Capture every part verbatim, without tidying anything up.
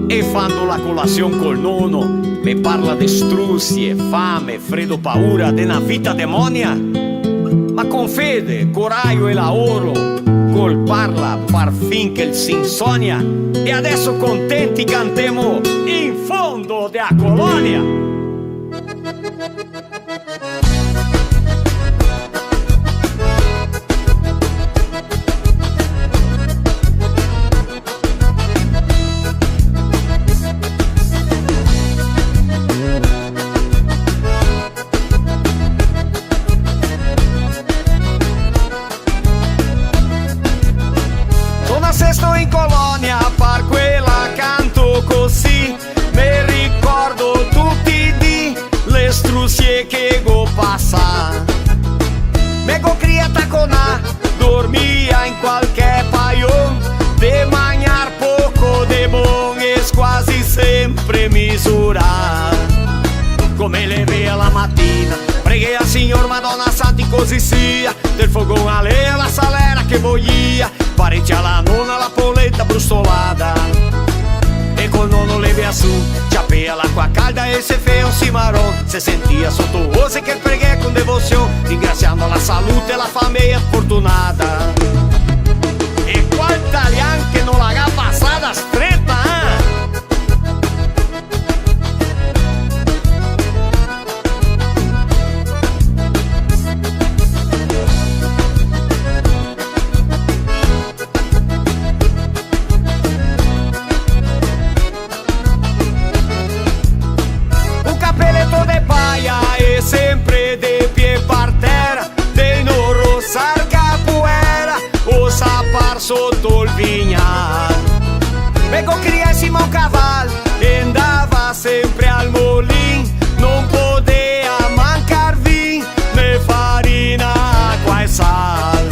E fando la colasion col nono, me parla de strusie, fame, fredo, paura, de na vita demonia. Ma con fede, corajo e laoro, col parla par fin che el se insonia. E adeso contenti cantemo in fondo de a colonia. Son nasesto in colonia, par quela canto cusì. Me ricordo tuti i dì le strusie che go pasà. Me go crià taconà, dormia in qualche paion, de magnar poco de bon e squasi sempre misurà. Come levea la matina, preghea al Signor, Madona Santa, cusì sia, del fogon a legna, la salera che boia, parecia la nona la polenta brustolada. E col nono levea su, ciapea l'acqua calda e se fea un cimaron, se sentia soto ose che el preghea con devosion, ringrasiando la salute e la fameia fortunada. E qual talian che no la ga pasada streta, eh? Un capeleto de paia e sempre de pie par tera, de no rosar capoera, o sapar soto el vignal. Me go crià in sima un caval e ndava sempre al molin, no podea mancar vin, né farina, acqua e sal.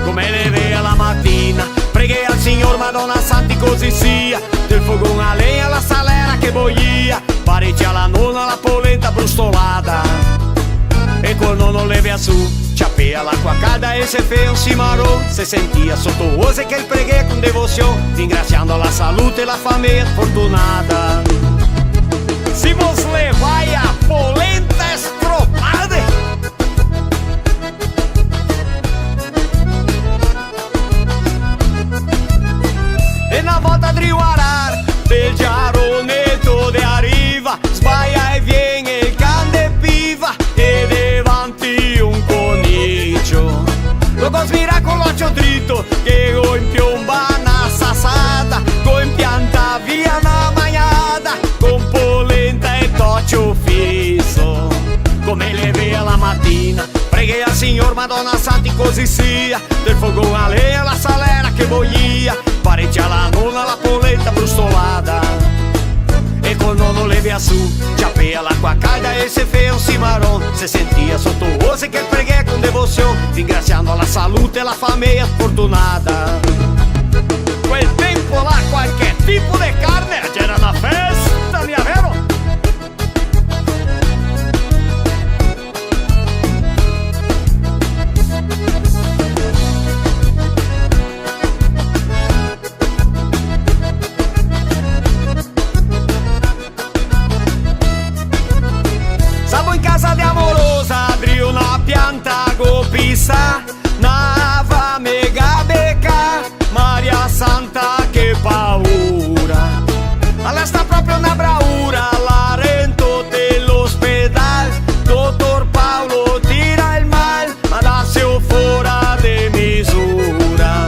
Come levea la matina, preghea al Signor, Madona Santa, cusì sia, del fogon a legna, la salera che boia, parecia la nona la polenta brustolada. E col nono levea su, ciapea l'acqua calda e se fea un cimaron, se sentia soto ose che el preghea con devosion, ringrasiando la salute e la fameia fortunada. Si vos levai a polenta stropade. E na volta drio arar, del giaroneto de a riva, sbaia e vien el can de piva, e devanti un conicio. Lo go smirà co l'ocio drito, che go inpionbà na sasata, go inpiantà via na magnada, con polenta e tocio fiso. Come levea la matina, preghea al Signor, Madona Santa, cusì sia, del fogon a legna, la salera che boia, parecia la nona la polenta brustolada. E col nono levea su, ciapea l'acqua calda e se fea un cimaron, se sentia soto ose che el preghea con devosion, ringrasiando la salute e la fameia fortunada. Quel tempo là qualche tipo de carne, gera na festa, mia vero? Sabo in casa de a morosa, drio na pianta go pisà, na fame ga becà, Maria Santa, che paura. Alora sta proprio na braura, là rento de l'ospedal, dotor Paolo tira el mal, ma daseo fora de misura.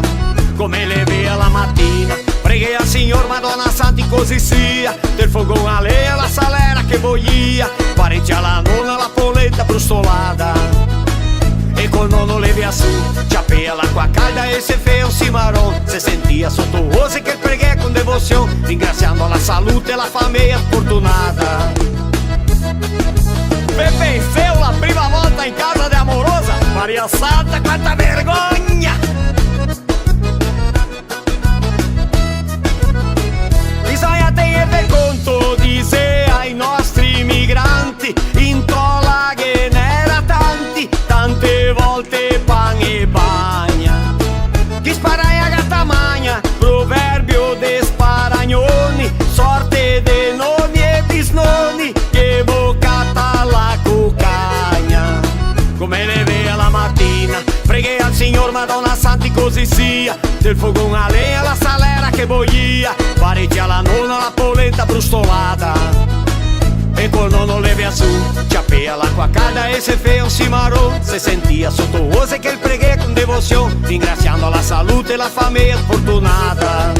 Come levea la matina, preghea al Signor, Madona Santa, cusì sia, del fogon a legna, la salera che boia, parecia la nona la polenta brustolada. E col nono levea su, ciapea l'acqua calda e se fea un cimaron, se sentia soto ose che el preghea con devosion, ringrasiando la salute e la fameia fortunada. Pepe e Seu, la prima volta in casa de a morosa, Maria Santa, quanta vergogna! Bisogna tegner de conto, disea i nostri migranti, in tola ghe n'era tanti, tante volte pan e bagna. Chi sparagna gata magna, proverbio de sparagnoni, Del fogon a lenha, la salera che boia, parecia la nona, la polenta brustolada. E col nono levea su, ciapea l'acua calda e se fea un cimaron, se sentia soto ose che el preghea con devosion, ringrasiando la salute e la fameia fortunada.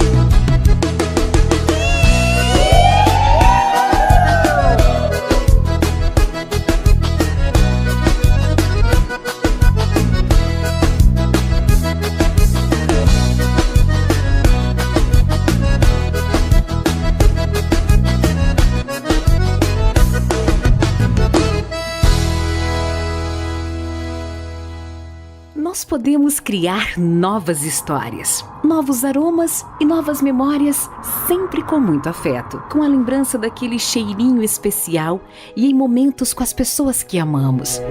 Nós podemos criar novas histórias, novos aromas e novas memórias, sempre com muito afeto, com a lembrança daquele cheirinho especial e em momentos com as pessoas que amamos.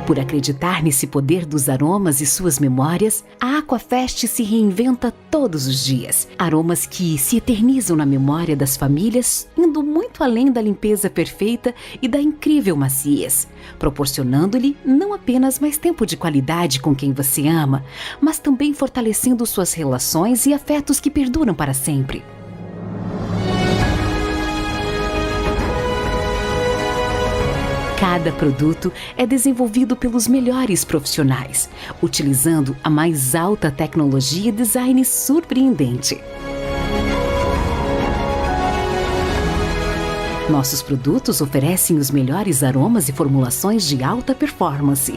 Por acreditar nesse poder dos aromas e suas memórias, a Aquafest se reinventa todos os dias. Aromas que se eternizam na memória das famílias, indo muito além da limpeza perfeita e da incrível maciez, proporcionando-lhe não apenas mais tempo de qualidade com quem você ama, mas também fortalecendo suas relações e afetos que perduram para sempre. Cada produto é desenvolvido pelos melhores profissionais, utilizando a mais alta tecnologia e design surpreendente. Nossos produtos oferecem os melhores aromas e formulações de alta performance,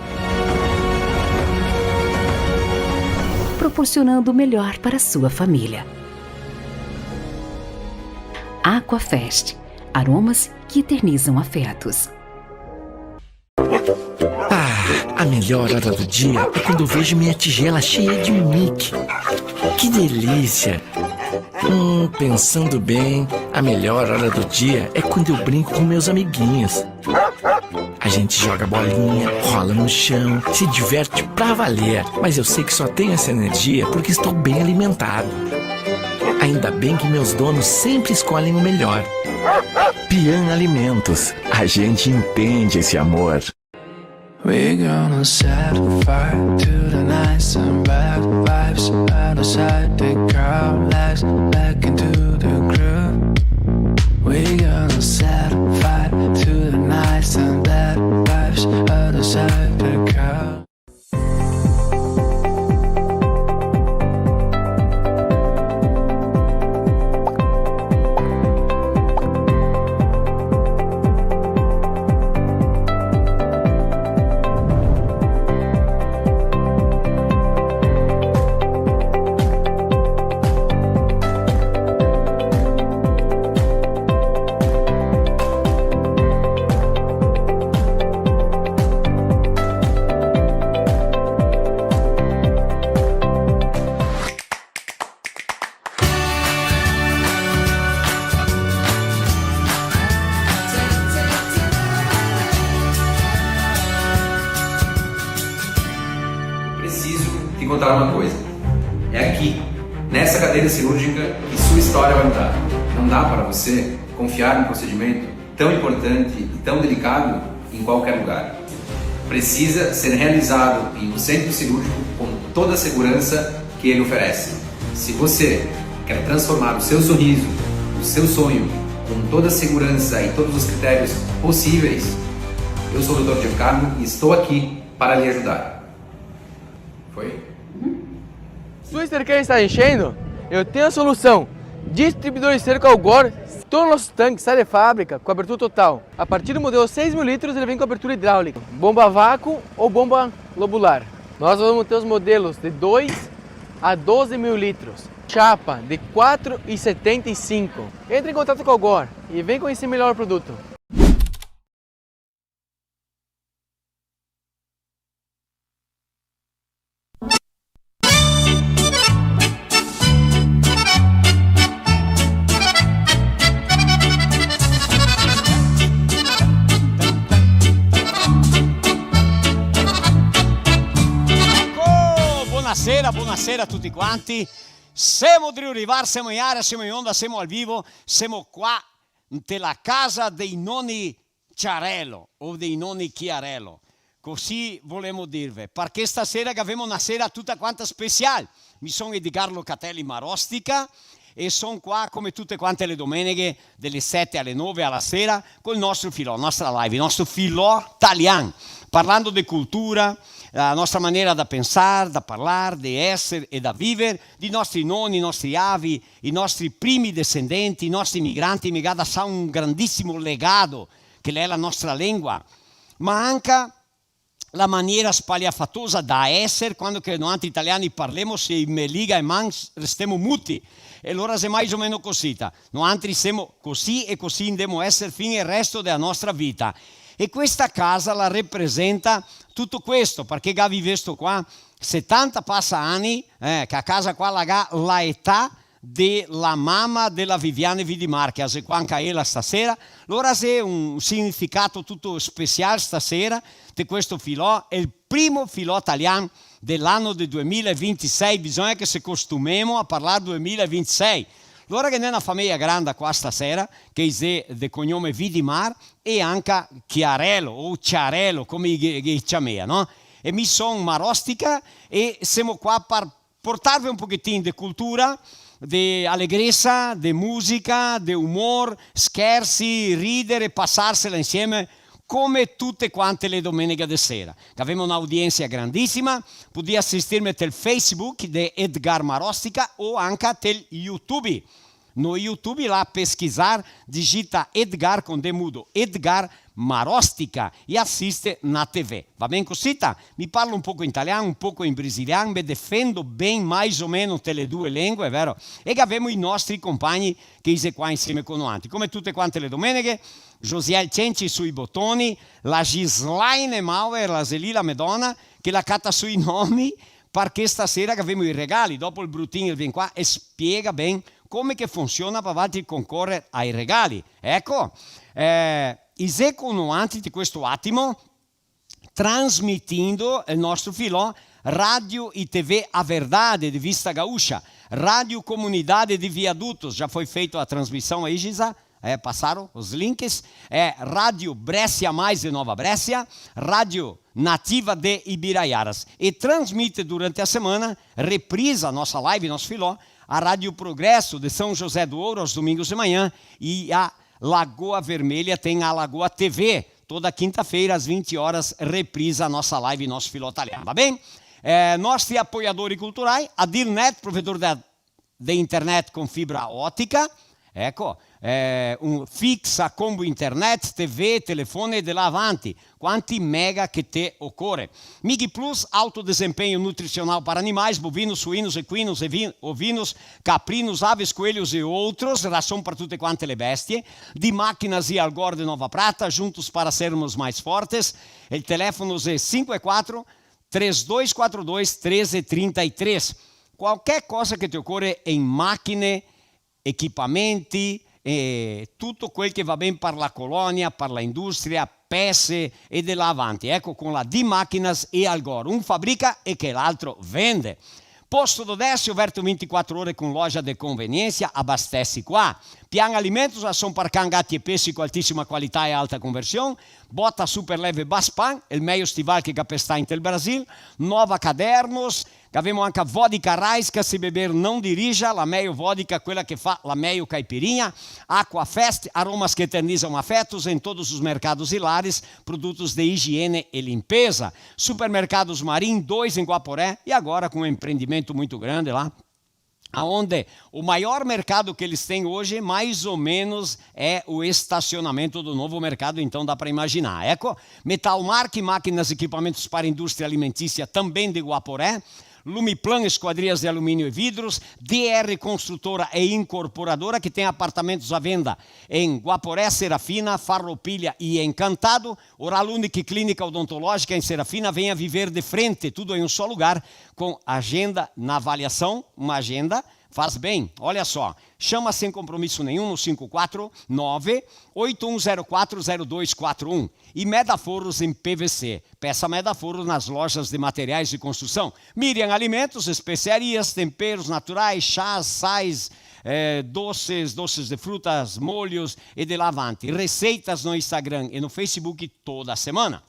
proporcionando o melhor para sua família. Aquafest, aromas que eternizam afetos. Ah, a melhor hora do dia é quando eu vejo minha tigela cheia de Mickey. Que delícia! Hum, pensando bem, a melhor hora do dia é quando eu brinco com meus amiguinhos. A gente joga bolinha, rola no chão, se diverte pra valer. Mas eu sei que só tenho essa energia porque estou bem alimentado. Ainda bem que meus donos sempre escolhem o melhor. Pian Alimentos, a gente entende esse amor. We're gonna set fire to the night, some bad vibes out of sight. Take our lives back into the groove. We're gonna set fire to the night, some bad vibes out of sight. Take our Preciso te contar uma coisa. É aqui, nessa cadeira cirúrgica, que sua história vai mudar. Não dá para você confiar no procedimento tão importante e tão delicado em qualquer lugar. Precisa ser realizado em um centro cirúrgico com toda a segurança que ele oferece. Se você quer transformar o seu sorriso, o seu sonho, com toda a segurança e todos os critérios possíveis, eu sou o doutor Giancarlo e estou aqui para lhe ajudar. Foi? Sua estanqueira está enchendo? Eu tenho a solução. Distribuidor Esterco Algor, todo o nosso tanque sai de fábrica com abertura total. A partir do modelo seis mil litros, ele vem com abertura hidráulica, bomba a vácuo ou bomba lobular. Nós vamos ter os modelos de dois a doze mil litros. Chapa de quatro e setenta e cinco. Entre em contato com a Algor e vem conhecer melhor o produto. Eco! Bonasera, bonasera a tuti quanti. Semo drio rivar, semo in aria, semo in onda, semo al vivo, semo qua inte la casa dei noni Ciarelo, o dei noni Chiarello. Così volemo dirve, parché stasera gavemo na sera tuta quanta special. Mi son Edgar Locatelli Marostica e son qua come tute quante le domeneghe, dele sete ale nove ala sera, col nostro filò, nostra live, nostro filò talian, parlando de cultura, la nostra manera da pensar, da parlar, de eser e da viver, di nostri noni, nostri avi, i nostri primi desendenti, i nostri migranti, mi ga dasà un grandisimo legado, che l'è la nostra lengua, ma anca la maniera spaliafatosa da eser, quando che noantri italiani parlemo, se i me liga e man, restemo muti. E alora xe mais o meno cosita. Noantri semo così e così ndemo eser fin el resto dela nostra vita. E questa casa la representa tuto questo, parché ga vivesto qua setanta pasa ani, eh, che a casa qua la ga la età de la mama de la Viviane Vidimar, che a xe qua anca ela stasera. Lora xe un significato tuto special stasera de questo filò, xe el primo filò talian de l'ano de due mila e vintisei, bisogna che se costumemo a parlar due mila e vintisei. Lora ghe n'è na fameia granda qua stasera, che i xe de cognome Vidimar e anca Chiarello, o Ciarello, come i ghe, ghe ciamea, no? E mi son Marostica e semo qua par portarve un pochetin de cultura, de alegresa, de musica, de umor, schersi, ridere, pasarsela insieme, come tute quante le domeneghe de sera. Gavemo un'audiensia grandisima, podì asistirme tel Facebook de Edgar Marostica o anca tel YouTube. No YouTube, là a pesquisar, digita Edgar con D mudo, Edgar Marostica, e asiste na T V. Va ben cosita? Mi parlo un poco in talian, un poco in brasilian, me defendo ben mais o meno te le due lengue, vero? E gavemo i nostri compagni che i xe qua insieme con noantri. Come tute quante le domeneghe, Josiel Cenci sui botoni, la Gislaine Mauer, la xe lì la me dona, che la cata sui nomi, parché stasera gavemo i regali, dopo el Brutin el vien qua e spiega ben come che funsiona par valtri concorer ai regali. Eco, eh, i xe co noantri te questo atimo, trasmitindo el nostro filò, Radio I T V A Verdade de Vista Gaúcha, Radio Comunidade de Viadutos, já foi feito a transmissão aí, Gisa? É, passaram os links. É Rádio Brécia Mais de Nova Bréscia, Rádio Nativa de Ibiraiaras. E transmite durante a semana, reprisa a nossa live, nosso filó, a Rádio Progresso de São José do Ouro, aos domingos de manhã, e a Lagoa Vermelha tem a Lagoa T V. Toda quinta-feira, às vinte horas, reprisa a nossa live, nosso filó talian, tá bem? É, nostri apoiadori culturai, Adilnet, provedor da de internet con fibra otica, eco, eh, un fixa, combo internet, T V, telefone e de là avanti, quanti mega che te ocore. Migi Plus, alto desempenho nutricional para animais, bovinos, suínos, equinos, evi-, ovinos, caprinos, aves, coelhos e outros, ração para tutte quante le bestie, di Máquinas e Algor de Nova Prata, juntos para sermos mais fortes. El telefono xe cinco e quatro, três dois quatro dois, treze trinta e três. Qualquer cosa che te ocore in machine, equipamenti, eh, tuto quel che va ben par la colonia, par la industria, pese e de là avanti. Eco, con la Di Máquinas e Algor, un fabrica e che l'altro vende. Posto do Décio, aberto vinte e quatro ore con loja de conveniência, abastece qua. Pian Alimentos, ração par can, gati e pesi con altissima qualità e alta conversion. Bota super leve Baspan, el mejo stival che ga pestà inte el Brasil. Nova Cadernos, gavemo anca vodka Raiska, se beber não dirija, la mejo vodka, quela che fa la mejo caipirinha. Aquafest, aromas que eternizam afetos, em todos os mercados e lares, produtos de higiene e limpeza. Supermercados Marim, dois em Guaporé, e agora com um empreendimento muito grande lá, aonde o maior mercado que eles têm hoje, mais ou menos, é o estacionamento do novo mercado, então dá pra imaginar. Eco, Metal Mark, máquinas e equipamentos para a indústria alimentícia, também de Guaporé. Lumiplan, esquadrias de alumínio e vidros, D R Construtora e Incorporadora, que tem apartamentos à venda em Guaporé, Serafina, Farroupilha e Encantado. Oral Unique Clínica Odontológica em Serafina, venha viver de frente, tudo em um só lugar, com agenda na avaliação, uma agenda faz bem. Olha só, chama sem compromisso nenhum no cinco quatro nove, oito um zero quatro, zero dois quatro um. e medaforros em P V C. Peça medaforros nas lojas de materiais de construção. Miriam Alimentos, especiarias, temperos naturais, chás, sais, eh, doces, doces de frutas, molhos e de lá avante. Receitas no Instagram e no Facebook toda semana.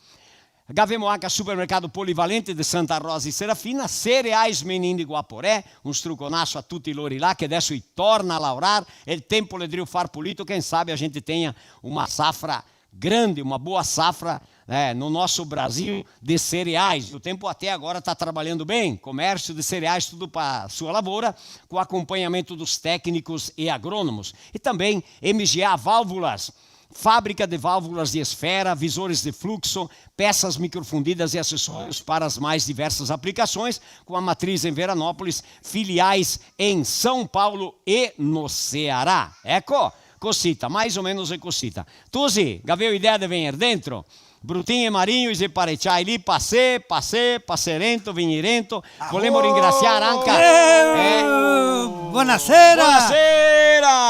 Gavemo anca Supermercado Polivalente de Santa Rosa e Serafina, Cereais Menino de Guaporé, un struconasso a tuti lori là che adesso i torna a laorar, e el tempo l'è drio far pulito, quem sabe a gente tenha uma safra grande, uma boa safra, né, no nosso Brasil de cereais. O tempo até agora tá trabalhando bem, comércio de cereais, tudo pra sua lavoura, com acompanhamento dos técnicos e agrônomos. E também M G A Válvulas, fábrica de válvulas de esfera, visores de fluxo, peças microfundidas e acessórios para as mais diversas aplicações, com a matriz em Veranópolis, filiais em São Paulo e no Ceará. Eco, cosita, mais ou menos é cosita. Tusi, gaveo idea de vegner dentro? Brutin e Marinho, i xe pareciai lì, pasè, pasè, pasè rento, vegnì rento. Volemo ringrasiar anca, eh, bonasera. Bonasera.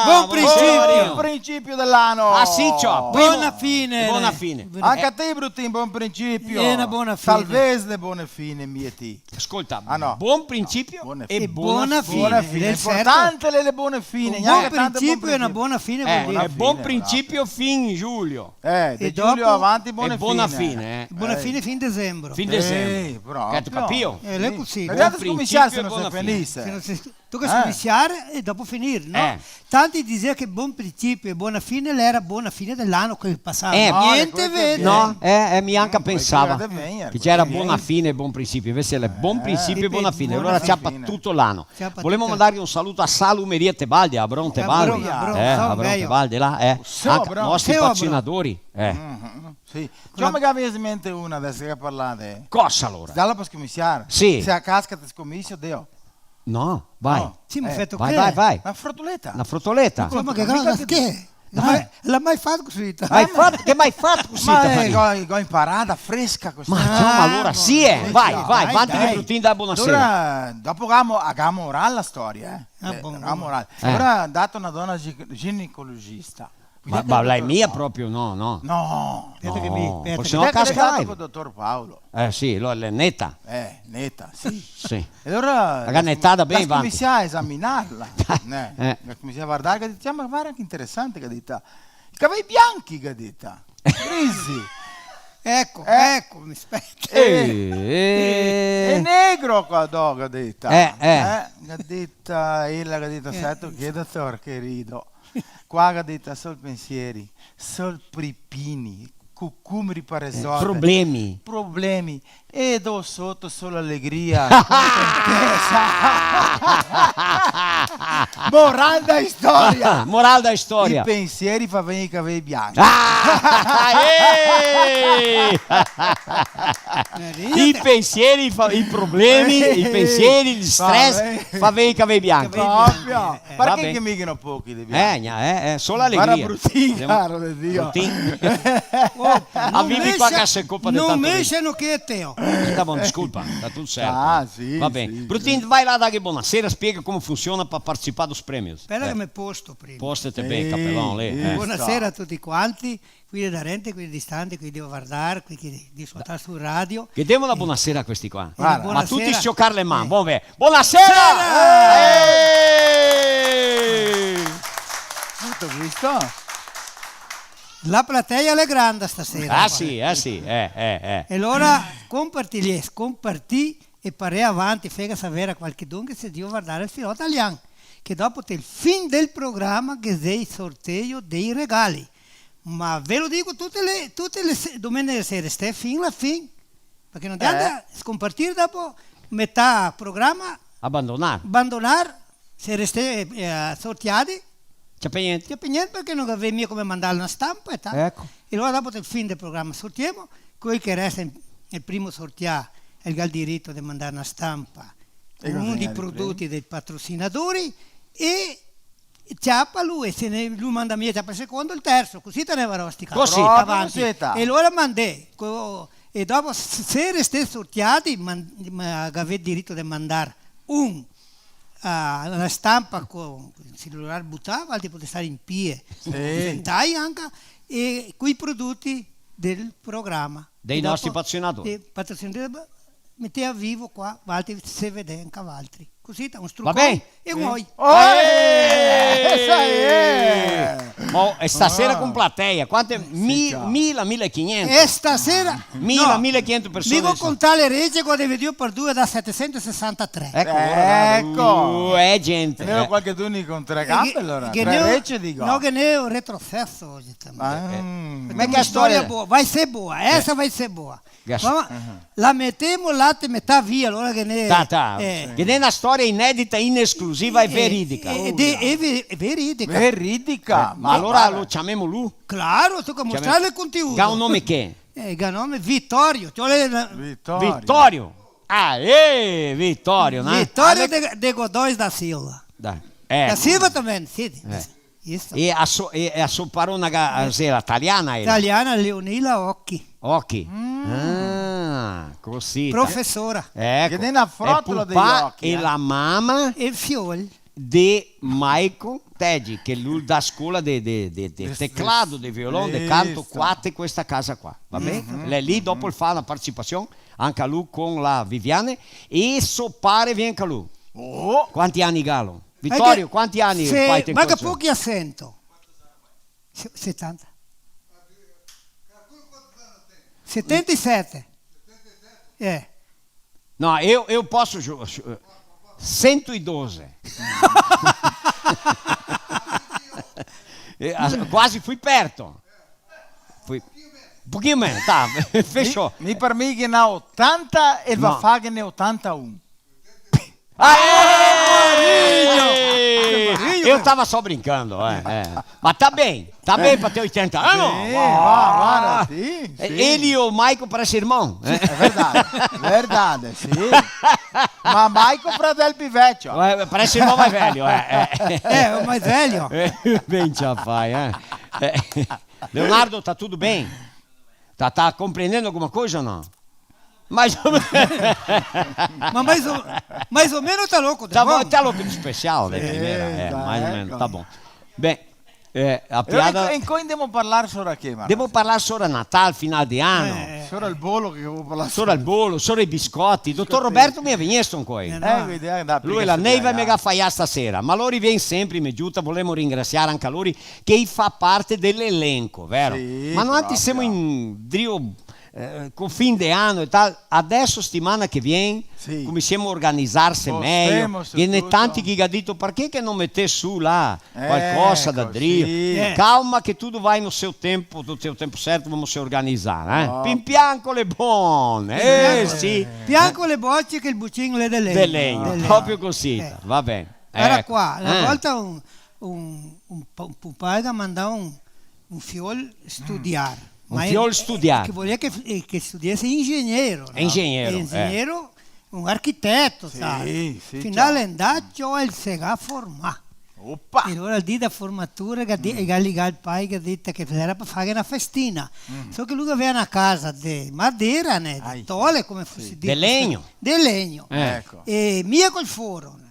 Bon principio. Bon principio de l'ano. Ah, sì, ciò. Bona fine. Bona fine. Anca a ti, Brutin, bon principio. E na bona fine. Salvese de bone fine, mi e ti. Scolta, ah, no, bon principio e bona fine. Bona fine. L'è inportante le, le bone fine. Un bon principio e na bona fine vol dir. Bon principio fin giugno. Eh, de giugno avanti bona fine. Bona fine, eh. Bona fine fin desembro. Fin desembro. Sì, proprio. Gheto capìo? Eh, l'è cusì. Bon principio e bona fine. Tu ghe scominsiar e dopo finir, no? Tanti disea che bon principio e bona fine l'era bona fine de l'ano che pasava. Eh, gnente vede. No, eh, eh, mi anca pensava che gera bona fine e bon principio, invese l'è bon principio e bona fine. Alora ciapa tuto l'ano. Volemo mandar un saluto a Salumeria Tebaldi, a Abron Tebaldi. Eh, Abron Tebaldi là, eh. Anca nostri patrocinadori. Eh. Sì. Ciò, me gavese in mente una adeso che parlate. Cosa alora? Dala par scominsiar. Sì. Se a casca te scominsio, deo. No, vai. Sì, ma feto che? Vai, vai, vai. Na frotoleta. Na frotoleta. Insoma, che cosa che? L'ha mai, l'ha mai fato cusì? Mai fato? Che mai fato cusì? Ma, eh, go, go inparà, fresca cusì. Ma insoma, alora sì, eh. Vai, vai, vanti che Brutin dà bonasera. Alora, dopo gamo, gamo oral la storia, eh. Ah, bon, bon. Gamo oral. Alora, dato na dona gi-, ginecologista. Ma, ma l'è mia proprio, no, no. No, speta che mi, speta che mi. Parché se no casca l'aria. Col dotor Paolo. Eh sì, alora l'è neta. Eh, neta, sì. Sì. E alora la ga netà ben, va. Scominsià a esaminarla. Eh. Scominsià a vardar, che dise, "Ah, ma varda che interesante", che dise. "I cavei bianchi", che dise. "Grisi." Eco, eco, mi speta. Eh, eh. "Xe negro qua do", che dise. Eh, eh. Eh, che dise, ela che dise, "Seto che, dotor querido?" Qua, che dise, sol pensieri, sol pripini, cucumeri par resolver. Eh, problemi. Problemi. E do soto sol alegria, contentesa. Moral da storia. Moral da storia. I pensieri fa vegner i cavei bianchi. Ah, eh! I pensieri fa, i problemi, i pensieri, el stress fa vegner i cavei bianchi. Proprio. Eh, parché che mi ghe n'ho pochi de bianchi? Eh, gna, eh, eh, solo alegria. Varda Brutin, caro de Dio. Brutin. Oh, a vivi qua che se copa de tanto. No me se no che te ho. Tá bom, desculpa, tá tudo certo. Ah, sì, va ben. Sì, Brutin, sì. Vai là, daghe bonasera, spiega come funziona par participar dos prêmios. Speta che me posto prima. Postete ben, capelon, lì, eh. Bonasera a tuti quanti. Quei darente, quei distanti, quei de vardar, quei che de scoltar su radio. Che demo la bonasera a questi qua. Varda. Ma tuti s-ciocar le man, va ben. Bonasera! Eh! Tuto visto? La platea l'è granda stasera. Ah, sì, eh, sì, eh, eh, eh. E alora compartì, compartì e parè avanti, fega saver a qualchedun che se drio vardar el filò talian, che dopo, tel fin del programa, ghe xe el sorteio dei regali. Ma ve lo digo, tute le, tute le se-, domeneghe sere, stè fin la fin, parché no te anda scompartir dopo metà programa. Abandonar. Abandonar, se restè, eh, sortiadi. Ciapè gnente. Ciapè gnente, parché no gavè mia come mandar na stampa e tal. Eco. E alora dopo, tel fin del programa, sortiemo, quel che resta in, el primo sortià, el ga el dirito de mandar na stampa. E un dei prodoti dei patrocinadori e ciapa lu, e se ne, lu manda mia, ciapa el secondo, el terso, cusì te ne va rostica. Cusì. Proprio avanti. Cusì, ta. E alora mandè, co-, e dopo s-, se restè sortiadi, man-, ma gavè dirito de mandar un, a, na stampa co, co el celular butà, altri podè star in pie, sentai anca, e coi prodoti del programa. Dei nostri patrocinadori. Dei patrocinadori, metea vivo qua, valtri se vedè anca valtri. Cusì, un strucon. Va ben? E un oi. Eh! Esa xe! Ma, e stasera con platea, quante? Sì, mi-, ciao. Mila, mila e quinhentos? E stasera? Mila, no. Mila e quinhentos persone. Mi go contà le rece, go dividìo par due, dà setesentosessantatré. Eco, alora, eco. Uh, eh, gente, eh. Ghe n'è qualchedun con tre gambe, alora? Tre rece, digo. No, ghe n'è un retroceso ogi. Ah. Eh, eh. Ma che storia boa, vai ser boa, esa vai ser boa. Che s-, ma la metemo là, te metà via, alora che ne... Ta, ta. Eh. Che ne na storia inedita, in esclusiva e veridica. Eh, de-, e ve-, e veridica. Veridica, eh, ma alora lo ciamemo lu? Claro, toca mostrarle el contenuto. Ga un nome che? Eh, ga nome Vitorio, ci vol... Vitorio. Vitorio. Ah, eh, Vitorio, no? Vitorio de, de Godoy da Silva. Dai. Eh. Da Silva também, sì. Eh. Isso. E a so-, e, e a so parona ga-, eh, xe la taliana, ela? Taliana, Leonila Occhi. Occhi? Mm. Ah, cosita. Profesora. Eco. Che ne na frotola de pupà e la mama. E fiol. De Michael Teddy, che lu dà scola de, de, de, de teclado, de violon, de canto, qua, te questa casa qua, va ben? Mhm. L'è lì, dopo el fa la partecipasion, anca lu con la Viviane, e so pare vien anca lu. Oh! Quanti ani galo? Vitorio, quanti ani fai te... Manca pochi a sento. Se-, setanta. Setentasete. Eh. No, eu, eu posso ju-, ju-, cento e doze. Eh, a-, quasi fui perto. Fui un pochino meno, tá, fechou. Mi, mi par mi che n'ha otanta e el va far che n'ha otantaun. Ah, eh! Eu tava só brincando, é, é. Mas tá bem, tá bem pra ter oitenta anos. Sì, va, varda, sì, sì. Ele e o Michael parecem irmão, né? Sì, xe verdade, verdade, sì. Ma Michael, fradel pi vecio. Eh, parece irmão mais velho, é, é. Eh, el mais velho. Bem, já vai, é. É. Leonardo, tá tudo bem? Tá, tá compreendendo alguma coisa ou não? Mais ou menos. Ma mais o, mais o meno tá louco, tá bom? Tá louco de especial, né? Sì, primeira, é, tá, mais ou menos, tá bom. Bem, é, a piada... E incoi ndemo parlar sora che, Marassi? Ndemo parlar sora Natal, final de ano. Eh, eh. Sora el bolo che volevo parlar. Sora el bolo, sora i biscoti. Dotor Roberto mi ga vegnesto incoi. Eh, no. Eh, vedi, eh, dai, lu e la Neiva me ga faià stasera. Ma lori vien sempre, me giuta, volemo ringrasiar anca lori che i fa parte de l'elenco, vero? Sì, proprio. Ma noantri semo in drio eh, co fin de ano e tal, adeso setimana che vien, sì, cominciemo a organizarse mejo. Postemo su tuto. Ghe n'è tanti che ga dito: "Parché che no meté su là qualcosa da drio?" Eco, sì. Eh. Calma che tuto va no seu tempo, tuto xe o tempo serto, vamo se organizar, eh. Oh. Pin pian co le bone, eh, sì. Pian co le boce che el bucin l'è de legno. De legno, proprio così, va ben. Eco. Varda qua, na volta un, un, un pa-, un pupà el ga mandà un, un fiol studiar. Un fiol studiar. Ma el, eh, che volea che, eh, che studiese ingegnero, no? Ingegnero, eh. Ingegnero, un architeto, sa? Sì, sì, ciaro. Final l'è ndà, ciò, el se ga formà. Opa! E alora el dì da formatura, che di-, el ga ligà el pai, che ga dito che l'era par fare na festina. Mm. So che lu gavea na casa de madera, né, de tole, come se dise. De legno. De legno. Eh. Eco. E mia col foro, né.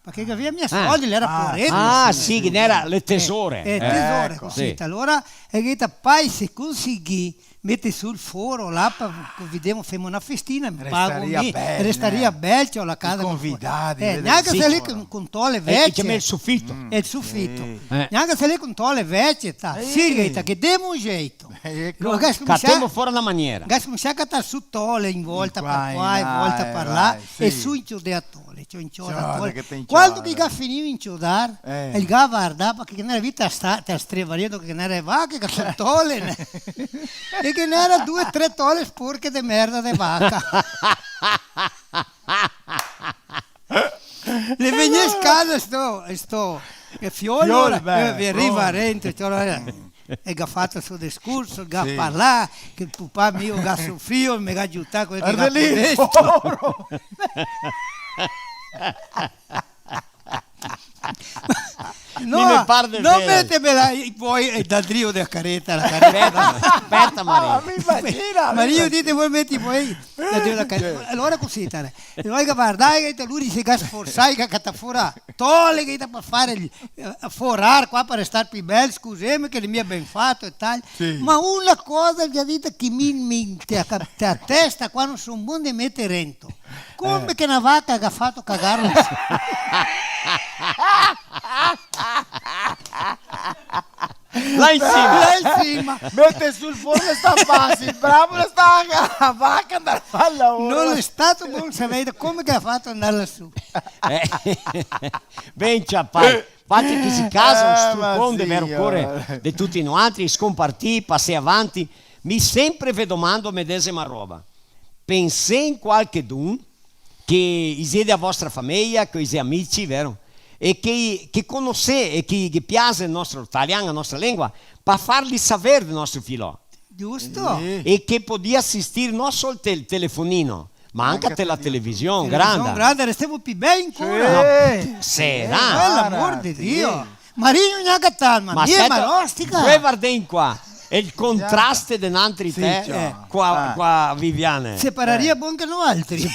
Parché gavea mia soldi, l'era poareto. Ah, sì, che n'era le tesore. Eh, eh, tesore, eco, cusì. Sì. Alora, el ga dito: "Pai, se conseguì, mete su el foro là, pa-, vedemo, femo na festina, me pago mi, restaria bel, ciò, la casa." I convidadi, eh, vedere. Gnanca se lì con, con tole vecie. E, e ciò, el sofito. Mm. El sofito. Sì. Eh. Gnanca se lì con tole vecie, ta. Sì, che demo un geito. Eco. Lu ga scominsià, catemo fora na maniera. Ga scominsià a catar su tole in volta par qua, in volta par là, e su inciodea tole, ciò, inciodea tole. Quando che el ga finìo inciodar, el ga vardà, parché ghe n'era via te la sta-, te la strevaria, che ghe n'era vache che son tole, né? E ghe n'era due, tre tole sporche de merda de vaca. L'è vegnù casa sto, sto, eh, fiol, fiol, eh, beh, riva rento, ciò, eh, el ga fato el so discorso, el ga parlà, che el pupà mio ga sofrìo, me ga aiutà quel che ga podesto. Varda lì, povero. No, mi me par de no veder. Meteme là, i boi, eh, dal drio dea careta, la careta. Speta, speta, Maria. Ah, me imagino, me Maria, imagino. Dite, vol meter i boi dal drio dea careta. Eh. Alora cusì, tale. E noi che vardai, che lori se ga sforsai, che ga catà fora tole, che ga par far el, eh, forar qua par restar pi bel, scuseme, che l'è mia ben fato e tal. Sì. Ma una cosa, ghe dito, che mi, mi, te, te a testa qua no son bon de meter rento. Come che na vaca ga fato cagar là in sima? Là in sima. Là in sima. Meter su el forno sta fàcil, bravo, sta a vaca andar a far el laoro. No l'è stato bon saver come che ga fato andar là su. Eh. Ben ciapà. Fate che se casa, un strucon de vero core de tuti noantri, scompartì, pasè avanti. Mi sempre ve domando a medesima roba. Pensè in qualchedun che i xe dea vostra fameia, che i xe amici, vero? E che, che conosè e che, che ghe piase el nostro talian, la nostra lengua, par farli saver del nostro filò. Giusto. Sì. E che podì asistir no sol tel telefonino, ma anca te la television, television granda. Granda, restemo pi bei ancora. Sì. Ma, sera. Par l'amor de Dio. Marino gnanca tal, ma mi e Marostica. Voi vardè in qua. E el contraste de nantri te, qua, qua Viviane. Se pararia bon che noaltri.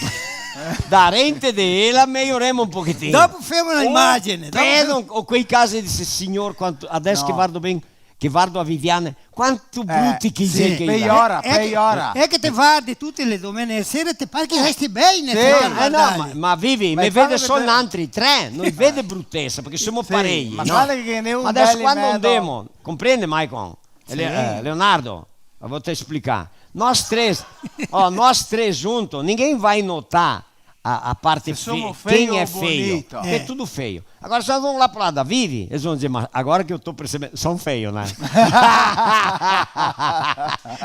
Darente de ela, meioremo un pochetin. Dopo femo na imagine, dopo femo. Però, o quei casi de, "Signor, quanto", adeso che vardo ben, che vardo a Viviane, quanto bruti che i xe quei là. Peiora, peiora. Xe che te vardi tute le domeneghe sera, te par che resti ben, eh, no, ma, ma Vivi, me vede sol nantri tre, no i vede brutesa, parché semo parei, no? Ma varda che ghe n'è un bel in mezo. Ma adeso quando ndemo, comprende, Maicon? Sì. Le-, eh, Leonardo, vou te explicar. Nós três, ó, nós três junto, ninguém vai notar a, a parte fe-, quem é feio. Se somos feio ou bonito. É tudo feio. Agora, se nós vamos lá pro lado da Vivi, eles vão dizer, "Mas agora que eu tô percebendo, são feios, né?"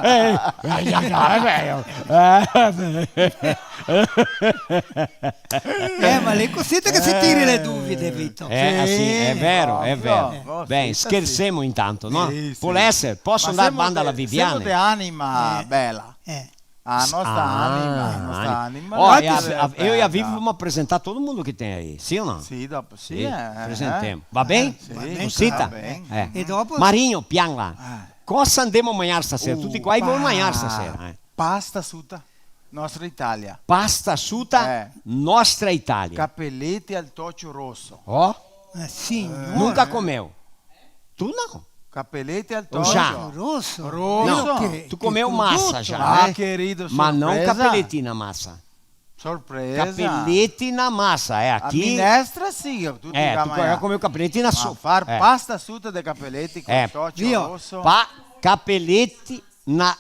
É, é, é, é feio. É. Eh, ma l'è cusì che se tira le duvide, Vito. Eh, sì, è vero, è vero. Ovvio, ovvio, sì, sì. Ben, scherzemo intanto, no? Sì, sì. Pol eser, poso ndar banda la Viviane? Ma semo de anima bela. Eh. A nostra anima, a nostra anima. Ó, e a, a, eu e a Vivi vamos apresentar todo mundo que tem aí, sim ou não? Sì, dopo, sì, eh, apresentemo. Va ben? Sì. Va ben, cosita? Va ben. Eh. E dopo? Marinho, pian là. Eh. Cosa ndemo a magnar stasera? Tuti qua i vol magnar stasera, eh. Pasta suta, nostra Italia. Pasta suta, nostra Italia. Capeleti al tocio roso. Ó. Eh, signor. Nunca comeu. Tu não. Capeleti al tocio. Ou já? Roso. Roso. Não, tu comeu massa já, né? Ah, querido, surpresa. Mas não capeleti na massa. Sorpresa. Capeleti na massa, é aqui. A minestra sì, tuti... Eh, tu comeu capeleti na sopa. Ma far pasta suta de capeleti con tocio roso. Pa-, capeleti na,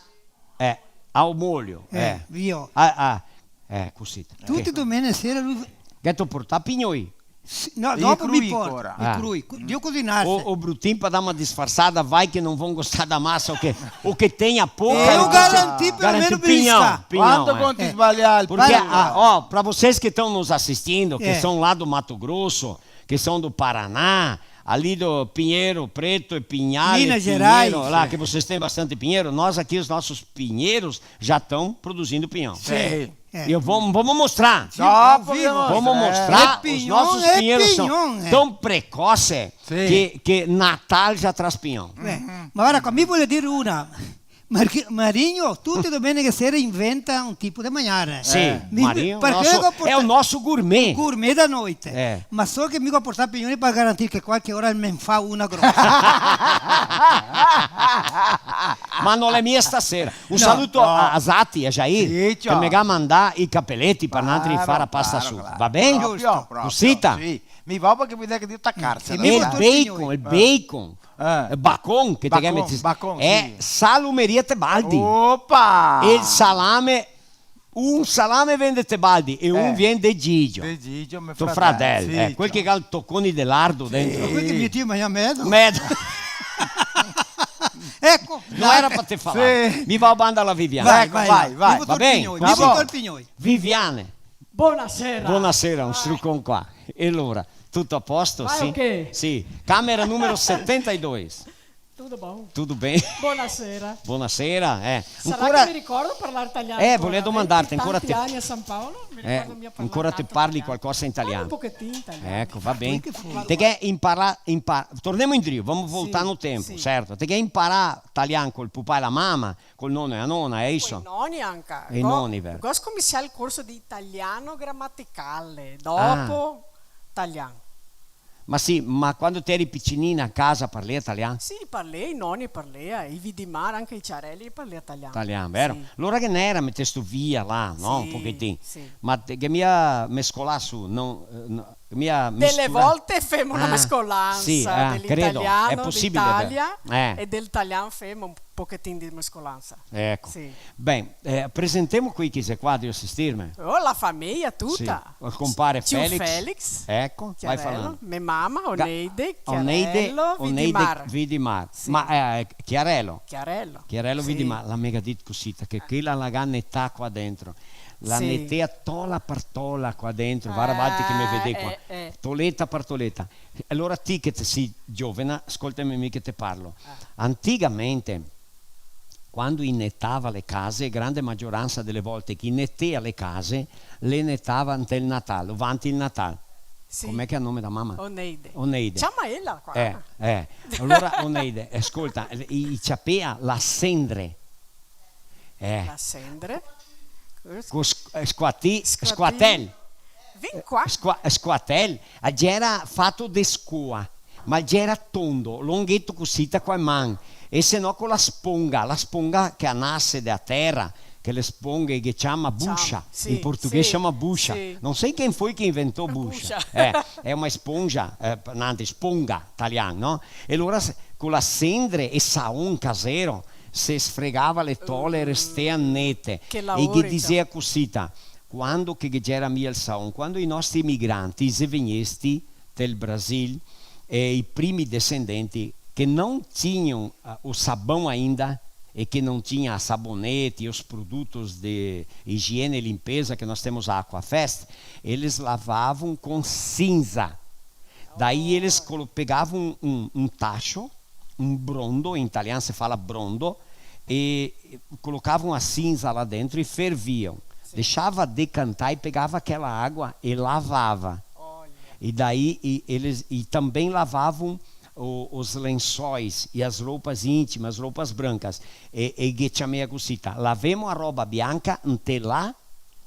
eh, ao molho, eh. Vio. Ah, ah, eh, cusì. Tute domene sera lu... Gheto portà pignoi? Sì, no, dopo mi porto i crui. I crui, co-, drio cosinarse. O, o Brutin, par dar uma disfarçada, vai que não vão gostar da massa, o que, o que tenha pouco. Eu garanti pelo menos beliscar. Pinhão, pinhão, é. Quanto conti sbagliar? Porque, ah, ó, pra vocês que estão nos assistindo, que são lá do Mato Grosso, que são do Paraná, ali do Pinheiro Preto e Pinhal, Minas Gerais, Pinheiro, lá que vocês têm bastante pinheiro, nós aqui, os nossos pinheiros já estão produzindo pinhão. Sim. É. E eu vou, vamos mostrar. Sim, ao vivo. Vamos mostrar. É pinhão, os nossos pinheiros são tão precoce que, que Natal já traz pinhão. É. Ma varda qua, mi voio dir una. Marchi-, Marinho, tute domeneghe sera inventa un tipo de magnar. Sì, Marinho, parché el xe el noso gourmet. Gourmet da noite. Eh. Ma solo che mi go portà pignoni par garantir che qualche ora el me fa una grosa. Ma no l'è mia stasera. Un saluto a, a Zati, a Jair, che me ga mandà i capeleti par nantri far a pasta su. Va ben? Giusto. Cosita? Sì. Mi va parché mi vedo che Dio sta carcere. E el bacon, el bacon. Eh. Bacon, che te chiami, bacon, sì. È Salumeria Tebaldi. Opa! E el salame, un salame vien de Tebaldi e un vien de Gigio. De Gigio, me fradel. To fradel, sì, eh, quel che ga el toconi de lardo dentro. Sì. Quel che mi tiro, ma mi medo. Medo. Eco, no era par te falar. Sì. Mi vao banda la Viviane. Vai, vai, vai. Va ben? Vivo col pignoi. Viviane. Bonasera. Bonasera, un strucon qua. E alora, tuto a posto? Sì. Sì. Camera numero setenta e dois. Tudo bom? Tudo bem? Buonasera. Buonasera, eh. Sarà che mi ricordo parlar talian ancora, eh, volevo domandarte, tanti anni a San Paolo, mi ricordo mia parlar tanto talian. Ancora te parli qualcosa in talian? Ah, un pochetin talian. Eco, va ben. Te ghe imparà, impa-, tornemo indrio, vamo voltar no tempo, certo. Sì, sì. Te ghe imparà talian col pupà e la mama, col nono e la nona, xe isso? Coi noni anca. E i noni, vero? Go scominsià el corso de italian gramaticale, dopo talian. Ma sì, ma quando te eri picinina a casa parlea talian? Sì, parlea, i noni parlea, i Vidimar, anca i Ciarelli parlea talian. Talian, vero? Sì. Lora che n'era metesto via là, no? Sì, un pochetin. Sì. Ma te, che mia mescolà su, no, eh, no, mia mescolà. Dele volte femo na mescolansa de l'italian, de Italia, e del talian femo un pochetin de mescolansa. Eco. Sì. Ben, eh, presentemo quei che xe qua de asistirme. Oh, la fameia tuta. Sì. El compare Felix. Felix. Eco, vai falando. Me mama, Oneide, Oneide, Chiarello, Oneide Vidimar. Vidimar. Sì. Ma, eh, Chiarello. Chiarello. Chiarello Vidimar, la me ga dit cusita, che quela la ga netà qua dentro. La netea tola par tola qua dentro. Vara, valtri che me vedè qua. Eh, eh. Toleta par toleta. Alora ti che te si giovena, scolteme mi che te parlo. Ah. Antigamente, quando i netava le case, grande magioransa dele volte che i netea le case, le netava ntel Natal, o vanti el Natal. Sì. Come che xe el nome da mama? Oneide. Oneide. Ciama ela qua. Eh, eh. Alora, Oneide, scolta, i, i ciapea la sendre. Eh. La sendre. Co sc-, eh, squati-, squati-, squatel. Vien qua. Squa-, squatel, el gera fato de scoa, ma el gera tondo, longheto cusita co le man, e se no co la sponga, la sponga che nase da tera, che le sponghe che ciama bucha, sì, in portoghese ciama bucha. Sì. No so chi foi che inventò bucha. Bucha. Eh, xe una spongia, eh, nante, sponga, talian, no? E alora se-, co la sendre e saon casero, se sfregava le tole, restea nete. Che laoro, e ghe disea cusita, quando che ghe gera mia el saon, quando i nostri imigranti i xe vegnesti del Brasil, e i primi descendenti che no tinham, ah, o sabão ainda, e que não tinha sabonete e os produtos de higiene e limpeza que nós temos a Aquafest, eles lavavam com cinza. Daí eles colo-, pegavam um, um, um tacho, um brondo, em italiano se fala brondo, e colocavam a cinza lá dentro e ferviam. Sim. Deixava decantar e pegava aquela água e lavava. Olha. E daí, e eles, e também lavavam o, os lençóis e as roupas íntimas, roupas brancas. E, e ghe ciamea cusita, tá? Lavemo a roba bianca inte la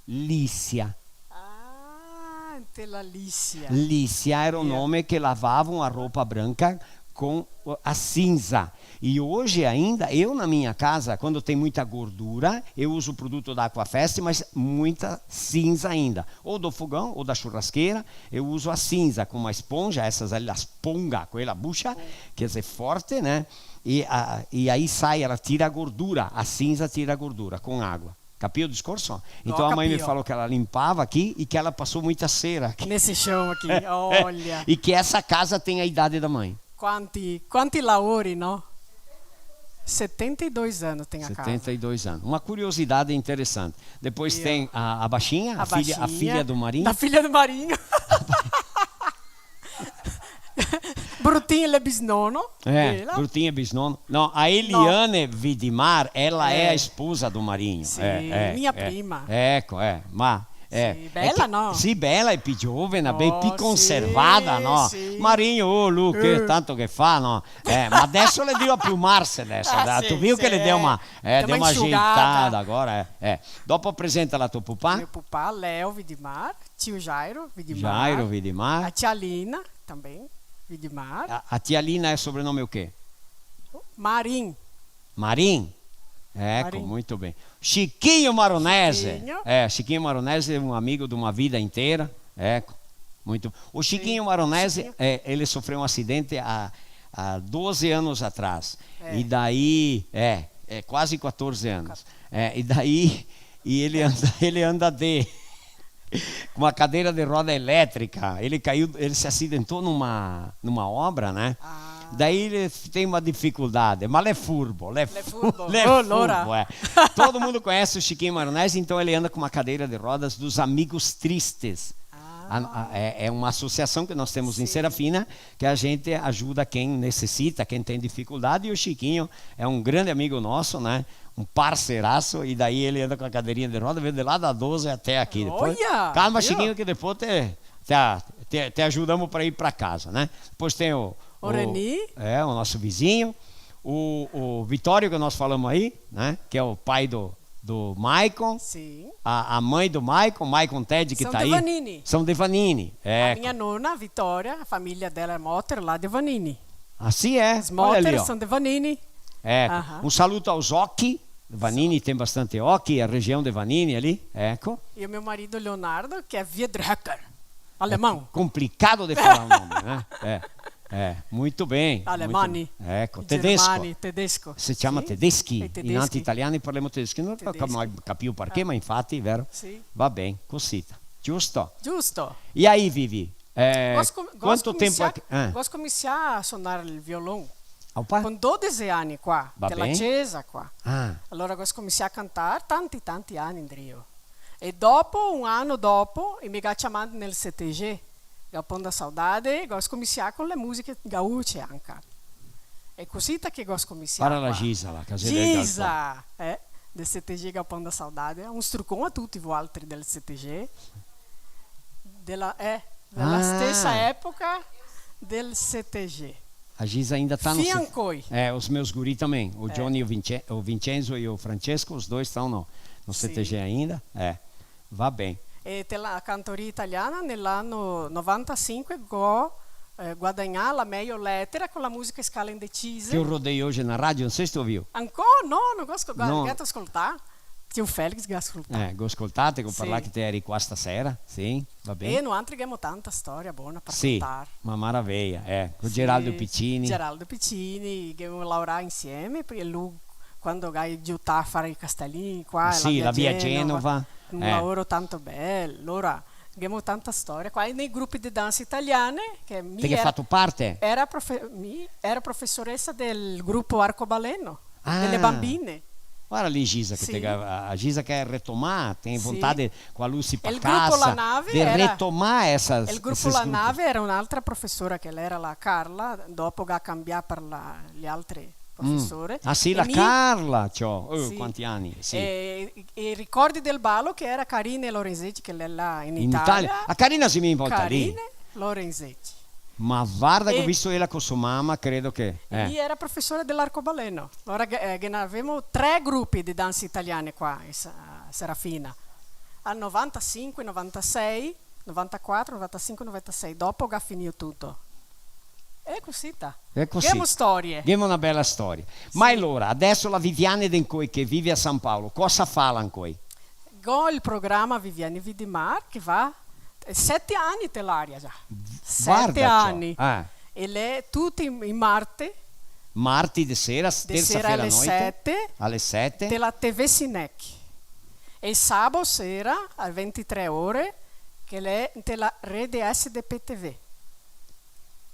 lisia. Ah, inte la lisia. Lisia era o nome que lavavam a roupa branca com a cinza. E hoje ainda, eu na minha casa, quando tem muita gordura, eu uso o produto da Aquafest, mas muita cinza ainda. Ou do fogão, ou da churrasqueira, eu uso a cinza com uma esponja, essas ali, a sponga, quela bucha, quer dizer, forte, né? E, a, e aí sai, ela tira a gordura, a cinza tira a gordura com água. Capì el discorso? Então a mãe me falou que ela limpava aqui e que ela passou muita cera aqui. Nesse chão aqui, olha. E que essa casa tem a idade da mãe. Quanti, quanti laori, no? Setenta e dois anos tem a casa. Setenta e dois anos. Uma curiosidade interessante. Depois tem a, a Baixinha, a filha, a filha do Marinho. A filha do Marinho. Brutinho, ele é bisnono. É, Brutinho é bisnono. Não, a Eliane Vidimar, ela é a esposa do Marinho. Sim, minha prima. Eco, é, ma Eh, sì, bela, no? Sì, bela e pi giovena, ben pi conservada, no? Sì, sì. Marinho, oh, lu, che tanto che fa, no? Eh, ma adesso le deu a plumarse, adesso, ah, sì, tu viu che le deu una, eh, deu una inxugada agora, eh, eh. Dopo presenta la to pupà. Meu pupà, Leo Vidimar, tio Jairo Vidimar. Jairo Vidimar. A tia Lina, também, Vidimar. A, a tia Lina é sobrenome o quê? Marin. Marin? Eco, Marin. Muito bem. Chiquinho Maronese. Chiquinho. É, Chiquinho Maronese é um amigo de uma vida inteira. Eco, muito. O Chiquinho Maronese, é, ele sofreu um acidente há, há doze anos atrás. É. E daí, é, é quase quatorze anos. É, e daí, e ele anda, ele anda de com uma cadeira de roda elétrica. Ele caiu, ele se acidentou numa, numa obra, né? Ah. Daí ele tem uma dificuldade, mas ele é furbo, ele é fu-, ele é furbo, é. Todo mundo conhece o Chiquinho Maronese, então ele anda com uma cadeira de rodas dos Amigos Tristes. Ah. A, a, é, é uma associação que nós temos em Serafina, que a gente ajuda quem necessita, quem tem dificuldade. E o Chiquinho é um grande amigo nosso, né? Um parceiraço. E daí ele anda com a cadeirinha de roda, vem de lá da doze até aqui. Depois, olha! Calma, viu? Chiquinho, que depois te, te, te, te ajudamos pra ir pra casa, né? Depois tem o, o, o Reni. É, o nosso vizinho. O, o Vitório, que nós falamos aí, né? Que é o pai do, do Maicon. Sim. A, a mãe do Maicon, Maicon Ted, que tá aí. São de Vanini. São de Vanini, é. A minha nona, Vitória, a família dela é Motter, lá de Vanini. Ah, sì, é? Olha ali, ó. Os Motter são de Vanini. É. Aham. Um saluto ao Zoc. Vanini tem bastante Oc, a região de Vanini ali, eco. E o meu marido Leonardo, que é Wiedrehöcker, alemão. É complicado de falar o nome, né? É, é, muito bem, muito bem. Alemanni. Eco, tedesco. Germani, tedesco. Se chiama tedeschi. Sì. I tedeschi. In altri italiani parlemo tedesco. Non ho cap-, mai capito perché, ma infatti, vero? Sì. Va ben, cosita. Giusto? Giusto. E aí, Vivi? Eh, gosto com-, quanto tempo é que, ah. Gosto começar a sonar il violon. Opa. Com doze anos qua, te la cesa qua. Ah. Allora gosto começar a cantar tanti, tanti anni indrio. E dopo, un ano dopo, i me ga ciamà nel C T G, Galpão da Saudade, gosto começar con le musiche gauche anca. E cosita che gosto começar qua. Para la Gisa, la caseta del Gisa, eh, del C T G Galpão da Saudade. Un strucon a tuti vualtri del C T G. Dela, é, dela stessa época del C T G. A Gisa ainda tá no C T G. Fin ancoi. É, os meus guri também. O Johnny, o Vince-, o Vincenzo e o Francesco, os dois estão no, no C T G ainda. Sì. É. Va ben. E te la cantoria italiana, nell'anno novantasinque go, eh, guadagnà la meio letera con la musica Scale indecise. Che o rodei hoje na rádio, não sei se tu ouviu. Ancò? No, no go sco-, no. Ga ascoltà? Tio Felix ga ascoltà. Eh, go ascoltà, te go parlà che te eri qua stasera, sì, va ben. E noantri ghemo tanta storia bona par contar. Sì, ma maraveia, eh, co Geraldo Piccini. Geraldo Piccini, ghemo laorà insieme, parché lu, quando ga giutà a fare i castelini qua, sì, la via Genova, un laoro tanto bel, alora ghemo tanta storia qua, e nei grupi de danse italiane, che mi... Te ghe fato parte? Era profe-, mi era profesoresa del grupo Arcobaleno. Ah. Dele bambine. Varda lì Gisa, che te ga-, a Gisa che retomà, ten vontade co a Lucy pa casa, de retomar essa, esses grupos. El grupo La Nave era un'altra profesora che l'era la Carla, dopo ga cambià par la, le altre profesore. Ah, sì, la Carla, ciò. Oh, quanti anni, sì. E, e i ricordi del balo che era Carine Lorenzetti, che l'è là in Italia. In Italia. A Carina sì, mi volta lì. Carine Lorenzetti. Ma varda che go visto ela co so mama, credo che, eh. Mi era profesora de l'arcobaleno. Alora ghe, eh, ghe n'avemo tre grupi de danse italiane qua in Sa-, Serafina. Al novantasinque, novantasei, novantaquatro, novantasinque, novantasei. Dopo ga finìo tuto. E cosita. E cosita. Ghemo storie. Ghemo na bela storia. Sì. Ma alora, adeso la Viviane D'Ancoi che vive a San Paolo, cosa fa la Ancoi? Go el programa Viviane Vidimar, che va, eh, sete ani te l'aria già. Varda, sete ani. Eh. E l'è tuti i, i marti. Marti de sera, de tersa sera fera ale noite, sete, ale sete. Te la T V Sinec. E sabo sera, al ventitré ore, che l'è te la rede S D P T V.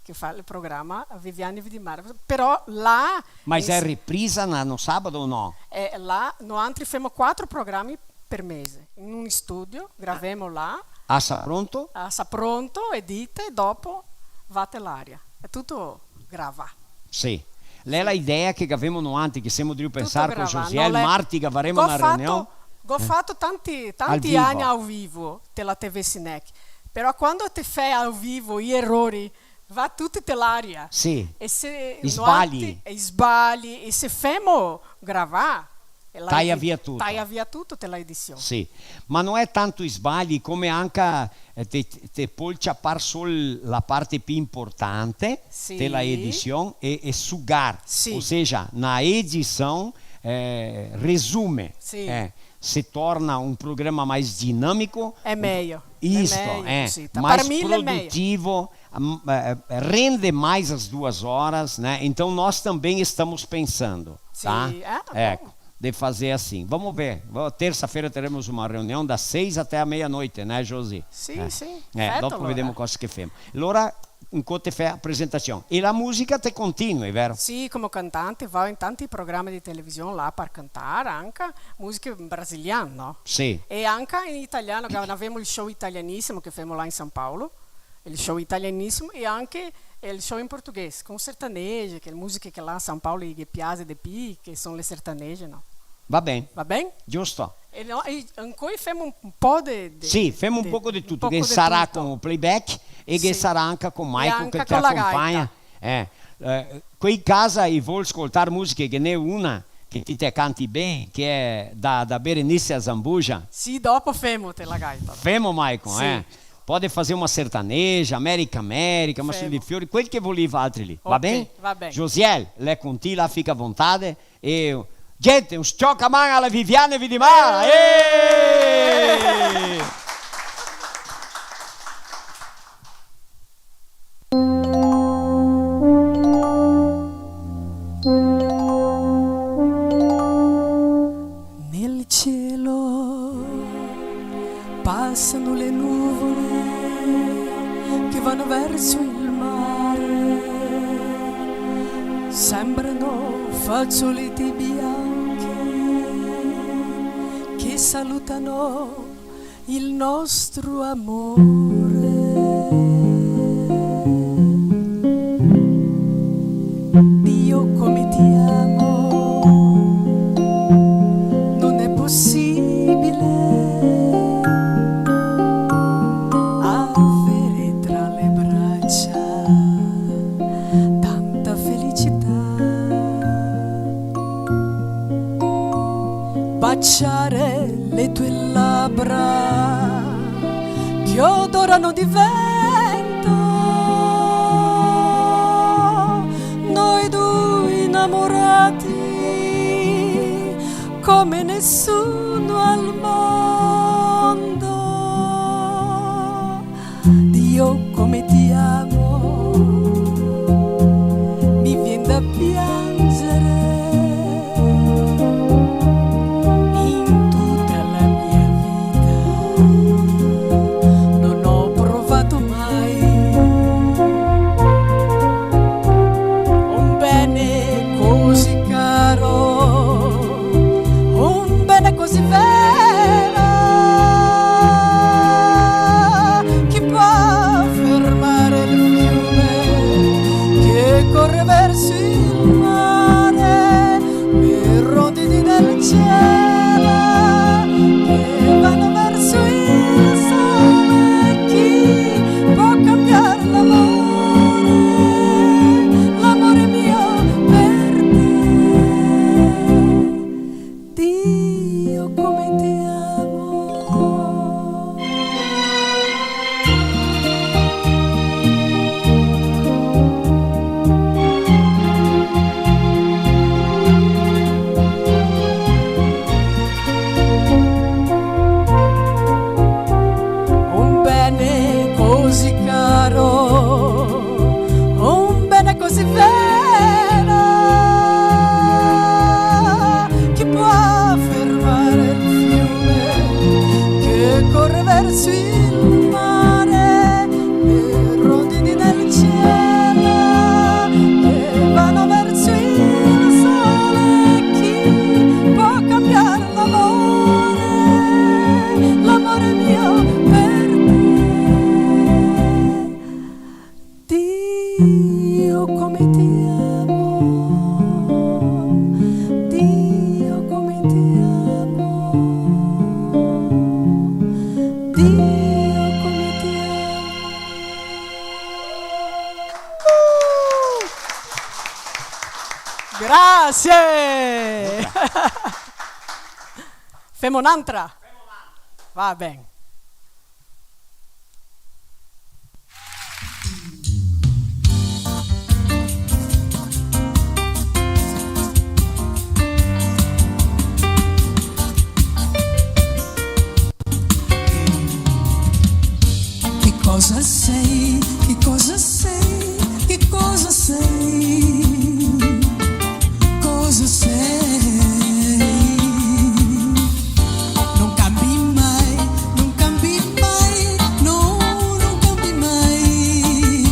Che fa el programa Viviane Vidimar. Però là... Ma xe riprisa na, no sabato o no? Eh, là, noantri femo quatro programi par mese, in un studio, gravemo là. A Sa Pronto? A Sa Pronto, edite, e dopo va te l'aria. L'è tuto gravà. Sì. L'è la idea che gavemo noantri, che semo drio pensar co Josiel, el marti che faremo na reunion. Go fato, go fato tanti, tanti ani al vivo, te la T V Sinec. Però quando te fè al vivo i erori, va tuti te l'aria. Sì. E se... I sbali. E i sbali, e se femo gravà, e là taia via tuto. Taia via tuto te la edision. Sì. Ma no xe tanto i sbali come anca, eh, te, te pol ciapar sol la parte pi importante te la edision e, e sugar. Sì. Ou seja, na edição, eh, resume. Sì. Eh, se torna um programa mais dinâmico. É meio. Isto, é meio, é, cosita. Mais produtivo, hum, é, é, rende mais as duas horas, né? Então, nós também estamos pensando, tá? Sim, ah, tá bom. É, de fazer assim. Vamos ver. Terça-feira teremos uma reunião das seis até a meia-noite, né, Josi? Sim, sim. É, dopo vedemo cosa che femo. Alora, incoi te fè a presentasion. E la musica te continue, vero? Sì, come cantante vao in tanti programi de television là par cantar anca musiche brasiliane, no? Sì. E anca in italian, che gavemo el show italianisimo che femo là in San Paolo, el show italianisimo, e anca el show in portoghese, con sertaneje, che le musiche che là a San Paolo ghe piase de pi, che son le sertaneje, no? Va ben. Va ben? Giusto. E no, e ancoi femo un po' de, de, sì, femo un poco de tuto, che sarà con playback e che sarà anca con Maicon che te acompagna. E anca con la gaita. Eh, eh, quei in casa i vol scoltar musiche, ghe n'è una che ti te canti ben, che è da, da Berenice Zambuja. Sì, dopo femo te la gaita. Femo, Maicon, sì, eh. Pode fazer uma sertaneja, América América, uma Sul de Fiori, quel che volì valtri lì. Va ben? Ok, va ben. Josiel, l'è con ti là, fica a vontade. E, gente, un s-ciocaman a la Viviane Vidimara! Eh! Nel cielo passano le nuvole che vanno verso il mare, sembrano fazzoletti bianchi che salutano il nostro amore. Dio, come ti amo, non è possibile avere tra le braccia tanta felicità. Baciare le tue labbra che odorano di vento, noi due innamorati come nessuno al mondo. Dio, come ti amo, mi vien da piangere. In tutta la mia vita non ho provato mai un bene così caro, un bene così vero, chi può fermare il fiume che corre verso il mare, le rondini del cielo che vanno verso il sole, chi può cambiare l'amore, l'amore mio per te? Dio, come ti amo. Un bene così caro, un bene così vero, chi può fermare il fiume che corre verso il mare, le rondini del cielo che vanno verso il sole, chi può cambiare l'amore, l'amore mio per te? Dio, come ti amo, Dio, come ti amo, Dio, come ti amo. Grazie! Femo n'antra? Va ben. Che cosa sei? Che cosa sei? Che cosa sei? Cosa sei? Non cambi mai, non cambi mai, no, non cambi mai.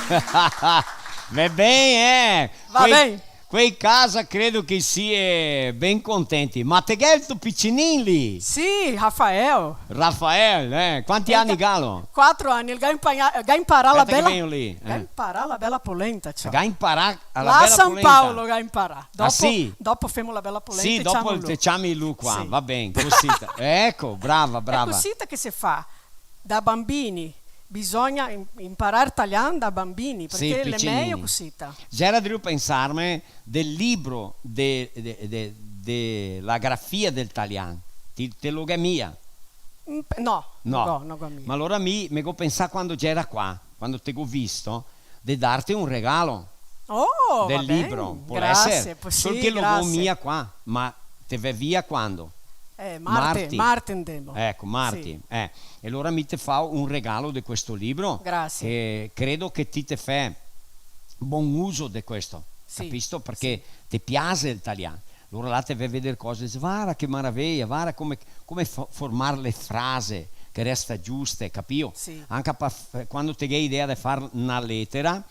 Va ben, eh. Va ben. Quei casa credo che i sie ben contenti. Ma te ghè el to picinin lì? Sì, Rafael. Rafael, eh. Quanti ani galo? Quatro ani, el ga impa-, ga imparà la bela, ga imparà la bela polenta, ciò. Ga imparà la bela polenta. Là a San Paolo ga imparà. Ah, sì? Dopo, dopo femo la bela polenta e ciamo lu. Sì, dopo te ciami lu qua, va ben, cosita. Eco, brava, brava. Xe cosita che se fa. Da bambini, bisogna im-, imparar talian da bambini, parché l'è mejo cosita. Sì, picinini. Gera drio pensarme del libro de, de, de, de la grafia del talian. Ti, te lo ghè mia? Mm, pe-, no, no go, no go mia. Ma alora mi, me go pensà quando gera qua, quando te go visto, de darte un regalo del libro. Oh, va ben. Pol eser. Grasie, po-, sì, grasie. Sol che lo go mia qua, ma te vè via quando? Eh, marte, marte ndemo. Eco, marti, eh. E alora mi te fao un regalo de questo libro. Grasie. Che credo che ti te fè bon uso de questo, sì, capisto? Parché te piase el talian. Alora là te vè veder cose, dixe, "Vara che maraveja, vara come, come fo-, formar le frase che resta giuste", capìo? Sì. Anca pa f-, quando te ghè idea de far na letera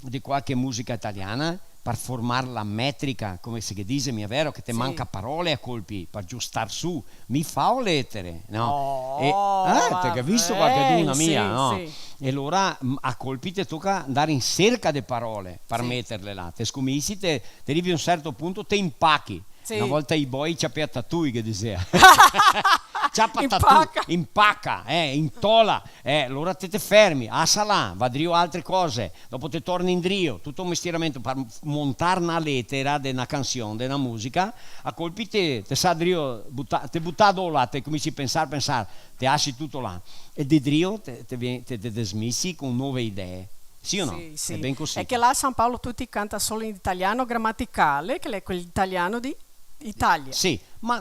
de qualche musica italiana, par formar la metrica, come se ghe dixe, mia vero? Che te manca parole a colpi par giustar su. Mi fao letere, no? Oh, e, eh, te ghè visto qualcheduna mia, no? Sì, sì. E alora, mm, a colpi te toca andar in serca de parole par meterle là. Te scominsi, te, te rivi a un certo punto, te impachi. Sì. Na volta i boi ciapea tatui, che disea. Ciapa tatù, impaca. Impaca, eh, intola. Eh, alora te, te fermi, asa là, va drio altre cose, dopo te torni indrio, tuto un mestieramento par montar na letera de na cansion, de na musica, a colpi te, te sa drio, buta-, te buta do là, te cominsi pensar, pensar, te asi tuto là. E de drio te, te vien-, te, te desmisi con nove idee. Sì o no? Sì, sì. Xe ben cusì. Xe che là a San Paolo tuti canta solo in italiano gramaticale, che l'è quel italiano de Italia. Sì, ma,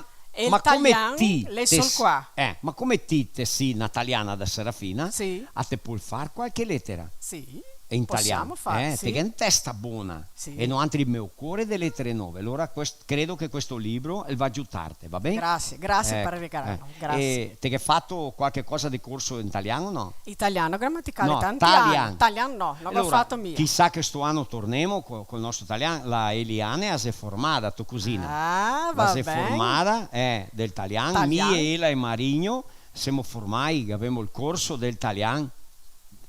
ma come ti te s-, eh, ma come ti te si na taliana da Serafina, sì, a te pol far qualche letera? Sì, in talian, posemo far, eh, sì. Te ghè in testa bona. Sì. E noantri me ocore de letere nove. Alora quest-, credo che questo libro el va giutarte, va ben? Grasie, grasie par el regalo, grasie. E te ghè fato qualche cosa de corso in talian o no? Italiano gramaticale, no, tanti ani. Talian. Talian no, no go fato mia. Alora, chisà che sto ano tornemo co-, col nostro talian, la Eliane la se formada, to cusina. Ah, va ben. La se formada, eh, del talian. Talian. Mi e ela e Marigno semo formai, che gavemo el corso del talian,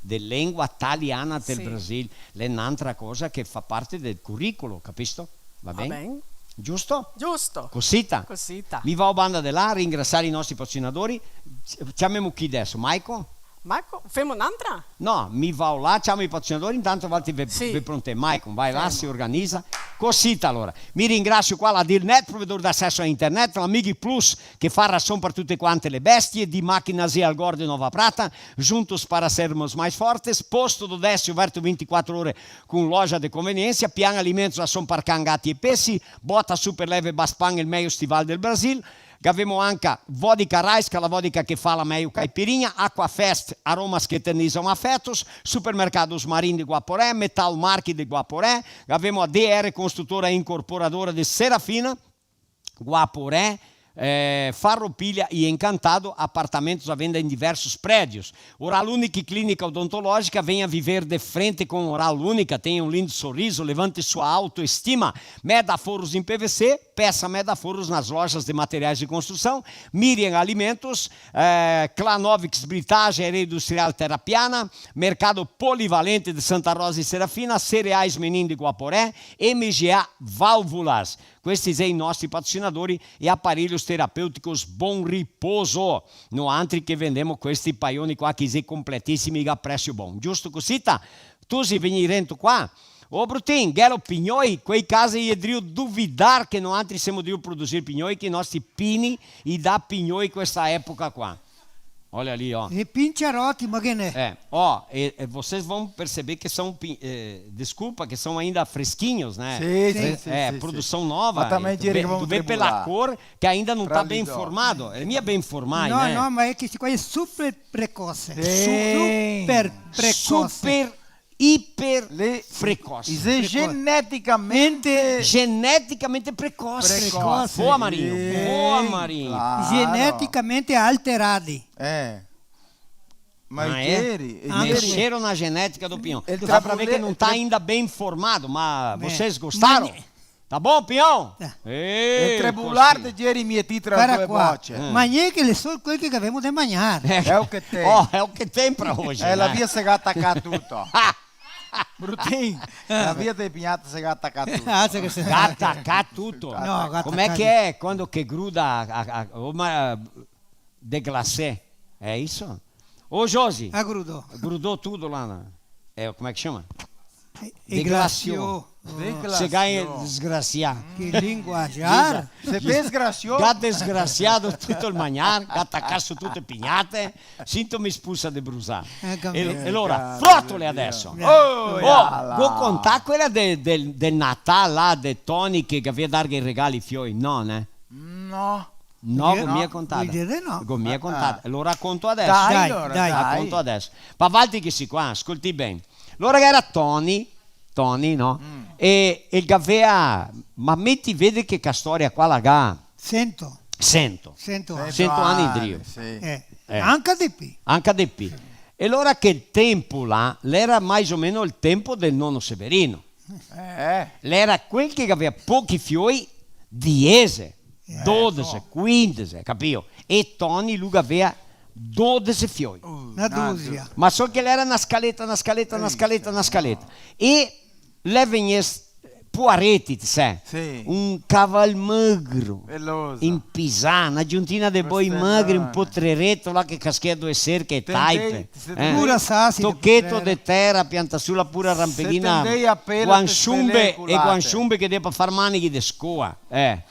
de lengua taliana del Brasil. Sì. L'è n'antra cosa che fa parte del curricolo, capisto? Va ben? Va ben. Giusto? Giusto. Cosita. Cosita. Mi vao banda de là, ringrasiar i nostri patrocinadori. Ciamemo chi deso? Maico? Maico, femo n'antra? No, mi vao là, ciamo i patrocinadori, intanto valtri ve, sì, ve pronte. Maico, vai là, femo, se organiza. Cosita, alora. Mi ringrasio qua la Dealnet, provedor d'aceso a internet, la Mighi Plus, che fa rason par tute quante le bestie, di Máquinas e Algor de Nova Prata, juntos para sermos mais fortes, Posto do Décio, aberto vinte e quatro ore con loja de conveniência, Pian Alimentos, rason par can, gati e pesi, Bota Super Leve Baspan, el mejo stival del Brasil, gavemo anca Vodka Raiska, la vodka che fa la mejo caipirinha, Aquafest, aromas que eternizam afetos, Supermercados Marin de Guaporé, Metal Market de Guaporé, gavemo a D R Construtora Incorporadora de Serafina, Guaporé, eh, Farroupilha e Encantado, apartamentos à venda em diversos prédios. Oral Unique Clínica Odontológica, venha viver de frente com Oral Única, tenha um lindo sorriso, levante sua autoestima. Meda Forros em P V C, peça Meda Forros nas lojas de materiais de construção, Miriam Alimentos, eh, Clanovix Britagem, Areia Industrial Terra Piana, Mercado Polivalente de Santa Rosa e Serafina, Cereais Menin de Guaporé, M G A Válvulas. Questi xe i nostri patrocinadori e Aparelhos Terapêuticos Bom Repouso. Noantri che vendemo questi paioni qua che xe completisimi, a presio bon. Giusto cosita? Tusi, vegnì rento qua. Ô Brutin, ghelo pignoi, quei casi i è drio duvidar che noantri semo drio produsir pignoi, che i nostri pini i dà pignoi questa epoca qua. Olha ali, ó. E pincharote, ma che n'è? É, ó, e, e vocês vão perceber que são pi-, eh, desculpa, que são ainda fresquinhos, né? Sì, sì, sì, sì. É, produção nova. Ma também dire che vão tribular. Tu vê pela cor que ainda não tá bem formado. Ele não é bem formado, né? No, no, ma xe che sti qua xe super precoce. Sì. Su-, super precoce. Super iper precoce. Precoce. Geneticamente. Geneticamente precoce. Precoce. Boa, Marinho. Sì. Boa, Marinho. Claro. Geneticamente alterati. É. Ma ah, eh? Ieri, ieri. Mexeram na genética do pinhão. Dá pra ver que não tá ainda bem formado, mas vocês gostaram? Tá bom, pinhão? Tá. Eh, el trebular de ieri mi e ti tra le due boce. Ma gnente, l'è sol quel che gavemo de magnar. Eh, xe el che tem. Oh, xe el che tem pra hoje, eh, né? La via se ga tacà tuto. Brutin, la via de pignata se ga tacà tuto. Ah, se ga tacà tuto. No, ga tacà tuto. Come che xe quando che gruda a, a, a, o ma, de glacé? Xe isso? Ô, Josi. Ah, grudou. Grudou tudo lá na, é, como é que chama? E, e glaciou. Deglaciou. Se ga desgracià. Que linguajar. Se desgraciou. Ga desgraciado tuto el magnar, ga tacà su tute e pignate, sinto me spusa de brusar. E, e alora, frotole adeso. Oh, go contà quela de, del, del Natal là, de Toni che gavea darghe i regali ai fioi, no, né? No. No, go mia contà. Vuol dire no. Go mia contà. Lo raconto adeso. Dai, dai, alora, dai. Raconto adeso. Pa valtri che sì qua, scoltè ben. Alora ghe gera Toni, Toni, no? Mm. E, e el gavea, ma meti, vedi che sta storia qua la ga sento. Sento. Sento ani. Sento ani indrio. Sì. Eh. Eh. Anca de pi. Anca de pi. E alora che el tempo là, l'era mais o meno el tempo del nono Severino. Eh. L'era quel che gavea pochi fioi, diese, eh, dodese, quindese, capìo? E Toni, lu gavea dodese fioi. Uh, na duzia. Ma sol che l'era na scaleta, na scaleta, na scaleta, na scaleta. E l'è vegnest puareti, te sè? Sì. Un caval magro, peloso, in pisà, na giuntina de boi magri, un po' trereto là che caschea due serche e taipe. Pura sasi, tocheto de tera, pianta su la pura rampeghina, guanciumbe e guanciumbe che dea pa far maneghi de scoa, eh.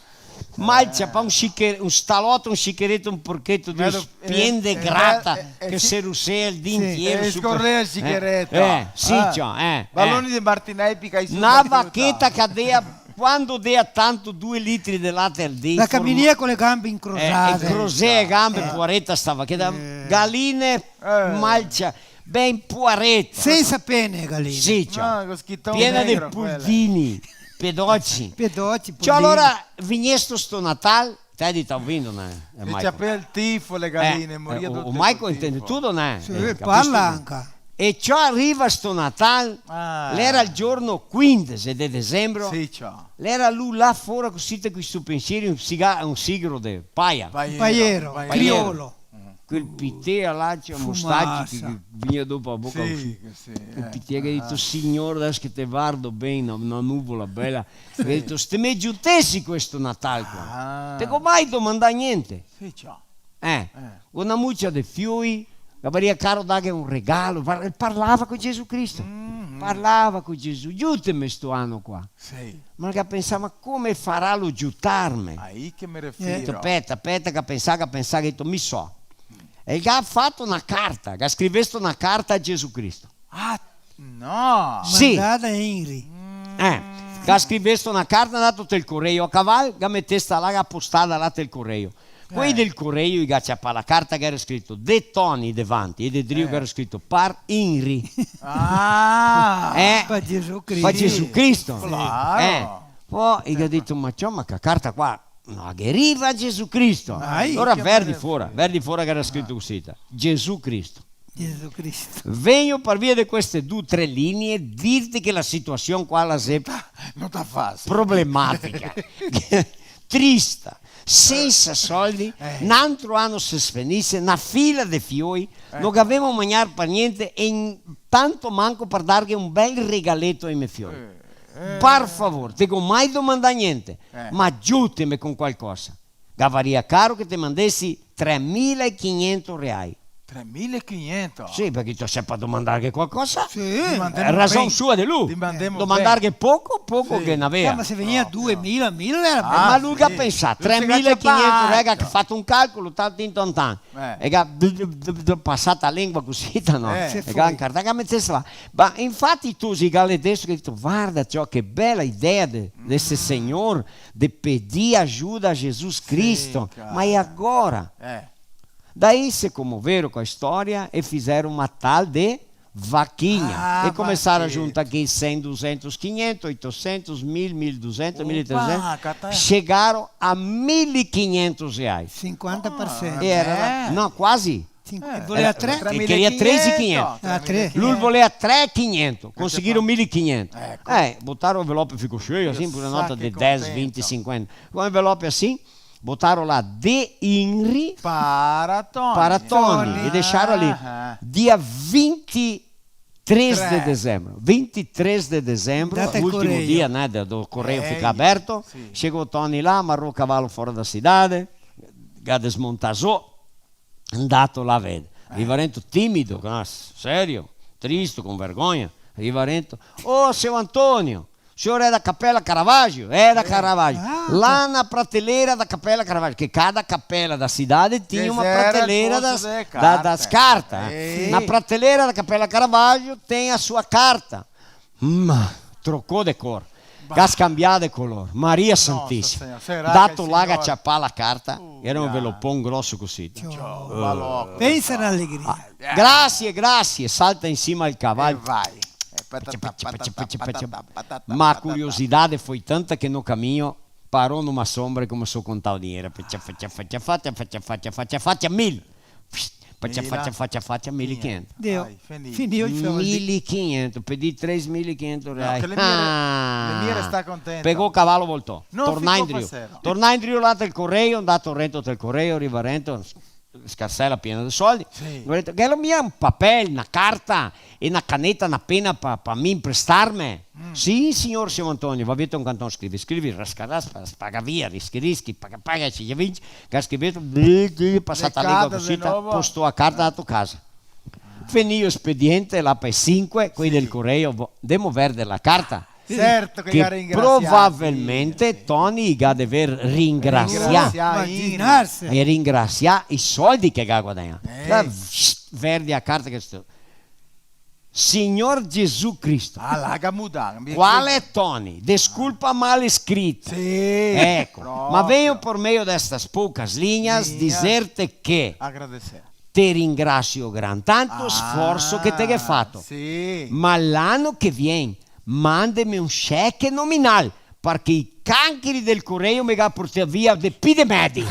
Malcia, pa un scicher-, un staloto, un scichereto, un porcheto, due spien de grata, che se rusea el dì intiero, eh, scorrea el scichereto. Eh, sì, ciò, eh. Baloni de martinai picai su. Na vacheta che dea, quando dea tanto, due litri de late al dì. La caminea co le gambe incrosate. Eh, incrosea le gambe, puareta sta vacheta. Galine, malcia, ben puareta. Sensa pene, galine. Sì, ciò. Piena de puldini, pedoci. Pedoci, puldini. Ciò, alora, vignesto sto Natal, te dito, vindo, né? E ciapea el tifo, le galine, moria tute col tifo. O Maico intende tuto, né? Sì, parla anca. E ciò, riva sto Natal, l'era el giorno quindese de desembro, sì, ciò, l'era lu là fora cusì, te, co sto pensiero, un siga-, un sigaro de paia. Paiero, paiero, criolo. Quel pitea là, ciò, mostaci che, che vegnia dopo a boca cusì. Sì, sì, eh. Quel pitea che ga dito: "Signor, adeso che te vardo ben, na, na nuvola bela." Sì. Ga dito: "Se te me giutesi questo Natal qua, te go mai domandà gnente." Sì, ciò. Eh, co na mucia de fioi, gavaria caro darghe un regalo, par-, parlava co Gesù Cristo. Mm, mm. Parlava co Gesù: "Giuteme sto ano qua." Sì. Ma el ga pensà: "Ma come farà lu giutarme?" Aí che me refiro. Eh. Speta, speta, che ga pensà, che ga pensà, che ga dito: "Mi so." E el ga fato na carta, el ga scrivesto na carta a Gesù Cristo. Ah, no! Sì. Mandada a Inri. Eh, el ga scrivesto na carta, ndà tel coreio a caval, el ga metesta là, el ga postada là tel coreio. Quei del coreio i ga ciapà la carta che gera scrito de Toni davanti e de drio che gera scrito par Inri. Ah! Eh? Pa Gesù Cristo. Pa Gesù Cristo. Claro. Eh. Po i ga dito: "Ma ciò, ma che carta qua no ghe riva a Gesù Cristo." Alora verdi fora, verdi fora che gera scrito cusì: Gesù Cristo. Gesù Cristo. Vegno par via de queste du tre linie dirte che la situasion qua la xe problematica, trista, sensa soldi, n'antro ano se sfenise, na fila de fioi, no gavemo magnar par gnente e in-, tanto manco par darghe un bel regaleto ai me fioi. Par favor, te go mai domandà gnente, ma giuteme con qualcosa. Gavaria caro che te mandesi tremila e quinhentos reai. Tremila e quinhentos? Sì, parché te xe par domandarghe qualcosa. Sì. Rason sua de lu. Domandarghe poco, poco che n'avea. Eh, ma se vegnea duemila, mila era bon. Ma lu ga pensà, tremila e quinhentos reai, ga fato un calcolo, tan, tin, tan, tan. Eh. E ga d-, d-, d-, d-, pasà la lengua cusì, no? Eh. E ga incartà, che metese là. Ma infati tu sì, ga ledesto, che dito: "Varda, ciò, che bela idea de, de sto signor, de pedir ajuda a Jesus Cristo." Sì, cara. Ma e agora? Eh. Daí se comoveram com a história e fizeram uma tal de vaquinha. Ah, e começaram a juntar aqui cem, duzentos, quinhentos, oitocentos, mil, mil e duzentos, mil e trezentos. Opa, catá. Chegaram a mil e quinhentos reais. Cinquanta por cento. Ah, era, não, quase. Cinque, eh, voleva tre? Tre mila e quinhentos. Queria treze e quinhentos. Ah, tre. Lu voleva tre e quinhentos, conseguiron mila e quinhentos. Eco. Eh, botaron envelope, ficou cheio, assim, por nota de dez, vinte, cinquenta. Com envelope assim, botaron là de Inri para Toni. Para Toni, e deixaron ali. Ah. Dia vinte e três de dezembro. Vinte e três de dezembro, ultimo dia, né, do, do correio ficar aberto. Sì. Chegou Toni là, amarrou o cavalo fora da cidade, ga desmontà zo, ndato là, vede. Riva rento timido, ah, serio, tristo, con vergogna. Riva rento: "Ô, seu Antônio, o senhor é da Capela Caravaggio?" "É da Caravaggio." "Ah, lá na prateleira da Capela Caravaggio", che cada capela da cidade tinha uma prateleira das, da, das cartas. Sì. "Na prateleira da Capela Caravaggio tem a sua carta." Ma trocou de cor. Ga scambià de color. Maria Santissima. Nossa Senhora, será que é senhor? Dato là, ga ciapà la carta. Era un envelopon groso cusì. Ciò, va loco. Pensa na alegria. Ah, grazie, grazie. Salta in sima al cavalo. E vai. Ma a curiosidade foi tanta che no caminho parou numa sombra e começou a contar o dinheiro. Facia, facia, facia, facia, mil. Facia, facia, facia, facia, mil e quinhentos. Deu. Ai, finì. Finì i soldi. Mil e quinhentos, pedi três mil e quinhentos reais. No, che le mie, le mie restà contento. Pegou o cavalo, voltou. Tornà indrio. Tornà indrio là del correio, ndato rento del correio, riva rento, scarsela piena de soldi. Sì. Go dito: "Ghe lo mia un papel, na carta e na caneta, na pena pa, pa mi imprestarme?" "Sì, signor, signor Antonio." Va via te un canton, scrivi, scrivi, rasca, rasca, spaga via, rischi, rischi, paga, paga, se ghe vinci, ga scrivito, bli, bli, pasà la liga cusì, postò a carta, dato casa. Finì o espediente, là par le sinque, quei del correio, vo-, demo verde la carta. Certo che, che probabilmente Toni i ga de ver ringrasià. Ringrasià, imaginarse. E ringrasià i soldi che ga guadagnà. Eh. Là, verdi a carta che sto: "Signor Gesù Cristo." Ah, là ga mudà. "Quale Toni? Desculpa mal escrita." Sì, eco, proprio. "Ma venho por meio destas poucas linhas dizerte que te ringrazio gran tanto sforço que te ghè fato. Sì. Ma l'ano che vien, mandeme un cheque nominal, parché i cancheri del correio me ga portà via de pi de medi."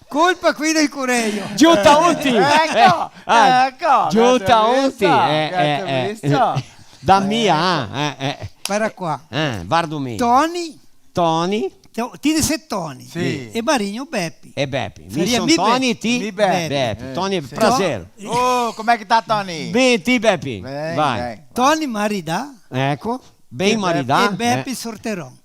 Colpa qui del correio. Giuta unti! Eco, eh, ah, eco, giuta unti! Gatu visto? Eh, eh, eh. Da mia, eh, eh. Varda qua. Eh, vardo mi. Toni. Toni. Ti, ti te si Toni. Sì. E Marigno Bepi. E Bepi. Mi son Toni e ti? Mi Bepi. Bepi. Eh, Toni, sì. Prazer. Oh, come che sta, Toni? Ben, ti, Bepi? Ben, vai. Toni maridà. Eco, ben maridà. E Bepi sorteron.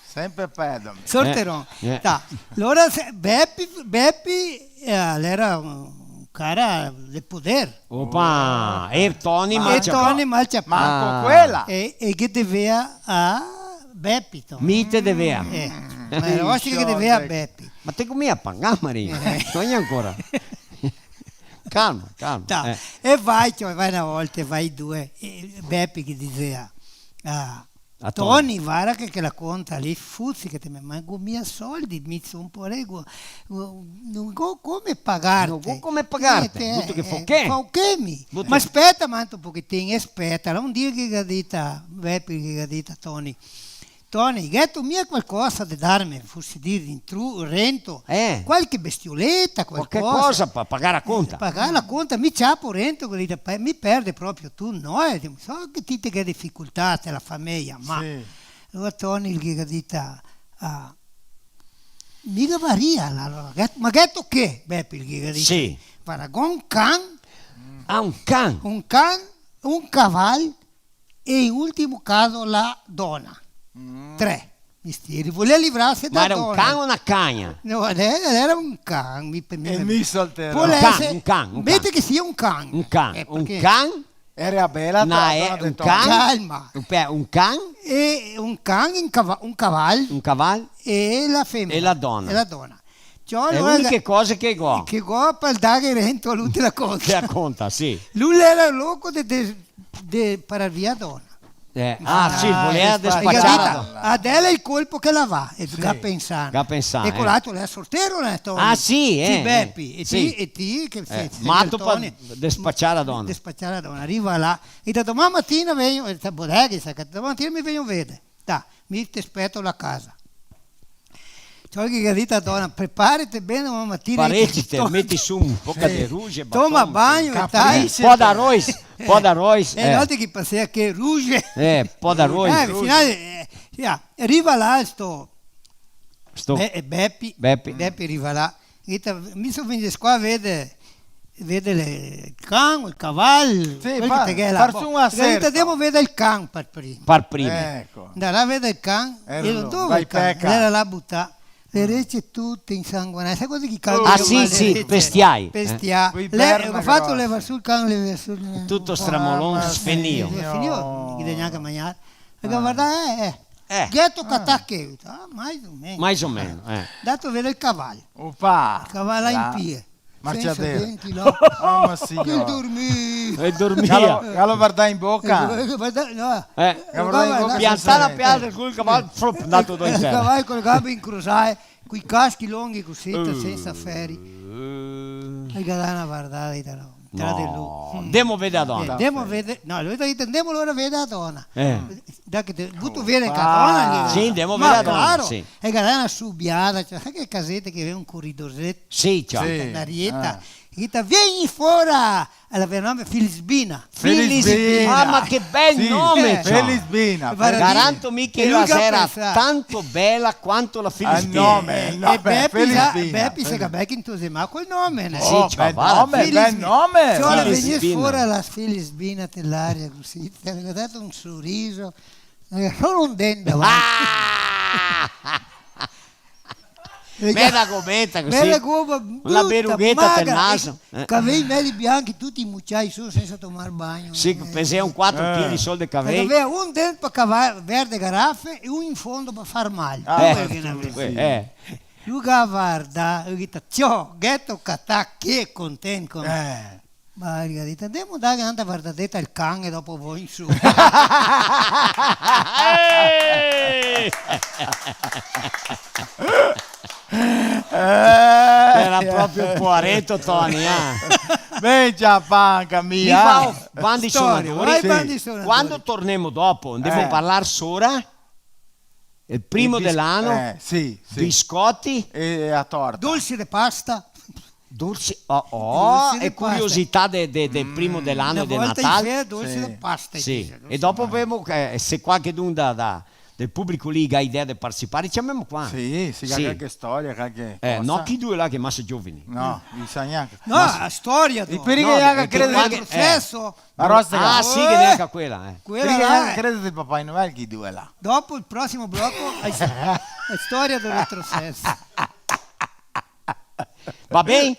Sempre pedo. Sorteron. Eh, eh. Ta. Alora se, Bepi, Bepi, eh, l'era un cara de poder. Opa, e Toni mal ciapà. E Toni mal ciapà. Manco quela. E, e che devea a Bepi, Toni. Mi te devea. Eh, ma l'era osti che devea a Bepi. Ma te go mia pagà, Maria? Eh. Sogna ancora. Calma, calma. Ta. Eh. E vai, ciò, vai na volta, vai due. E Bepi che dizea, ah, A Toni. Toni, varda che, che la conta lì, fuzi che te me, ma go mia soldi, mi son poarego, no go come pagarte. No go come pagarte. Niente, vuto che, eh, fauchemi. Fauchemi. Ma speta, manda un pochetin, e speta. Là un dì che ga dita, Bepi che ga dita a Toni: "Toni, gheto mia qualcosa de darme, fuzi dir, in tru-, rento? Eh. Qualche bestioleta, qualcosa." Qualche cosa pa pagar la conta. Eh, pagar la conta, mi ciapo rento, che dite, pe-, mi perde proprio tu, no? Eh, so che ti te ghe dificoltà, te la fameja, ma... Sì. Alora Toni el ghe ga dita, ah, mi gavaria, alora, ghe-, ma gheto che, Bepi, el ghe ga dita? Sì. Varda, go un can. Ah, un can. Un can, un caval, e in ultimo caso la dona. Mm. Tre mestieri. Volea livrarse da dona. Ma era un can o na cagna? No, era, era un can, mi, mi... E mi soltero. Volea... Un can, un can, un can. Mete che sia un can. Un can, eh, un can. Era bela, na, la dona de Toni. Calma. Un pe-, un can. E un can, un cava-, un caval. Un caval. E la femena. E la dona. E la dona. Ciò, le uniche cose che go. Che go par darghe rento a lu te la conta. Te la conta, sì. Lu l'era loco de, de, de parar via dona. Eh, ah, sì, volea despaciar la dona. Adela el colpo che la va, e ga pensà. Ga pensà, eh. E quel altro l'era sortero, l'era Toni. Ah, sì, eh, sì, eh. Bepi, e ti, e ti che... Eh, mato par despaciar la dona. Despaciar la dona. Riva là, e doman matina vegno, e sta bodega, sa che doman matina mi vegno veder. Dai, mi te speto là casa. Ciò che ga dito la dona, preparate ben, mama, tira i... Parecite, meti su un poco de ruge, toma bagno e tal. Po' d'arroz, po' d'arroz, eh. E note che pasea che ruge. Eh, po' d'arroz. Eh, al final, eh, sì, ah, riva là sto, sto Be-, eh, Bepi, Bepi. Bepi riva là. Dite, mi so vegnù qua a veder, veder el can, el caval, sì, quel che te ghe là. Far su un acerto. Dite, ndemo veder el can par prima. Par prima. Eco. Ndar là a veder el can, e dove el can? L'era là butà. Le rece tute insanguinate. Sa cosa che i can... Ah, sì, sì, pestiai, eh. Pestiai. Go fato levar su el can, levar su el... Tuto stramolon, sfinìo. Sfinìo, no ghe dà gnanca magnar. E go vardà, eh, eh. Eh. Gheto catà che? Ah, mais o meno. Mais o meno, eh. Ndato veder el caval. Opa! Caval là in pie. Marcia dentro. Sensa denti, no? Oh, ma signor. Che dormì. E dormia. Galo, galo vardà in boca. Eh, vardà, no. Eh. Galo vardà in boca. Piantà la pianta col caval, flop, ndato dentro. El caval col gambe incrosà, coi caschi longhi cusì, sensa feri. Eh. E ga dà na vardada, no. Tra de lu. No. Ndemo veder la dona. Eh, ndemo veder, no, lu ga dito, ndemo alora veder la dona. Eh. Dai che te, vuto veder la dona, ghe dise. Sì, ndemo veder la dona, sì. Ma claro, e ga dà na subiada, ciò, sa che casete che ghe xe un coridorzeto? Sì, ciò. Sì. Na rieta. Ah. Che te vien fora, la avea nome Felisbina. Felisbina. Ah, ma che bel nome, ciò. Felisbina. Garanto mi che la sarà tanto bela quanto la Felisbina. El nome, el nome, Bepi, Felisbina. Bepi se ga bel entusiasmà col nome, né? Sì, ciò, bel nome, bel nome. Ciò, la vien fora la Felisbina te l'aria cusì, te ga dato un soriso, eh, solo un dente davanti. Meda gobeta cusì. Meda goba, bruta, magra, e cavei medi bianchi, tuti muciai su sensa tomar bagno. Sì, eh, pesea un quatro chili sol de cavei. Gavea un dente par cavai, verde garafe e un in fondo par far mal. Ah, eh, eh. Lu ga vardà, lu ga dito, ciò, gheto catà che content con... Eh. Ma el ga dito, ndemo dare na vardadeta al can e dopo vo in su. Eh! Era proprio un poareto, Toni, eh. Ben, ciapanca mia. Mi vao, bandi sonadori. Vai, bandi sonadori. Quando tornemo dopo, ndemo parlar sora el primo de l'ano, eh, sì, sì, biscoti. E a torta. Dolsi de pasta. Dolsi, oh, oh, dolsi de pasta. E curiosità de, de, del primo de l'ano e de Natal. Na volta in fera, dolsi de pasta, sì. E dopo vemo che, eh, se qualchedun da, da, del publico lì ga idea de participar, ciamemo qua. Sì, sì, sì. Qualche storia, qualche cosa. Eh, no, chi due là che masa giovani. No, no i sa gnanca. No, la storia, e dopo. No, che, che qualche, eh. Proceso. La rosa. Ah, sì, che neanca quela, eh. Quela là, eh. Credo del Papà Noel chi due là. Dopo el prosimo bloco, la, la storia del retroceso. Va ben?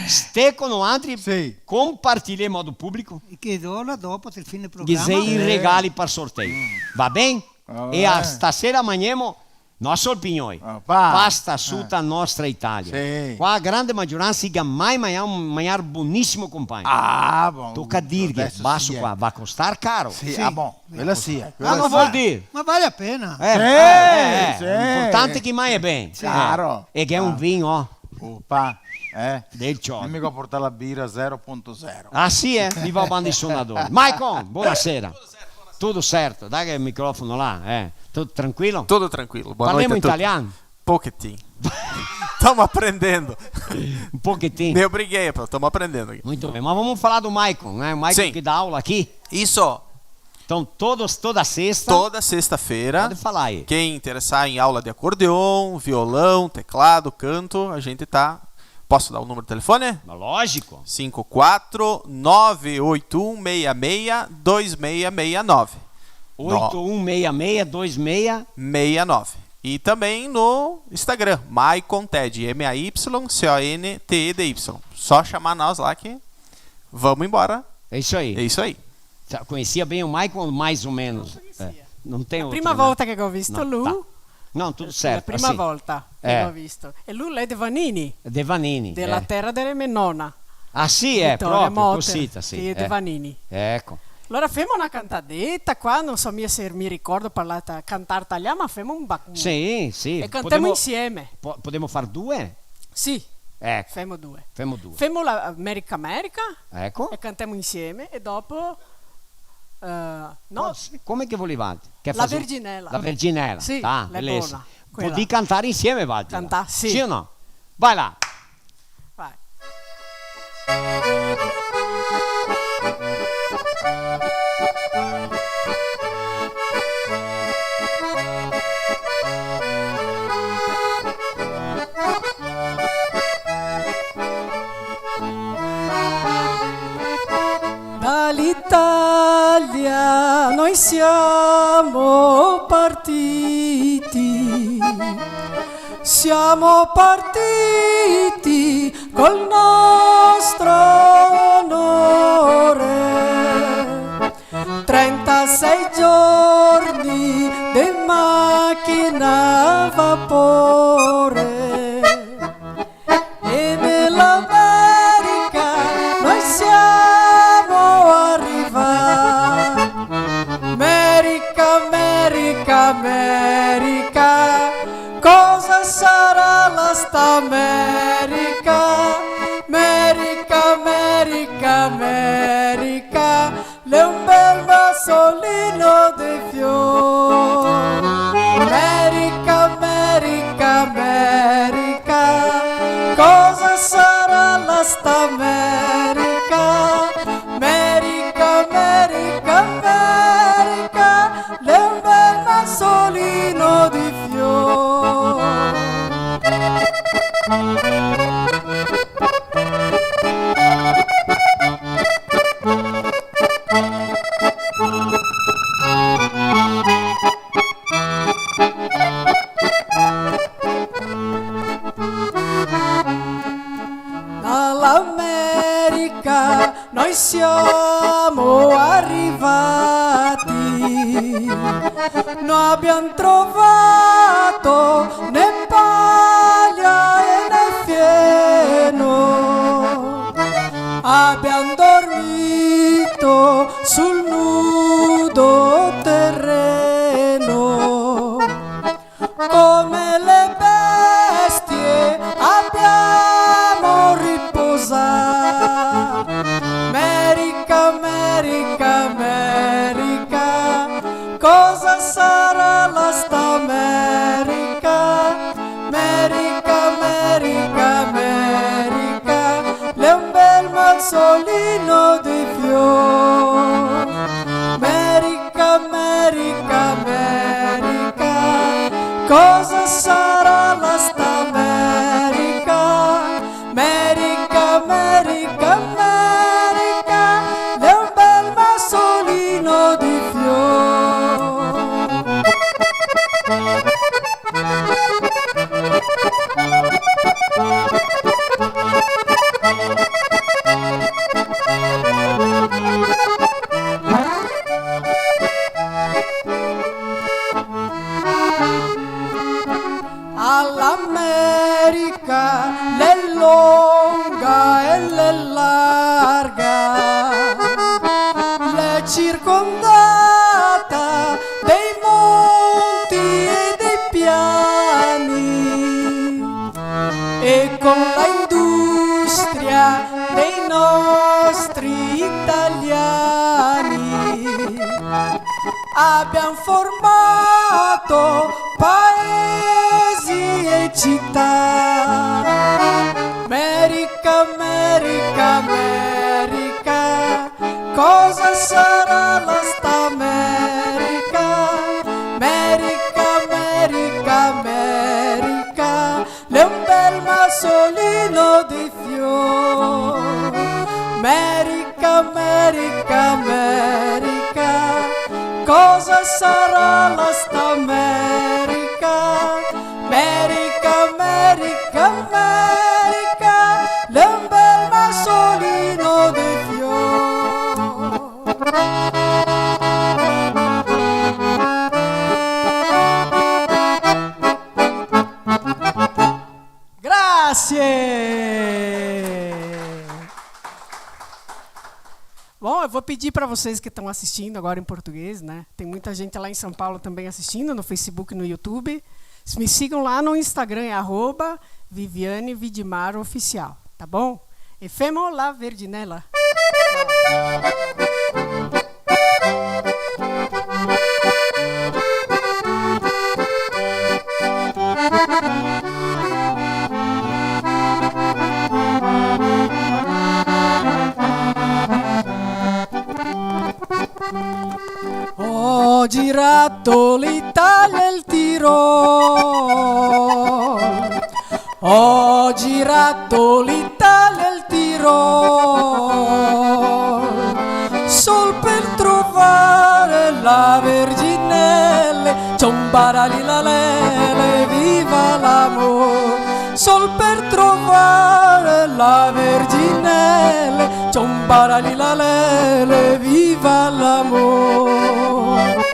Sté co noantri, sì, compartilé in modo publico. E che dura dopo, tel fine programa. Ghe xe i regali par sorteio. Mm. Va ben? Va ben. E a stasera magnemo No, sol pignoi. Ah, pa-, pasta suta nostra Italia. Sì. Qua a grande magioransa i ga mai magnà un magnar bonisimo, compagno. Ah, bon. Toca dirghe, deso baso sì, qua, eh, va costar caro. Sì, sì, ah, bon, quela sì, eh, quela sì. Ma vol dir? Ma vale la pena. Eh, sì, eh, eh, sì. L'importante che i magna ben. Claro. Eh, e che xe un vin, oh. Opa, eh. Del ciò. Mi me go portà la bira zero punto zero. Ah, sì, eh? Mi vao bandi sonadori. Maicon, bonasera. Tudo certo, dai che el microfono là, eh. Tudo tranquilo? Tudo tranquilo. Boa noite a tutti. Parlemo italian? Pochetin. Tamo aprendendo. Un pochetin. Me obriguei, però, tamo aprendendo aqui. Muito bem, mas vamos falar do Maicon, né? O Maicon que dá aula aqui. Isso. Então, todos, toda sexta. Toda sexta-feira. Pode falar aí. Quem interessar em aula de acordeon, violão, teclado, canto, a gente tá Posso dar o número de telefone? Mas lógico. Cinco quatro nove oito um meia meia dois meia meia nove. Oito um meia meia dois meia. Meia nove. E também no Instagram, Maicon Ted, M A Y C O N T E D Y. Só chamar nós lá que vamos embora. É isso aí. É isso aí. Sa-, conhecia bem o Maicon, mais ou menos? Não conhecia. É, não tem outro, né? A prima volta che go visto lu. Não, tá. Não, tudo certo, assim. La prima volta che go visto. E lu l'è de Vanini. De Vanini, eh. De la tera de me nona. Ah, sì, eh, proprio, Motter, cosita, sì, che l'è de Vanini. Eco. Alora femo na cantadeta qua, no so mia se me ricordo parlar ta-, cantar talian, ma femo un ba-, sì, sì, e cantemo insieme. Podemo, po-, podemo far due? Sì, eco, femo due. Femo due. Femo la America America, eco, e cantemo insieme, e dopo Eh, no. Come che volevate? Che la Verginela. La Verginela, sì, ah, l'è bona, quela. Podì cantar insieme, valtri. Cantà, sì. Sì o no? Vai là. Vai. Da l'Italia noi siamo partiti, siamo partiti col nostro onore. Trentasei giorni de machina a vapore. E nell'America noi siamo arrivati. America, America, America, cosa sarà la sta America? America, America, America, l'è un bel masolino de fior. America, America, America, cosa sarà la sta America? America, America, America, l'è un bel masolino de fior. Dall'America noi siamo arrivati, non abbiamo trovato né paglia e né fieno, abbiamo dormito sul nudo terreno. Come le bestie abbiamo riposato. America, America, America, cosa sarà la sta America? America, America, America, l'è un bel masolino de fior. America, America, America, cosa sarà la sta America? America, America, America, l'è un bel masolino de fior. All'America l'è longa e l'è larga, l'è circondata dei monti e dei piani, e con la industria dei nostri italiani abbiamo formato paesi e città. America, America, America, cosa sarà la sta America? America, America, America, l'è un bel masolino de fior. America, America, America, cosa sarà la sta America? America, America, America, l'è un bel masolino de fior. Grazie! Bom, eu vou pedir para vocês que estão assistindo agora em português, né? Tem muita gente lá em São Paulo também assistindo no Facebook, no YouTube. Me sigam lá no Instagram, é arroba Viviane Vidimar Oficial, tá bom? E femo la Verdinela. girato l'Italia e il Tirol. Ho girato l'Italia e il Tirol, sol per trovare la Verginelle, ciombaralì la lele, viva l'amor. Sol per trovare la Verginelle, ciombaralì la lele, viva l'amor.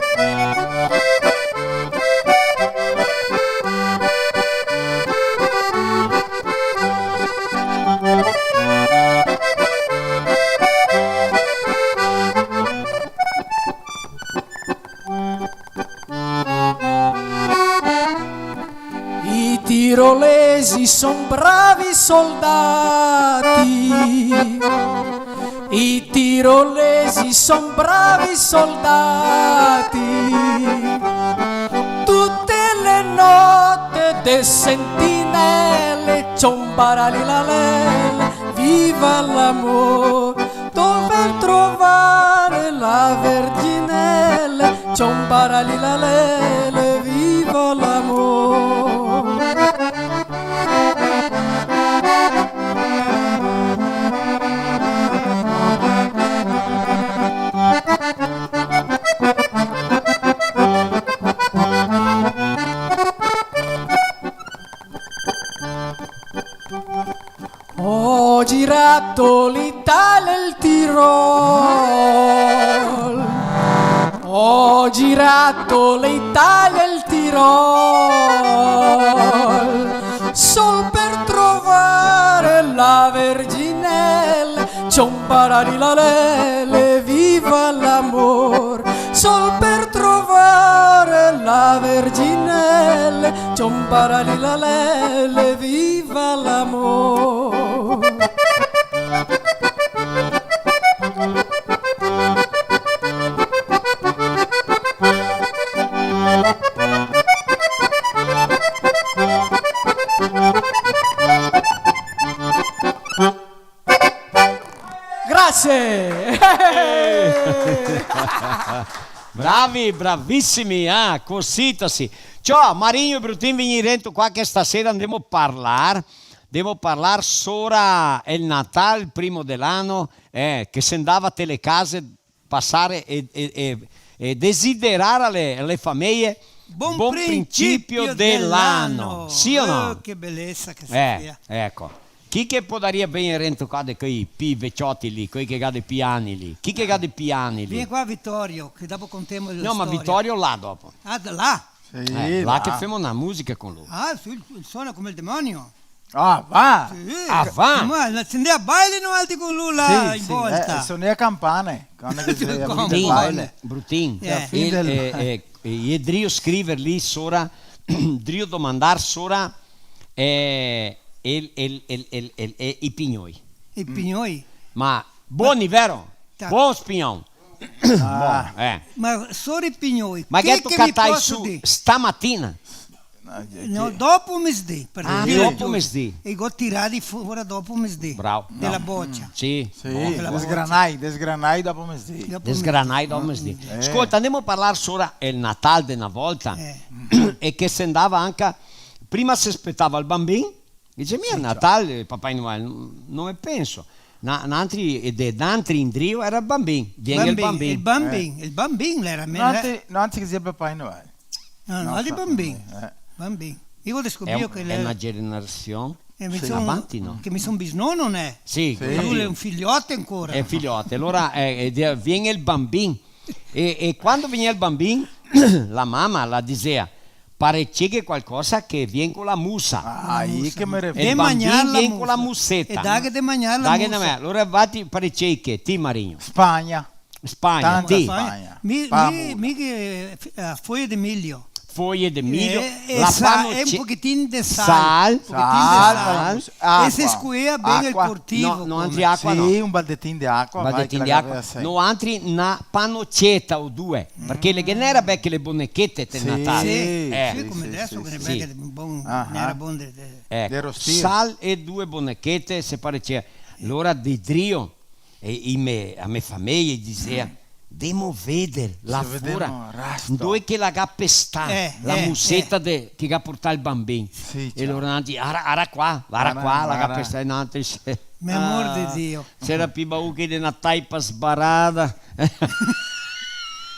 I tirolesi son bravi soldati, i tirolesi son bravi soldati. Tute le note de sentinele, ciombaralì la lele, viva l'amor. Dove trovare la Verginelle, ciombaralì la lele, viva l'amor. Ho girato l'Italia e il Tirol, ho girato l'Italia e il Tirol, sol per trovare la Verginelle, ciombaralì la lele, viva l'amor. Sol per trovare la Verginelle, ciombaralì la lele, viva l'amor. Grazie! Bravi, bravisimi, ah, cosita sì. Ciò, Marinho e Brutin, vegnì rento qua che stasera ndemo parlar, ndemo parlar sora el Natal, primo de l'ano, eh, che se ndava te le case pasare e, e, e, e desiderar a le, a le fameje bon principio de l'ano. Sì o no? Eh, che belesa che sia. Eh, eco. Chi che podaria vegner rento qua de quei pi vecioti lì, quei che ga de pi ani lì? Chi che ga de pi ani lì? Vien qua Vitorio, che dopo contemo la storia. No, ma Vitorio là dopo. Ah, da là? Sì, eh, là che femo na musica con lu. Ah, sì, sona come el demonio. Ah, va! Sì. Ah, va! Ma se ndea a baile noaltri con lu là in volta. Sì, sì, eh, sonea campane, quando che se Brutin, Brutin. Eh. E, e, e, e drio scriver lì sora, drio domandar sora, eh, el, el, el, el, el, eh, i pignoi. I pignoi. Ma boni, vero? Bon spignon. Ah. Bon, eh. Ma sora i pignoi, ma che, che gheto che mi catai poso su dir? Stamatina? No, dopo mesdì, parché... Ah, dopo mesdì. E go tiradi fora dopo mesdì. Bravo, bravo. De la bocia. Sì. Sì, de la bocia. Desgranai, desgranai dopo mesdì. Dopo mesdì. Desgranai dopo mesdì. Eh. Scolta, ndemo parlar sora el Natal de na volta, eh, e che se ndava anca, prima se spetava el Bambin, Dixe, mi, sì, Natal, Papai Noel, no, no me penso. Na-, nantri, e de, nantri indrio era el Bambin. Vien el Bambin. El Bambin, eh, el Bambin l'era me-, nantri, nantri che sia Papai Noel. No, no, el Bambin. Eh. Bambin. Mi go descobrio che l'è na generasion, eh, mi son, avanti, no? Che mi son bisnono, né? Sì, sì. Lu l'è un filiote ancora. È filiote. Alora, eh, eh, vien el Bambin. E, e quando vien el Bambin, la mama la disea, Pareceghe qualcosa che vien co la musa. Ah, la musa, che me... El Bambin vien co la museta. E daghe de magnar la musa. Daghe de magnar. Alora vati, pareceghe, ti, Marinho. Spagna. Spagna, ti. Tanta Spagna. Mi, mi, mi che, eh, foie de milio. Foie de milio. E, e la sa-, panoce-, e un pochetin de sal. Sal. Un pochetin de sal. Sal, acua. E se scuea ben el cortivo. No, no, anzi, acua no. Sì, un baldetin de acua, vai, che la gavea sei. Baldetin de acua. No, antri na panoceta o due. Parché le, ghe n'era beche le bonechete te Natal. Sì, eh, sì, come deso che ghe n'è beche bon, ghe n'era bon de, de... Eco, de rostir. Sal e due bonechete, se parecea. Alora de drio, e i me, a me fameia i disea, Demo veder là fora, dove che la ga pestà, eh, la museta de, che ga portà el banbin. Sì, e lora, ara, ara qua, ara qua, la ga pestà in altri. Me amor de Dio. C'era pi baul che de na taipa sbarada.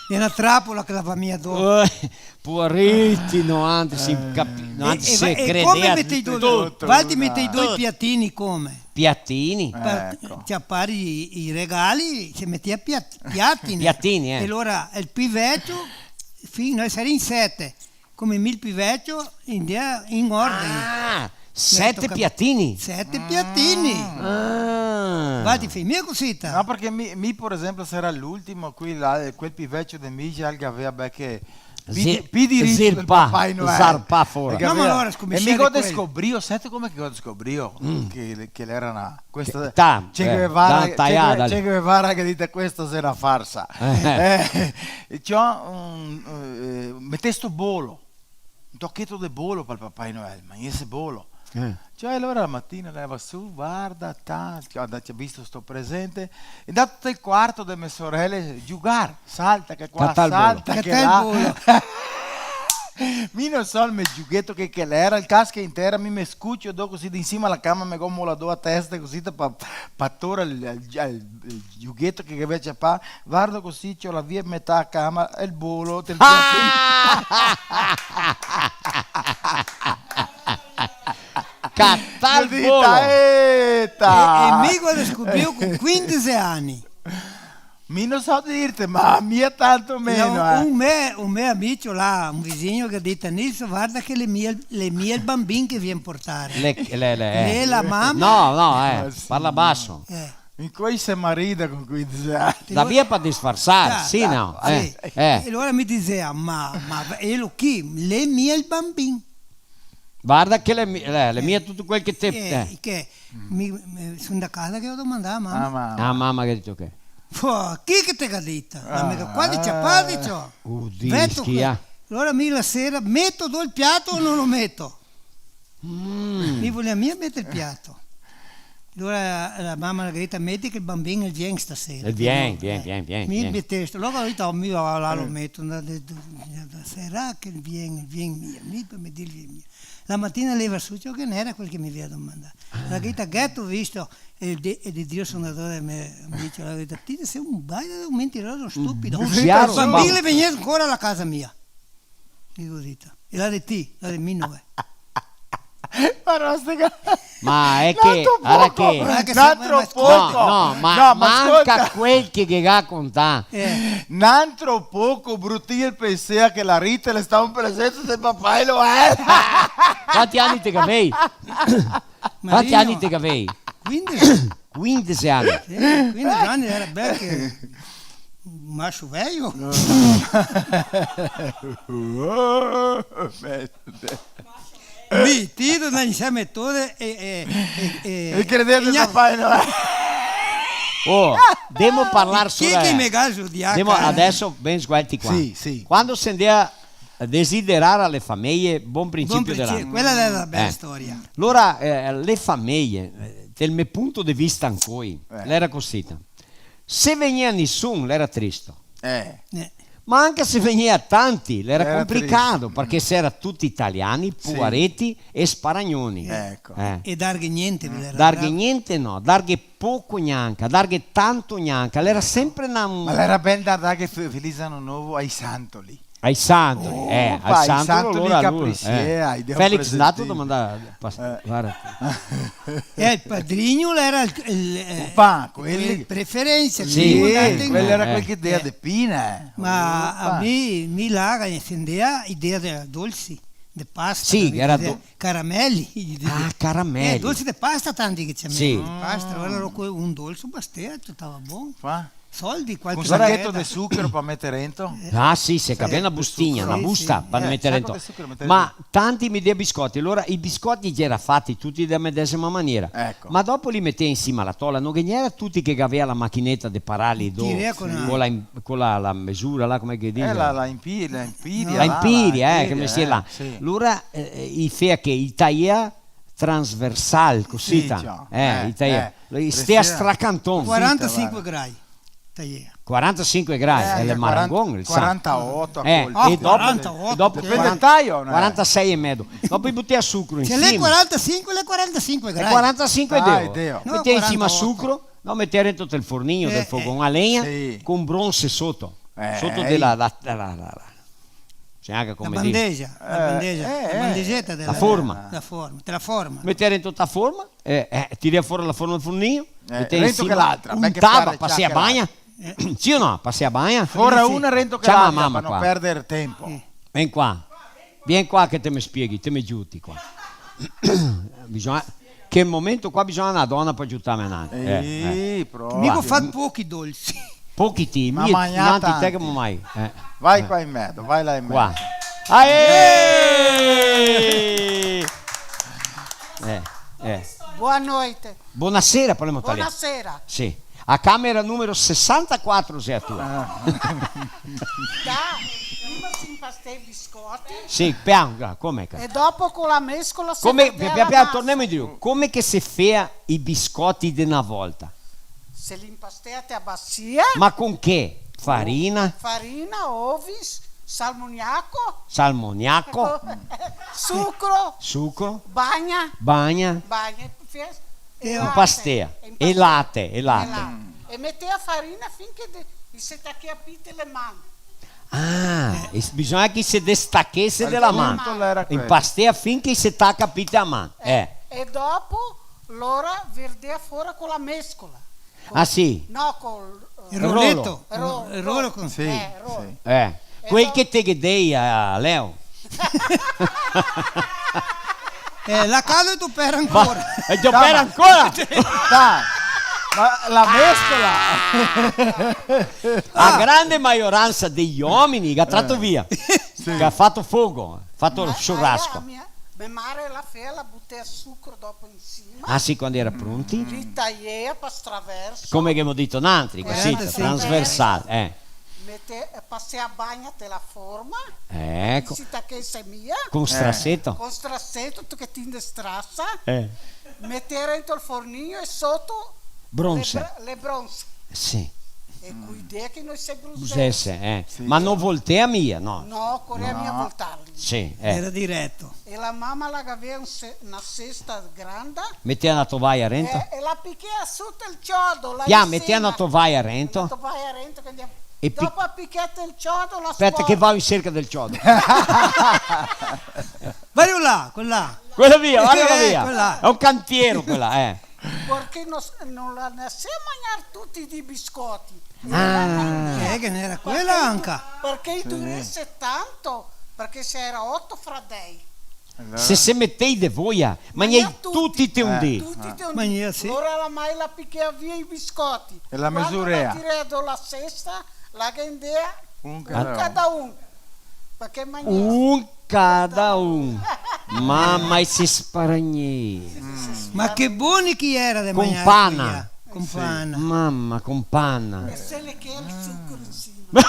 De na trapola che la va mia dopo. Eh, povareti, no, anzi, se capi-, no, anzi, se credea tuto. Valtri metei do i piatini come? Piatini. Par ciapar i, i regali, se metea piat-, piatini. Piatini, eh. E lora el pi vecio, fin, noi saremo in sete. Come mi el pi vecio, in de-, in ordine. Ah, sete piatini? Sete piatini. Ah. Valtri fei mia cosita. No, parché mi, mi, par esenpio, sarà l'ultimo, quel là, quel pi vecio de mi, già el gavea, beh, che pi di-, pi diritto del Papà Noel. Zarpà fora. No, ma alora, e mi go descobrio, senti come che go descobrio che, che l'era na Questa, ta-, Che Guevara, eh, Che Guevara che ga dito: "Questa xe na farsa." Eh. Eh, ciò, un, eh, metesto bolo, un tocheto de bolo pal Papà Noel, ma ese bolo. Eh. Ciò, e alora la matina leva su, varda, ta, ciò, ga visto sto presente, e ndà tuto el quarto de me sorele giugar. Salta che qua, salta che là. Catà el bolo. Mi no so el me giugheto che, che l'era, el casca in tera, mi me scucio do cusì de in sima la cama, me go molà do a testa cusì pa, pa tor el, el, el, el giugheto che, che gavea ciapà, vardo cusì, ciò, la via metà cama, el bolo, te... Catà el bolo. Eta! E, e mi go descubrio co quindese ani. Mi no so dirte, ma mia tanto meno, eh. Un me, un me amico là, un visigno, che ga dito: "Nilso, varda che l'è mia, l'è mia el banbin che vien portare." Le, le, le, eh. L'è la mama. No, no, eh, parla baso. Eh. In cui se marida con quindese ani. La via par disfarsar, sì, no? Sì. Eh. E alora mi disea: "Ma, ma elo chi? L'è mia el banbin." Varda che l'è mi-, eh, l'è mia tuto quel che te, eh, eh. Che mi, mi, so ndà casa che go domandà a mama. Ah, mama. Ah, mama che ga dito che? Pò, chi che te ga dito? La me ga quasi ciapà, ciò. Oddio, veto schia. Alora mi la sera meto do el piato o no lo meto? Mm. Mi volea mia meter el piato. Alora la mama la ga dito: "Meti che el banbin el vien stasera." El vien, vien, vien, vien, vien. Mi metesto, alora go dito: "Oh, mi là lo meto, ndà de, de, de, sarà che el vien, el vien mia, mi par me dir el vien mia." La matina leva su, ciò, che no l'era quel che me vea domandà. La ga dito: "Gheto visto el de, el de Dio sonador?" Me, me dice, la ga dito: "Ti te si un baile de un mentiroso, un stupido." Bugiaro. El banbin el vegnea ancora a la casa mia. Digo, dita. E la de ti, la de mi no xe. Ma no, ste ca-, ma xe che, n'antro poco, ara che, n'antro poco. No, no, ma, no, ma manca scolta. Quel che, che ga contà. Eh. N'antro poco, Brutil pensea che la Rita l'è stà un presente del Papà Noel. Quanti ani te gavei? Quanti ani te gavei? Quindese. Quindese ani. Sì, quindese ani, era bel che un maso veio. Mi, ti, na insieme tode e, e, e, e... E credete, e gna-, Papà Noel. Oh, demo parlar su... Chi che me ga giudià, demo, cara? Adeso ben sguelti qua. Sì, sì. Quando se ndea desiderar a le fameie, bon principio de l'ano. Bon principio, quela l'è la bela storia. Alora, eh, le fameie, eh, del me punto de vista ancoi, eh, l'era cosita. Se vegnea nisun, l'era tristo. Eh. Eh. Ma anca se vegnea tanti, l'era conplicà, tristo, parché s'era tuti italiani, sì, povareti e sparagnoni. Eco. Eh. E darghe gnente, ve l'era... Darghe gnente no, darghe poco gnanca, darghe tanto gnanca, l'era sempre na... Ma l'era bel da darghe fe-, Feliz Ano Novo ai santoli. Ai santoli, eh, ai santoli, alora, alora, eh. Felix, ndà a domandar, eh, varda. Eh, el padrigno l'era el, el, eh, quel preferensa, sì, quel l'era quel che dea de pina, eh. Ma a mi, mi là, se ndea, i dea de dolsi, de pasta, sì, era do-, carameli. Ah, carameli. Eh, dolsi de pasta tanti che ciamea. Sì. De pasta, alora co-, un dolso bastea, stava bon. Soldi, qualche... Un sacheto de sucaro par meter dentro? Eh. Ah, sì, se gavea na bustigna, na busta par meter dentro. Sì, sì. Eh, saco de sucaro, meter dentro. Ma tanti mi dea biscoti, alora i biscoti i gera fati tuti dela medesima maniera. Eco. Ma dopo li metea in sima la tola, no ghe n'era tuti che gavea la machineta de pararli do, co la, co la, la mesura là, come che dise? Eh, la, la impi-, la impiria, la impiria, eh, che mestier là. Sì. Alora, eh, i fea che i taia transversal, cosita. Sì, ciò. Eh, eh, i taia. Eh, stea stracanton. Quarantasinque grai. Taia. Quarantasinque grai, eh, el xe marangon, el sa. Quarantaoto, eh, e dopo, quarantaoto, dopo dipende dal taio, no? Quarantasei e mezo. Dopo i butea sucro in sima. Se l'è quarantasinque, l'è quarantasinque grai. L'è quarantasinque, ah, deo. Deo. No, metea in sima quarantaoto. Sucro, lo metea dentro del fornio, eh, del fogon a legna, sì, con bronse soto. Eh, soto de la, la, la, la, la. Xe anca come dire. La bandeja, la bandeja, eh, la bandejeta de la, la forma. La forma, de la forma. Metea dentro la forma, eh, eh, tirea fora la forma del fornio, eh, metea in sima, dentro che l'altra, untava, pasea bagna. Eh. Sì o no? Pasea bagna? Fora una, rento che l'altra, par no perder tempo. Sì. Vien qua. Vien qua che te me spieghi, te me giuti qua. Bisogna, che momento qua bisogna na dona par giutarme avanti. Eh, eh. Proprio. Mi go fato pochi dolsi. Pochi ti, ma mi, magna tanti. Te che mai. Eh. Vai qua in mezo, vai là in mezo. Qua. Aê! Eh, eh. Boa noite. Bonasera, parlemo talian. Bonasera. Sì. A camera numero sesantaquatro xe a tua. Ah. Dai, prima se impastea i biscoti. Sì, pian, come che... E dopo co la mescola se... Come, pian, pian, tornemo indrio. Come che se fea i biscoti de na volta? Se li impastea te a basia. Ma con che? Farina? Farina, ovi, salmoniaco. Salmoniaco. Eco. Sucro. Sucro. Bagna. Bagna. Bagna. E late. Impastea. E late, e late. E late. E metea farina fin che de-, i se tachea pì te le man. Ah, e s-, bisogna che i se destachese de la man. Al punto l'era quel. Impastea fin che i se taca pì te a man. Eh. E dopo, lora verdea fora co la mescola. Ah, sì? No, col, eh, el roleto. Rolo. El rolo con... Sì, eh, rolo. Sì. Eh. E quel che te ghe dei a Leo. Eh, la casa te opera ancora. Ma, e te opera ancora? Dai, ma la mescola. A grande maioransa dei omini che ga trato via. Sì. Che ga fato fogo, fato churrasco. Ma, ma la mia, me mare la fea, la butea sucro dopo in sima. Ah, sì, quando era pronti? Li taiea par straverso. Come che ghemo dito nantri, cusì, eh, sì, transversal, eh. Mete, pasea bagna te la forma. Eco. Se tachese mia. Con straseto. Con straseto, un tochetin de strasa. Eh. Metea rento el fornio e soto bronse. Le br-, le bronse. Sì. E co idea che no se brusese. Brusese, eh. Sì. Ma no voltea mia, no? No, ocorea mia voltarli. Sì, eh. Era direto. E la mama la gavea un se-, na sesta granda. Metea na tovaia rento? Eh, e la pichea soto el ciodo, la... Pian, metea na tovaia rento? Na tovaia rento, che andia-, e pi-, dopo la pichea el ciodo, la... Speta, che vao in serca del ciodo. Varda là, quel là. Quel via, varda quel via. Eh, quel là. Xe un cantiero, quel là, eh. Parché no s-, no la nasea magnar tuti i dì biscoti. Ah. Eh, che n'era quela anca. Parché i durese tanto, parché se era oto fradei. Se se metei de voia, magnei tuti te un dì. Tuti te un dì. Magnea, sì. Alora la mai la pichea via i biscoti. E la mesurea. Quando la tirea do la sesta, la ghe ndea un cada un. Parché magnea. Un cada un. Mama, e se sparagnea. Ma che boni che i era de magnar. Con pana. Con pana. Mama, con pana. E se le che el sucro in sima.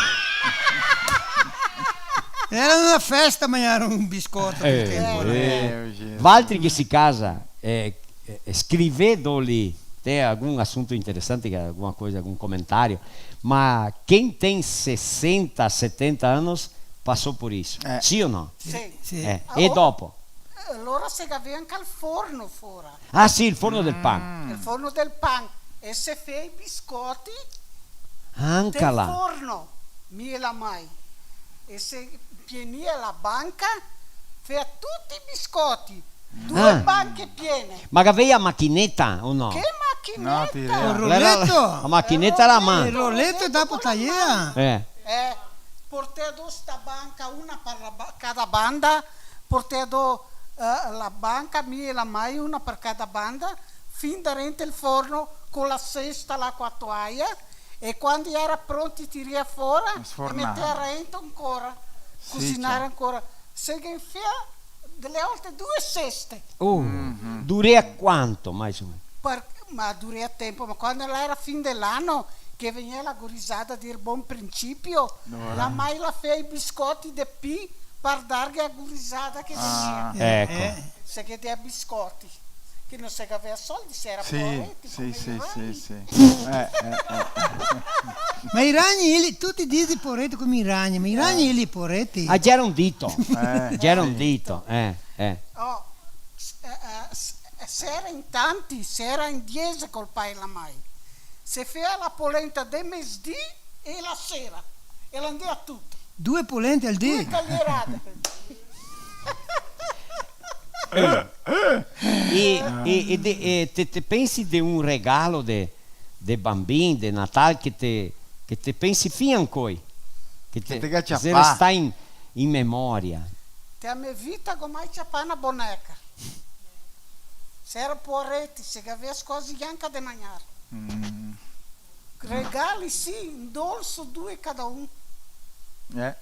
Era na festa magnar un biscoto quel tempo, eh. Eh, sì. Valtri che sì casa, eh, eh, scrivedoli, te algun asunto interesante, che alguna cosa, algun comentario, ma quem tem sessenta, setenta anos passou por isso. Eh. Sì o no? Sì. Sì. Eh, e dopo? Eh, alora se gavea anca el forno fora. Ah, sì, el forno del pan. El forno del pan. E se fea i biscoti anca là. Del forno, mi e la mai. E se pienea la banca, fea tuti i biscoti. Due banche piene. Ma gavea machineta o no? Che machineta? No, ti... El roleto. La machineta a la man. El roleto e dopo taiea. Eh. Eh, portea do sta banca, una par la ba-, cada banda, portea do, eh, la banca, mi e la mai, una par cada banda, fin darente el forno co la sesta là co a toaia, e quando i era pronti tirea fora e metea rento ancora, cusinar ancora. Se ghe fea dele volte due seste. Oh, durea quanto, mais o meno? Par-, ma durea tempo, ma quando la era fin de l'ano, che vegnea la gurisada dir bon principio, la mai la fea i biscoti de pì par darghe a gurisada che vegnea. Ah. Eco. Eh. Se ghe dea biscoti. Che no se gavea soldi, se era poareti, sì, come sì, i ragni. Sì, sì. Eh, eh, eh. Ma i ragni, eli, tuti dise poareti come i ragni, ma i ragni, eh, eli poareti? Ah, gera un dito. Eh, gera un dito, eh, eh. Oh, s-, eh, eh, s-, eh, se era in tanti, se era in diese col pai e la mai. Se fea la polenta de mesdì e la sera, e la ndea tuta. Due polente al dì? Due talierade. E, e, e de, e te, te pensi de un regalo de, de banbin, de Natal, che te, che te pensi fin ancoi? Che te, che te ga ciapà. Che xe restà in, in memoria? Te a me vita go mai ciapà na boneca. Se era poareti, se gavea squasi gnanca de magnar. Mm. Regali sì, un dolso, due cada un. Eh.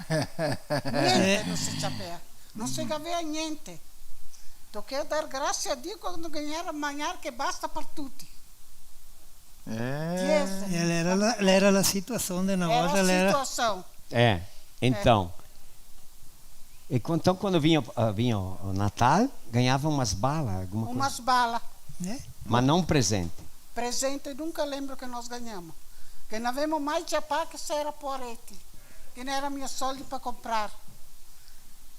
Gnente no se ciapea, no se gavea gnente. Tochea dar grasie a Dio quando ghe n'era magnar che basta par tuti. Eh. Diese. E l'era la, l'era la situasion de na volta, l'era. Era la situasion. Eh, então. E co-, então, quando vinha, ah, vinha o Natal, ganhava umas balas, alguma coisa. Umas balas. Né? Mas não presente. Presente, nunca lembro que nós ganhamos. Che no gavemo mai ciapà, che se era poareti, che no era mia soldi par comprar.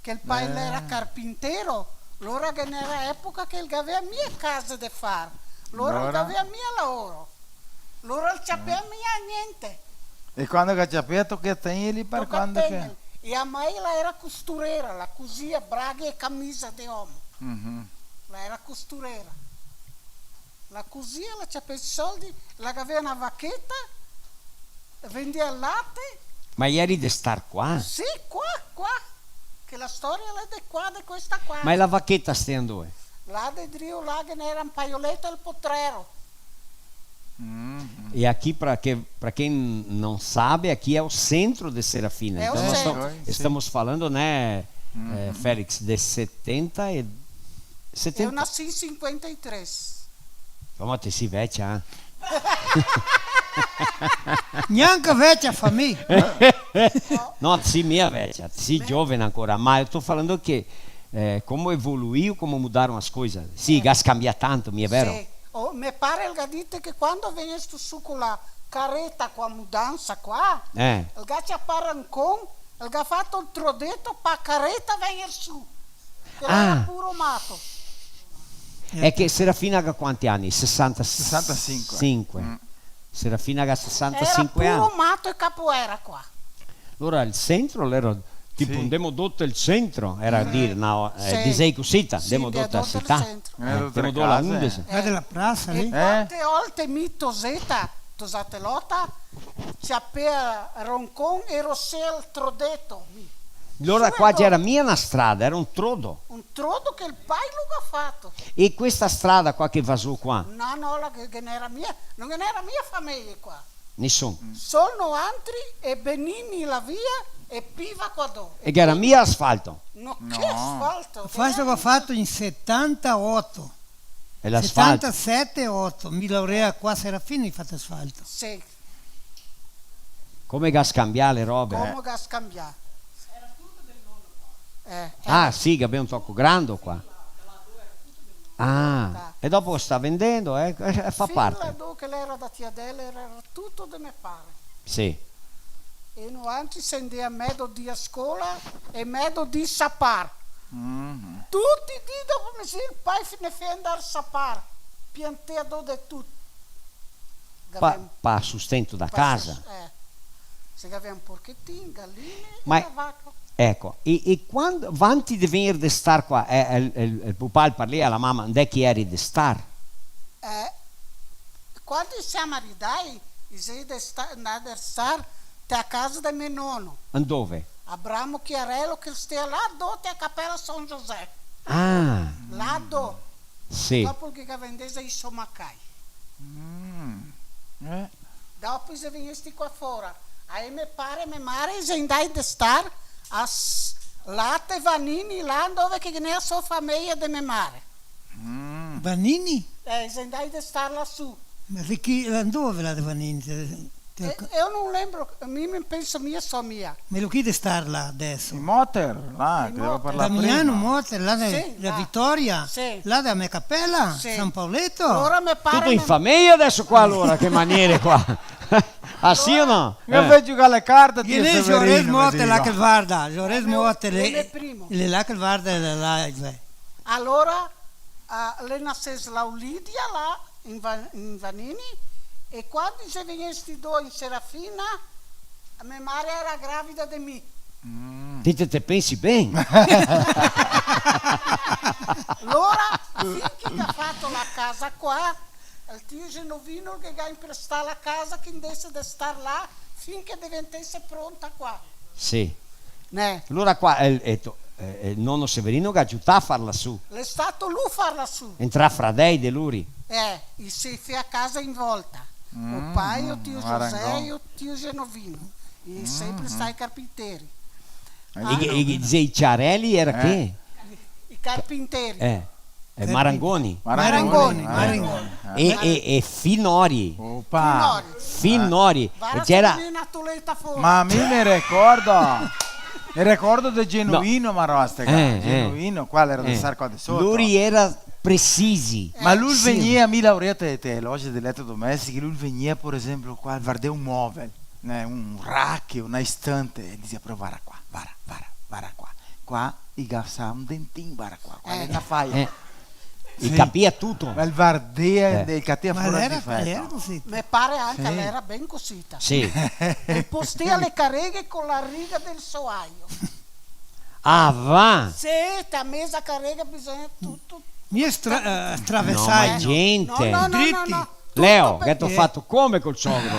Che el pai, eh, l'era carpintero, lora che n'era epoca che el gavea mia case de far, lora el gavea mia laoro. Lora el ciapea mia gnente. E quando che ciapea, toca tegnerli par quando che... Toca tegnerli. E a mai la era costurera, la cosia braghe e camisa de omo. Mhm. La era costurera. La cosia, la ciapea i soldi, la gavea na vacheta, vendea late. Ma ieri de star qua? Sì, qua, qua. Che la storia l'è de qua, de questa qua. Ma e la vacheta stea ndove? Là de drio, là che n'era un paioleto al potrero. Mm. E aqui, pra que, pra quem não sabe, aqui é o centro de Serafina. É o centro. Então, nós estamos, estamos falando, né, eh, Félix, de setenta e, setenta. Eu nasci em cinquenta e três. Insoma, te si vecia, eh? Gnanca vecia, fa mi. No, te si mia vecia, te si giovane ancora, ma eu tô falando que, eh, como evoluiu, como mudaram as coisas. Sì, ga scambià tanto, mia vero? Sì. Oh, me pare el ga dito che quando vegnesto su co la careta, co la mudansa qua, eh, el ga ciapà rancon, el ga fato el trodeto pa careta vegner su. Che l'era puro mato. È che Serafina ga quanti ani? Sessantasinque. Sessantasinque. Mm. Serafina ga sessantasinque ani. Era puro mato e capoera qua. Alora el centro l'era, tipo, sì, ndemo doto el centro, era dir, no, eh, sì, disei cusì, ta, sì, ndemo doto la cità. Eh, ndemo doto la case. Undese. Vedi la piasa lì? E quante volte mi toseta, tosate lota, ciapea roncon e rosea el trodeto. Alora qua ghe n'era mia na strada, era un trodo. Un trodo che el pai lo ga fato. E questa strada qua che va su qua? No, no, la che, che n'era mia, no ghe n'era mia fameje qua. Nisun. Sol noantri e Benini la via e Piva qua do. E ghe n'era mia asfalto? No, che asfalto? Asfalto che ga fato in setantaoto. E l'asfalto? Setantasete, oto, mi laurea qua a Serafina, i ga fato asfalto. Sì. Come ga scambià le robe, eh? Come ga scambià? Eh, eh. Ah, sì, che gavemo un toco grando qua. Ah, e dopo sta vendendo, eh? Eh, fa parte. Fin là do che l'era da Tiadele, era tuto de me pare. Sì. E noantri se ndea medo dì a scola e medo dì sapar. Mhm. Tuti i dì dopo mesdì el pai ne fea ndar sapar, piantea do de tuto. Pa, pa sustento da casa. Eh. Se gavea un porchetin, galine e la vaca. Eco, e, e quando, vanti de vegner de star qua, eh, el, el, el pupà el parlea a la mama, ndè che i ieri de star? Eh, quando i se maridai, i xe de sta-, ndà de star te a casa de me nono. Ndove? Abramo Chiarello, che stea là do te a Capela San José. Ah. Là do. Sì. Dopo che ga vendese i so macai. Mm. Eh. Dopo i xe vegnesti qua fora. Ae me pare e me mare i xe ndai de star a s-, là te Vanini, là ndove che ghe n'è a so fameja de me mare. Mm. Vanini? Eh, i xe ndai de star là su. Ma de chi, là ndove là de Vanini? Eh, eu no lembro, mi, mi penso mia, so mia. Ma lu chi de star là deso? In Moter, là, che devo parlar prima. Damiano Moter, là de, sì, de là. Vitoria, sì, là de me capela, sì. San Paoleto. Alora me pare... Tuto in fameja deso qua, alora, che maniere qua? Ah, sì o no? Mi fai giugar le carte, ti, Severino, Giorez Moter, là che varda, Giorez Moter, le, le là che varda, le là, eh. Alora, ah, le nasese la Lidia là, in Va-, in Vanini, e quando se vegnesti do in Serafina, me mare era gravida de mi. Mm. Ti te, te pensi ben? Lora, fin che ga fato la casa qua, el tio Genovino che ga imprestà la casa, che ndese de star là, fin che deventese pronta qua. Sì. Né. Alora qua, eh, eh, to-, eh, eh, el nono Severino che ga aiutà a farla su. L'è stato lu farla su. Entrà fradei de luri. Eh, i se fea casa in volta. Mm, o pai, o tio José, o tio Genovino. I sempre stai carpinteri. E, e, e i ciareli era che? I carpinteri. Eh. Eh, Marangoni. Marangoni, Marangoni. E, e, e Finori. Opa. Finori. Finori. Varda, gera na tuleta fora. Ma mi me ricordo, me ricordo de Genuino, no. Marosta, eh, eh. Genuino, qual era de, eh, star qua de soto. Lori era presisi. Ma lu, sì, vegnea, mi laorea te, te loge de eletrodomestici, lu vegnea, por esempio, qua, vardea un movel, né, un rack, una estante, e dizea: "Però vara qua, vara, vara, vara qua." Qua i ga sa un dentin, vara qua, qua, eh, l'è na faia. Eh. Sì. I capia tuto. Ma el vardea, eh, i capia fora de difeto. Ma l'era cusì. Me pare anca, sì, l'era ben cusita. Sì. E postea le careghe co la riga del soaio. Ah, va! Sì, te meza carega bisogna tuto. Mi stra-, eh, stravesai. No, ma gente. No, no, no, no, no. Driti. Leo, che te ga fato come col sogro?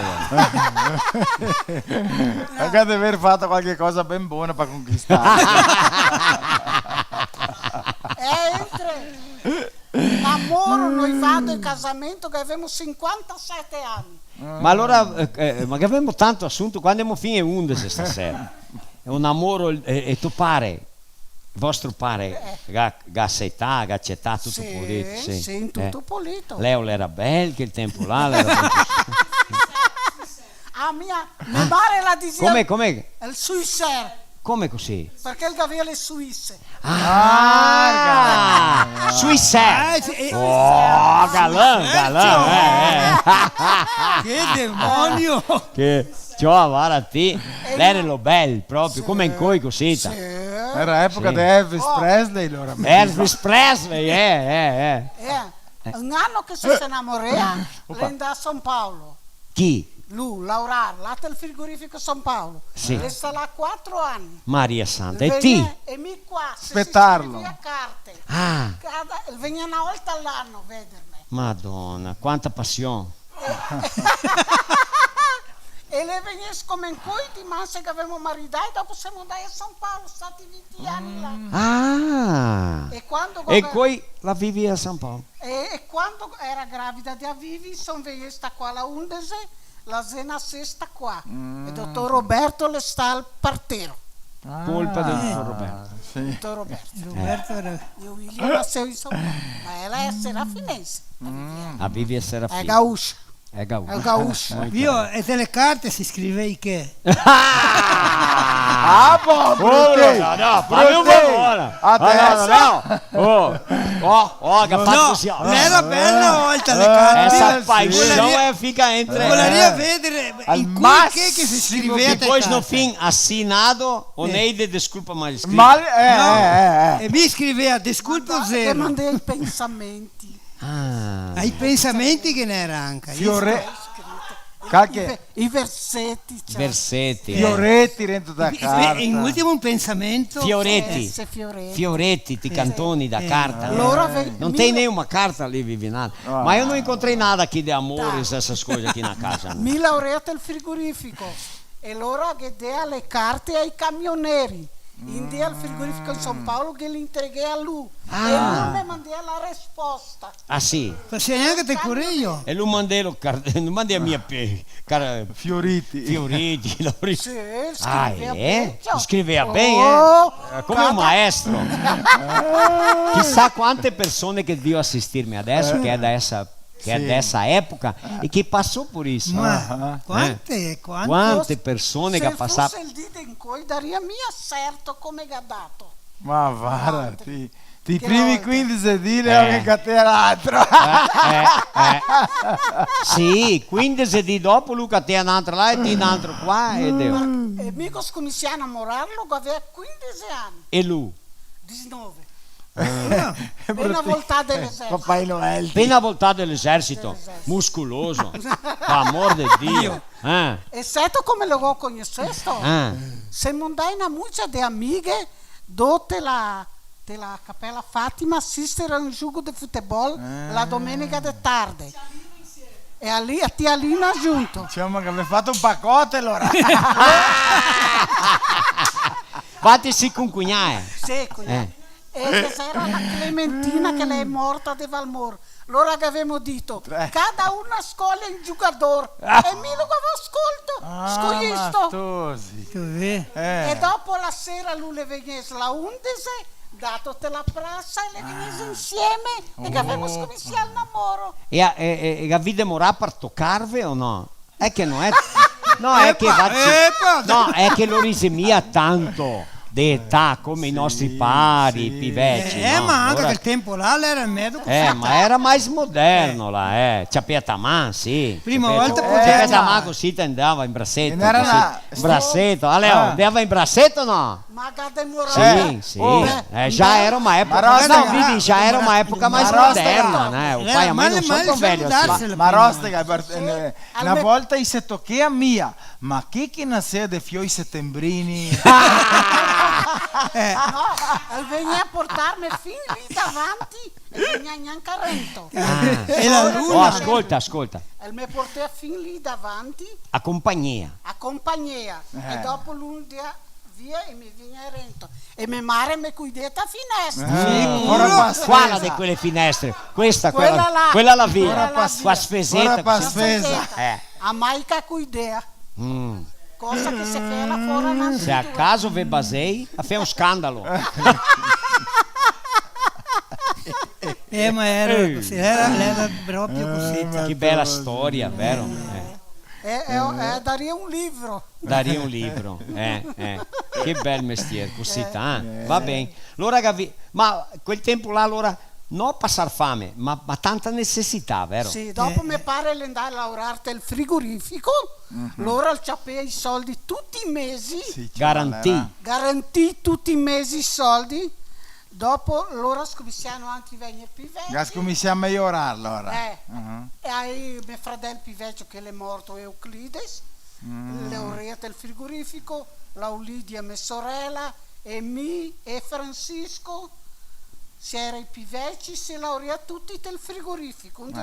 Anca de aver fato qualche cosa ben bona par conquistar. Eh, entre. Amor, noivato e casamento che gavemo sinquantasete ani. Ma alora, eh, eh, ma che gavemo tanto asunto, qua ndemo fin a e undese stasera. Xe un amor, e, e to pare? Vostro pare, eh, ga, ga acetà, ga acetà tuto polito, sì. Sì, sì, tuto polito. Leo l'era bel, quel tempo là, l'era bel. Ah, mia, me mare la dizea... Come, come? El suisser. Come cusì? Parché el gavea le suisse. Ah, Suisser. Ah, sì, eh, oh, galan, galan, eh, eh. Che demonio! Che Ciò, vara ti, l'era lo bel, proprio, come incoi cusì, ta. Sì. Era epoca de Elvis Presley, alora. Elvis Presley, eh, eh, eh. Eh, un ano che se, se namorea, l'è ndà a San Paolo. Chi? Lu, laorar, là tel frigorifico San Paolo. Sì. L'è stà là quatro ani. Maria Santa, e ti? Vegnea, e mi qua, se se scrivea carte. Ah. Cada, vegnea na volta l'ano vederme. Madona, quanta pasion. E le vegnea come incoi, ma se che gavemo maridà, e dopo semo ndai a San Paolo, stati vinti ani là. Ah! E quando... E incoi la vivi a San Paolo? E, e quando era gravida de Avivi, son vegnesta qua la undese, la xe nasesta qua. E dotor Roberto l'è stà al partero. Colpa del dotor Roberto. Ah, sì. Dotor Roberto. Roberto era... E William naseu in San Paolo, ma ela xe serafinense. A Vivi xe serafina. Xe gaúcha. Xe gaúcha. Xe gaúcha. Muito bem. Viu? E te le carte se scrivea che? Ah, bon, no, no, no, no, no. Adeso? No, no, no. Oh, oh, oh, che fa cusì, oh. No, l'era bela na volta le carte. Esa paixão fica entre... Voleria vedere incoi che, che se scrivea te carte. Depois, no fin, assinado, Oneide, desculpa, mal escrito. Mal, eh, eh, eh, eh. E mi scrivea, desculpa, zero. Che mandea i pensamenti. Ah. I pensamenti che n'era anca. Fiore-, calche... I ve-, i verseti, cioè. Verseti, eh. Fioreti dentro da carta. E, e in ultimo un pensamento. Fioreti. Eh, se fioreti. Fioreti, ti cantoni da carta. Alora ve-, no te ga gnanca una carta lì, Vivinale. Ah. Ma io no incontrei nada aqui de amores, essas coisas aqui na casa, né? Mi laorea tel frigorifico. E lora ghe dea le carte ai camioneri. I ndea al frigorifico in San Paolo, ghe le intreghea a lu. Ah. E lu me mandea la resposta. Ah, sì? Fasea anca te coreo? E lu mandea lo car-, no mandea mia pe-, cara-, fioriti. Fioriti, no, sì, scrivea ben, eh? Scrivea ben, eh? Oh, eh, come un maestro. Chissà quante persone che deve assistirmi adesso, che è da essa che xe dessa epoca e che pasó por isso. Ma quante, quante, quante persone che ga pasà. Se fose el dì de incoi, daria mia certo come che ga dato. Ma varda, ti, ti primi quindese dì, eh, che catea l'altro. Eh, eh, eh. Sì, quindese dì dopo lu catea n'altro là e ti n'altro qua e deo. E mi go scominsià a namorarlo, che gavea quindese ani. E lu? Disnove. Eh. Pena voltà de l'esercito. Papà Noel. Pena voltà de l'esercito. De l'esercito. Musculoso. Par amor de Dio. Eh. E seto come lo go cognosesto? Eh. Semo ndai na mucia de amighe, do te la, te la Capela Fatima, asistere a un giogo de futebol la domenica de tarde. E a li, a ti a Lina giunto. Diciamo che avete fatto un pacote, allora. Fati sì cun cugnae. Sì, cugnae. Eh. E che c'era la Clementina che l'è morta de Valmor. Lora che gavemo dito, cada un scoglie un giocador. Ah. E mi lo gavevo scolto, ah, scoglisto. Ma tu sì. Così. Eh. E dopo la sera lu le vegnese la undese, dato te la prasa e le vegnese insieme e che gavemo scominsià el namoro. E a, e, e, e gavì demorà par tocarve o no? Xe che no xe, no, xe che epa, epa, no, xe che lori xe mia tanto de età come i nostri pari, sì, i pi veci, eh, no? Ma anca alora, quel tempo là l'era medo cusì, eh, ma l'era mais moderno là, eh. Ciapea a man, sì. Prima volta ciapea a man cusì, te ndava in braseto, cusì. In braseto, ah, Leo, ndava in braseto o no? Ma che demorava. Sì, sì. Oh. Eh, già era una epoca, no, vedi, già era una epoca mais moderna, né? O pai e a mãe não são tão velhos assim. Ma Rostega, eh, na volta i se tochea mia, ma chi che nasea de fioi setembrini? No, el vegnea a portarme fin lì davanti. E vegnea gnanca rento. Ah. E la luna? Oh, ascolta, ascolta. El me portea fin lì davanti. A compagnia. A compagnia. Eh. E dopo lu ndea via e me vegnea rento. E me mare me cuidea a finestra. Eh, sì, fora pa sfesa. Quala de quele finestre? Questa, quela, quela là. Quela là via. Fora pa sfesa. Qua sfeseta, fora pa sfesa. Eh. A maica cuidea. Mm. Cosa che se fea là fora, no. Se a caso ve basei, a fea un scandalo. Eh, ma era cusì, era, era proprio cusì. Eh, che bela storia, vero? Eh. Eh, eh, eh, daria un libro. Daria un libro, eh, eh. Che bel mestier, cusì, eh, eh. Va ben. Alora, capi-, ma quel tempo là, alora, no pasar fame, ma, ma tanta necesità, vero? Sì, dopo me pare l'è ndà a laorar tel frigorifico, lora el ciapea i soldi tuti i mesi. Sì, garantì. Garantì tuti i mesi i soldi. Dopo lora scominsiano anca i vegner pi veci. Ga scominsià a mejorar, alora. Eh. E ai me fradel pi vecio che l'è morto, Euclides, l'è laorea tel frigorifico, la Lidia, me sorela, e mi, e Francisco, se era i pi veci, se laorea tuti tel frigorifico. Quindi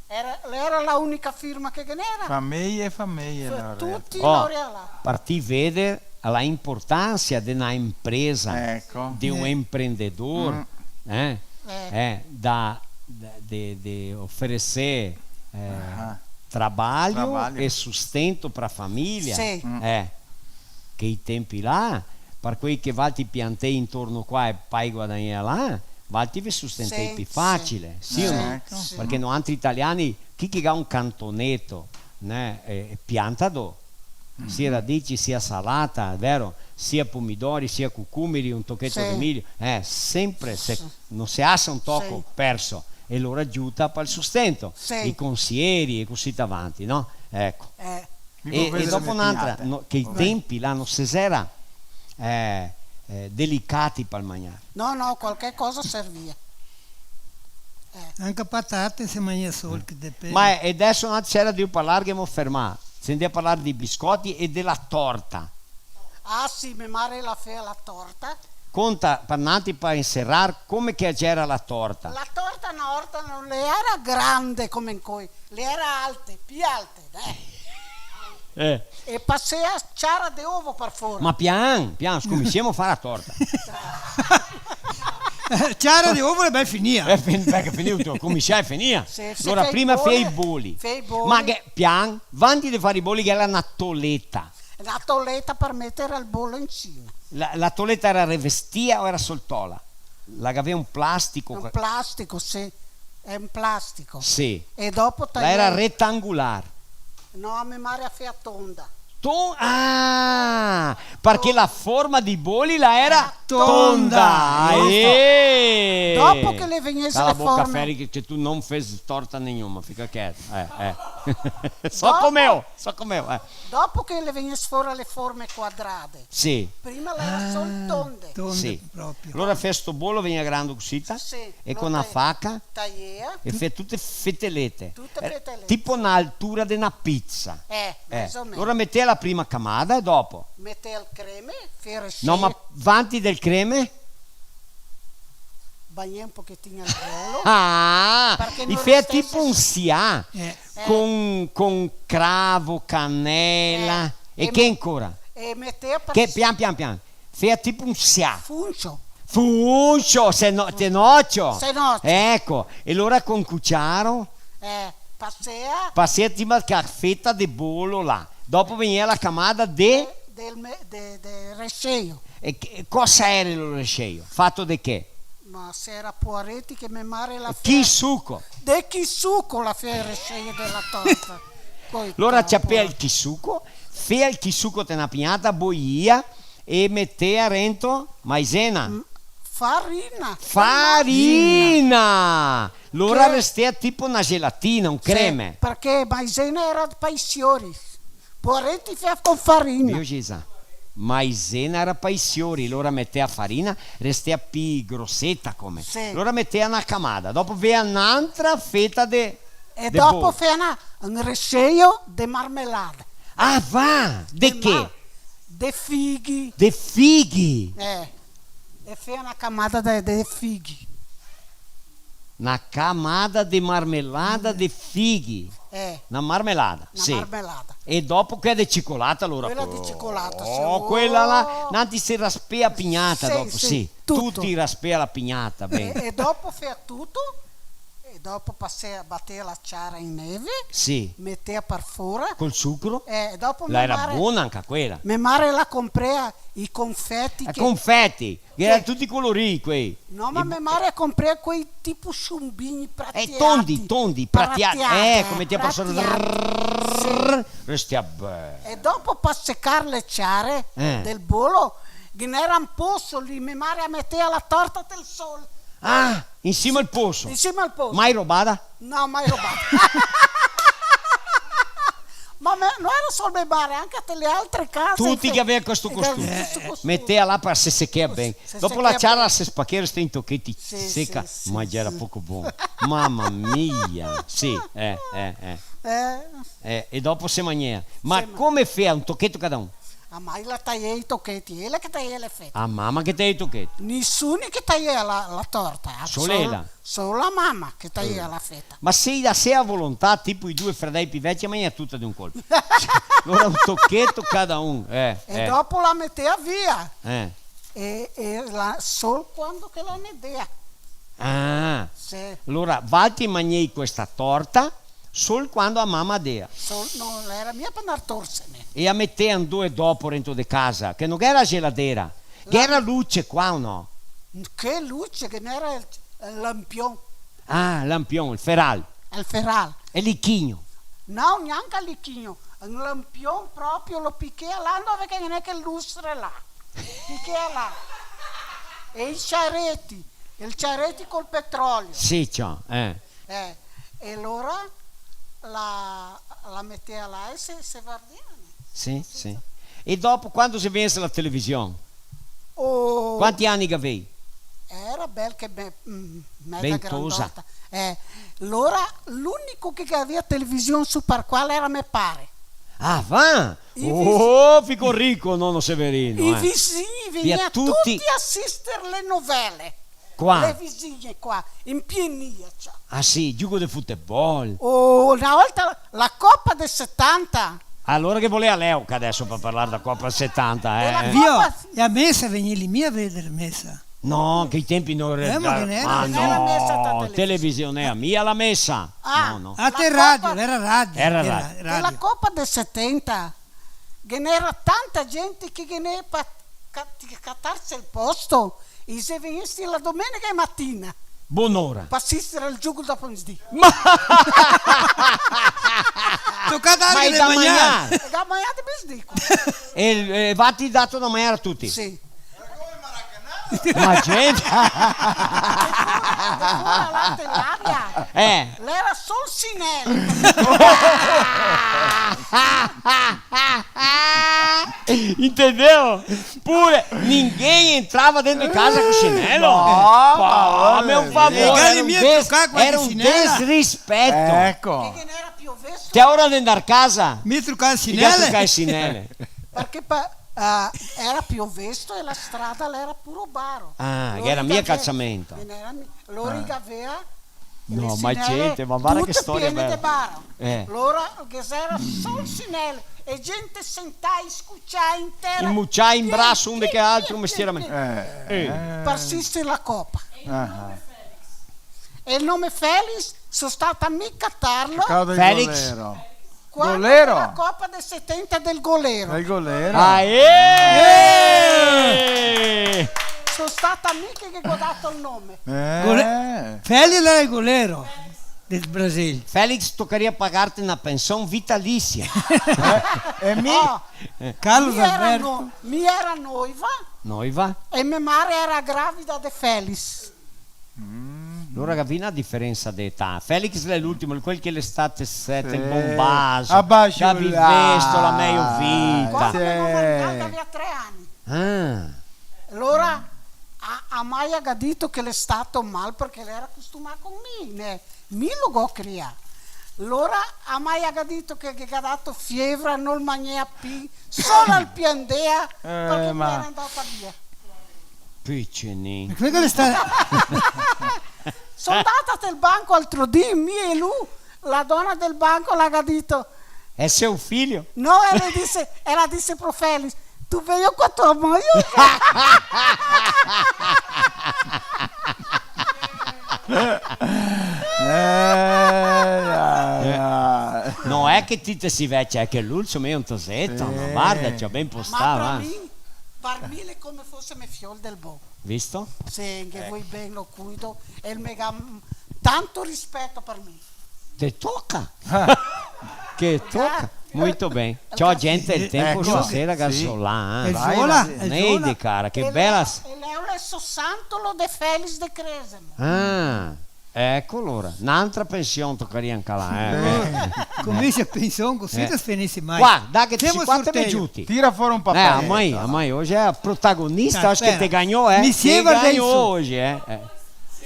era, era la unica firma che ghe n'era. Fameje e fameje, alora. Tuti laorea là. Par ti veder la importansa de na impresa, de un imprendedor, eh, eh, da, da, de, de oferecer, eh, trabalho e sustento pra família, eh, che i tempi là, par quei che valtri piantei intorno qua e pai guadagnea là, valtri ve sustentei pi facile, sì o no? Eco. Parché noantri italiani, chi che ga un cantoneto, né, eh, pianta do, sia radici, sia salata, vero? Sia pomidori, sia cucumeri, un tocheto de milio, eh, sempre se, no se asa un toco perso, e lora giuta pal sustento, i consieri e cusì avanti, no? Eco. Eh. E, e dopo n'antra, no, che i tempi là no se era, eh, eh, delicati pal magnar. No, no, qualche cosa servia. Eh. Anca patate se magna sol, che depende. Ma, eh, e deso no se era de parlar, che ghemo fermà. Se ndea parlar dei biscoti e dela torta. Ah, sì, me mare la fea la torta. Conta, par nantri, par inserar, come che gera la torta. La torta na volta no l'era grande come incoi, l'era alte, pi alte, eh. Eh. E pasea ciara de ovo par fora. Ma pian, pian, scominsiemo a far la torta. Ciara de ovo l'è ben finìa. Eh, fin-, parché finìo tuto, cominsià e finìa. Sì, sì. Alora, prima fea i boli. Fea i boli. Ma che, pian, vanti de far i boli, che gera na toleta. Na toleta par meter el bolo in sima. La, la toleta era revestìa o era sol tola? La gavea un plastico? Un plastico, sì. Xe un plastico. Sì. E dopo la era tagliar. Retangular. No, a me mare a fea tonda. Ton-, ah, parché la forma dei boli la era tonda. Tonda, giusto. Eh. Dopo che le vegnese le forme. Cala boca, Feri, che, che tu no fesi torta nenhuma, fica quieto. Eh, eh. So come io, so come io, eh. Dopo che le vegnese fora le forme quadrade. Sì. Prima la era sol tonde. Ah, tonde proprio. Sì. Alora fea sto bolo, vegnea grando cusì, ta? Sì, e co na faca? Taiea. E fea tute fetelete. Tute fetelete. Eh, tipo na altura de na pizza. Eh, mais o meno. Alora metea la prima camada e dopo? Metea el creme, fea el recheio. No, ma vanti del creme? Bagnea un pochetin el bolo. Ah, parché no restese. I fea tipo un sià, eh, con, con cravo, canela, eh, e che ancora? E metea par... Che, pian, pian, pian. Fea tipo un sià. Funcio. Funcio, se no, tenocio. Tenocio. Eco, e alora con cuciaro? Eh, pasea. Pasea tipo che feta de bolo là. Dopo vegnea la camada de? De, del me-, de, de recheio. E che, cosa era lo recheio? Fato de che? Ma se era poareti che me mare la fea. Chi suco? De chi suco la fea el recheio de la torta. Alora ciapea el chi suco, fea el chi suco te na pignata, boia, e metea rento maizena. Mm, farina. Farina! Alora restea tipo na gelatina, un creme. Sì, parché maizena era pa i siori. Poareti fea con farina. Mio Gesù. Maizena era pa i siori, alora metea farina, restea pi groseta come. Sì. Alora metea na camada, dopo vea n'antra feta de, de bolo. E dopo fea na, un recheio de marmelada. Ah, va! De che? De mar-, de fighi. De fighi? Eh. E fea na camada de, de fighi. Na camada de marmelada de fighi. Eh. Na marmelada, sì. Na marmelada. E dopo quela de cicolata, alora? Quela de cicolata, sì. Oh, quela là, oh, nanti se raspea a pignata dopo, sì, sì. Tuto. Tuti raspea la pignata, ben. E, e dopo fea tuto, e dopo pasea, batea la ciara in neve, sì, metea par fora. Col sucro? Eh, e dopo... La era bona anca quela. Me mare la comprea i confeti. Eh, che confeti! Che era tuti colorì quei. No, ma me mare comprea quei tipo ciumbini pratiati. Eh, tondi, tondi, pratiati. Pratiati, eh, come ti poso dir? Pratiati, sì. Restea ben. E dopo, par secar le ciare del bolo, ghe n'era un poso lì, me mare a metea la torta tel sol. Ah, in sima al poso. In sima al poso. Mai robada? No, mai robada. Ma me, no era sol me mare, anca te le altre case. Tuti che gavea questo costume. Che gavea questo costume. Metea là par se sechea ben. Se sechea ben. Dopo la ciara se spachea, restea in tocheti seca, sì, sì, ma gera poco bon. Mama mia. Sì, eh, eh, eh. Eh. Eh, e dopo se magnea. Ma come fea, un tocheto cada un? A mai la taiea i tocheti, ela che taiea le fete. A mama che taiea i tocheti. Nisuni che taiea la, la torta, eh. Sol ela? Sol la mama che taiea la feta. Ma se i lasea a volontà, tipo i due fradei pi veci, a magnea tuta de un colpo. Alora un tocheto cada un, eh, eh. E dopo la metea via. Eh. E, e la, sol quando che la ne dea. Ah. Sì. Alora, valtri magnei questa torta, sol quando a mama dea. Sol, no, la era mia par ndar torsene. E a metea ndo e dopo rento de casa, che no ghe era geladera. Ghe era luce qua o no? Che luce, che n'era el, el lampion. Ah, lampion, el feral. El feral. El lichigno. No, gnanca el lichigno. Un lampion proprio, lo pichea là dove che ghe n'è che lustre là. Pichea là. E i ciareti, el ciareti col petrolio. Sì, ciò, eh. Eh, e alora la, la metea là e se, se vardea, né? Sì, sì. E dopo, quando se vegniese la television? Oh. Quanti ani che gavei? Era bel che me, mm, meda grandota. Ventosa. Eh, alora l'unico che gavea television su par qua l'era me pare. Ah, va? Oh, fico rico, nono Severino, eh. I visigni vegnea tuti a asister le novele. Qua? Le visignie qua, in Pienia, ciò. Ah sì, giugo de futebol. Oh, na volta la Copa del setanta. Alora che volea l'euca adeso par parlar da Copa del setanta, eh? E la Copa... Vio, e a mesa vegneli mia a veder mesa? No, che i tempi no era... Eh, ma che n'era? Ma no, television, eh, mia la mesa. Ah, no, no. Ah, te radio, era radio. Era radio. E la Copa del setanta, ghe n'era tanta gente che ghe n'è pa ca-, catarse el posto, i xe vegnesti la domenica matina. Bonora. Par sistere el giugo dopo mesdì. Ma... Tocà darghe da magnar. E ga magnà de mesdì, qua. E, e vati dato da magnar a tuti? Sì. Ma gente. Fora là te l'avea. Eh. L'era sol sinel. Intendeu? Pure ninguém entrava dentro de casa com chinelo. No, ma, meu favor, era um des-, era um desrespeito. Eco. Che, che n'era piovesto. Che ora de andar casa? Mi trucava e sinele. Mica trucava e sinele. Parché pa-, ah, era piovesto e la strada l'era puro baro. Ah, che era mia calciamento. Lori gavea, ghe n'era mi-, lori gavea No, ma gente, ma varda che storia bela. Tute piene de baro. Eh. Lora ghe xera sol sinel e gente sentai, scuciai in tera. Inmuciai in braso un de che altro, un mestieramente. Eh. Par sistere la copa. Ah. E el nome Felix, so stata mi catarlo. Felix. Quando Golero. Che la copa del setanta del Golero. El Golero. Ah, eh! So stata mi che, che go dato el nome. Eh. Gole-, Félix l'era el Golero del Brasil. Felix, tocaria pagarte na pension vitalisia. Eh, e mi? Oh, Carlos mi era Alberto. No-, mi era noiva. Noiva? E me mare era gravida de Felix. Mm. Alora gavì na diferensa de età. Felix l'è l'ultimo, quel che l'estate sete, sì, in bombaso. Abasciolà. Gavì visto la mejo vita. Quando me go maridà, gavea tre ani. Ah. Alora, a, a maia ga dito che l'è stato mal parché l'era costumà con mi, né? Mi lo go crià. Alora, a maia ga dito che, che ga dato fievra, no magnea pi, solo el piandea, eh, parché ma l'era andata via. Picinin. E quel che l'è sta- So ndata del banco altro dì, mi e lu, la dona del banco la ga dito: "È seu filho?" No, e la dise, e la dise pro Felix: "Tu veio qua tua mãe?" Eh, dai, dai. No xe che ti te si vecia, xe che lu, insoma, xe un toseto, sì, ma varda, ciò, ben postà, va. Ma par mi, par mi l'è come fose me fiol del bo. Visto? Sì, che voi ben lo cuido, e el me ga, mm, tanto rispeto par mi. Te toca. Che toca. Muito bem. Ciò, gente, el tempo stasera ga svolà, eh. El svolà, el svolà. Neide, cara, che bela. E leo, e leo l'è so santolo de Felix de Cresemo. Ah, eco alora. N'antra pension tocaria anca là, eh. Eh, cominsia pension cusì, eh, no finise mai. Qua, dai che te si qua, te me giuti. Tira fora un papel. Eh, a mãe, a mãe, hoje é a protagonista, acho que te ganhou, eh. Te ganhou hoje, eh.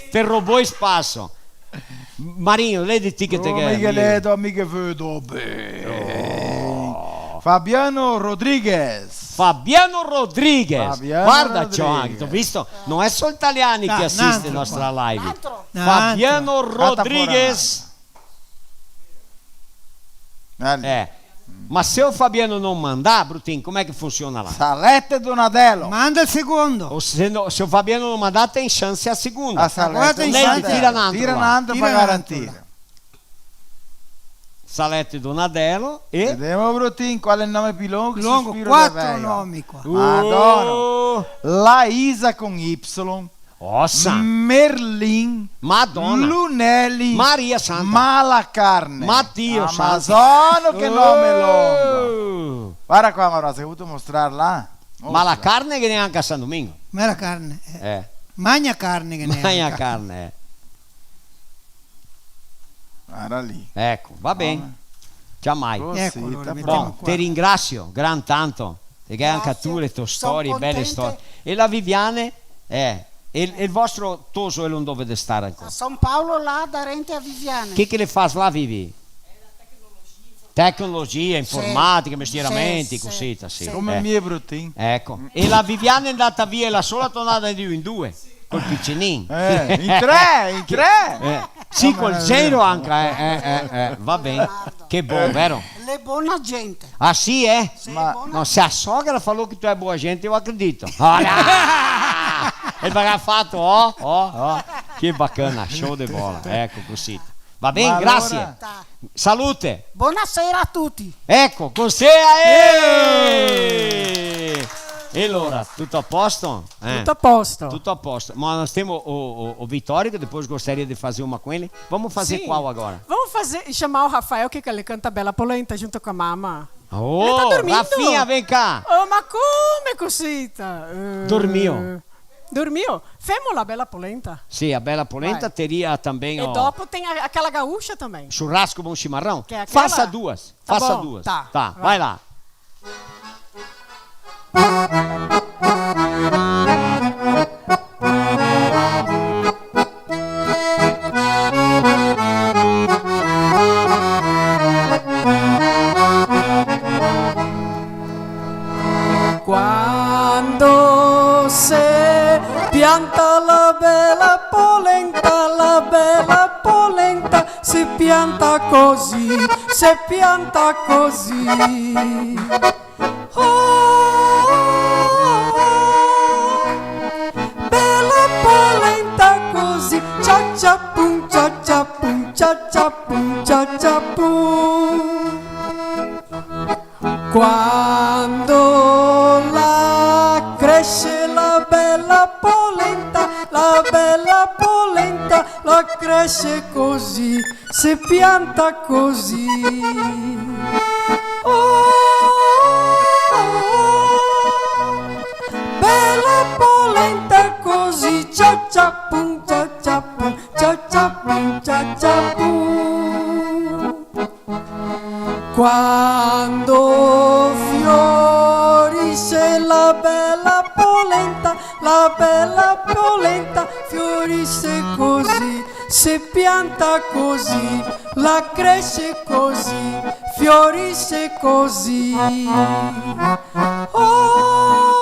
Te robou espaço. Marinho, lè de ti che te... Oh, che Migueleto, amico, vedo ben. Oh. Fabiano Rodrigues. Fabiano Rodrigues. Fabiano Rodrigues. Varda, ciò, anca, te go visto? No xe solo italiani che asiste la nostra live. N'antro. Fabiano Rodrigues. Eh. Ma se o Fabiano no mandar, Brutin, come che funsiona là? Salete Donadelo. Manda el secondo. O se no, se o Fabiano no mandar, tem chance a segunda. A Salete. Agora tem chance. Lei tira n'antro, tira n'antro par garantir. Salete Donadelo e... Vedemo, Brutin, qual xe el nome pi longo? Longo, quatro nomi qua. Madona. Oh. Laisa con Y. Ossa. Merlin. Madona. Lunelli. Maria Santa. Malacarne. Ma Dio santo. Amazono, che nome longo. Oh. Varda qua, Marosa, che go vuto mostrarla. Malacarne che ghe n'è anca a San Domingo. Malacarne, eh. Eh. Magnacarne che ghe n'è anca. Magnacarne, eh. Varda lì. Eco, va ben. Ciamai. Eco, alora, metemo qua. Bon, te ringrasio, gran tanto. Parché anca ti, le to storie, bele storie. Son contenta. E la Viviane? Eh, e, e el vostro toso, el dove de star ancora? A San Paolo, là, darente a Viviane. Chi che le fa là, Vivi? Tecnologia, informatica, mestieramenti, cusì, sì. Come mi e Brutin. Eco. E la Viviane xe ndata via, la sola tornada de due in due. Col picinin. Eh, in tre, in tre. Eh, sì, col zero anca, eh, eh, eh, eh, va ben. Che bon, vero? L'è bona gente. Ah, sì, eh? Sì, ma bona gente. No, se a sogra falou che tu é boa gente, eu acredito. Olha! E el ga fato, oh, oh, oh. Che bacana, show de bola. Eco, cusì. Va ben, grasie. Salute. Bonasera a tuti. Eco, cusì, eh! E alora, tuto a posto? Eh. Tuto a posto. Tuto a posto. Ma nós temos o, o, o Vitório, que depois gostaria de fazer uma com ele. Vamos fazer qual agora? Vamos fazer, chamar o Rafael, que ele canta Bela Polenta junto com a mama. Oh, ele tá dormindo. Rafinha, vem cá. Oh, ma come cosita? Eh, dormiu. Dormiu? Femo la Bela Polenta. Sì, a Bela Polenta. Vai. Teria também, e ó, dopo tem a, aquela gaúcha também. Churrasco com chimarrão? Que é aquela? Faça duas. Tá bom, faça duas. Tá, tá, vai. Vai lá. Quando se pianta la bela polenta, la bela polenta, se pianta così, se pianta così. Oh, bela polenta così, cia cia pum, cia cia pum, cia cia pum, cia cia pum. Quando la cresce la bela polenta, la bela polenta, la cresce così, se pianta così. Oh, bela polenta così, cia cia pum, cia cia pum, cia cia pum, cia cia pum. Quando fiorisce la bela polenta, la bela polenta fiorisce così, se pianta così, la cresce così, fiorisce così. Oh,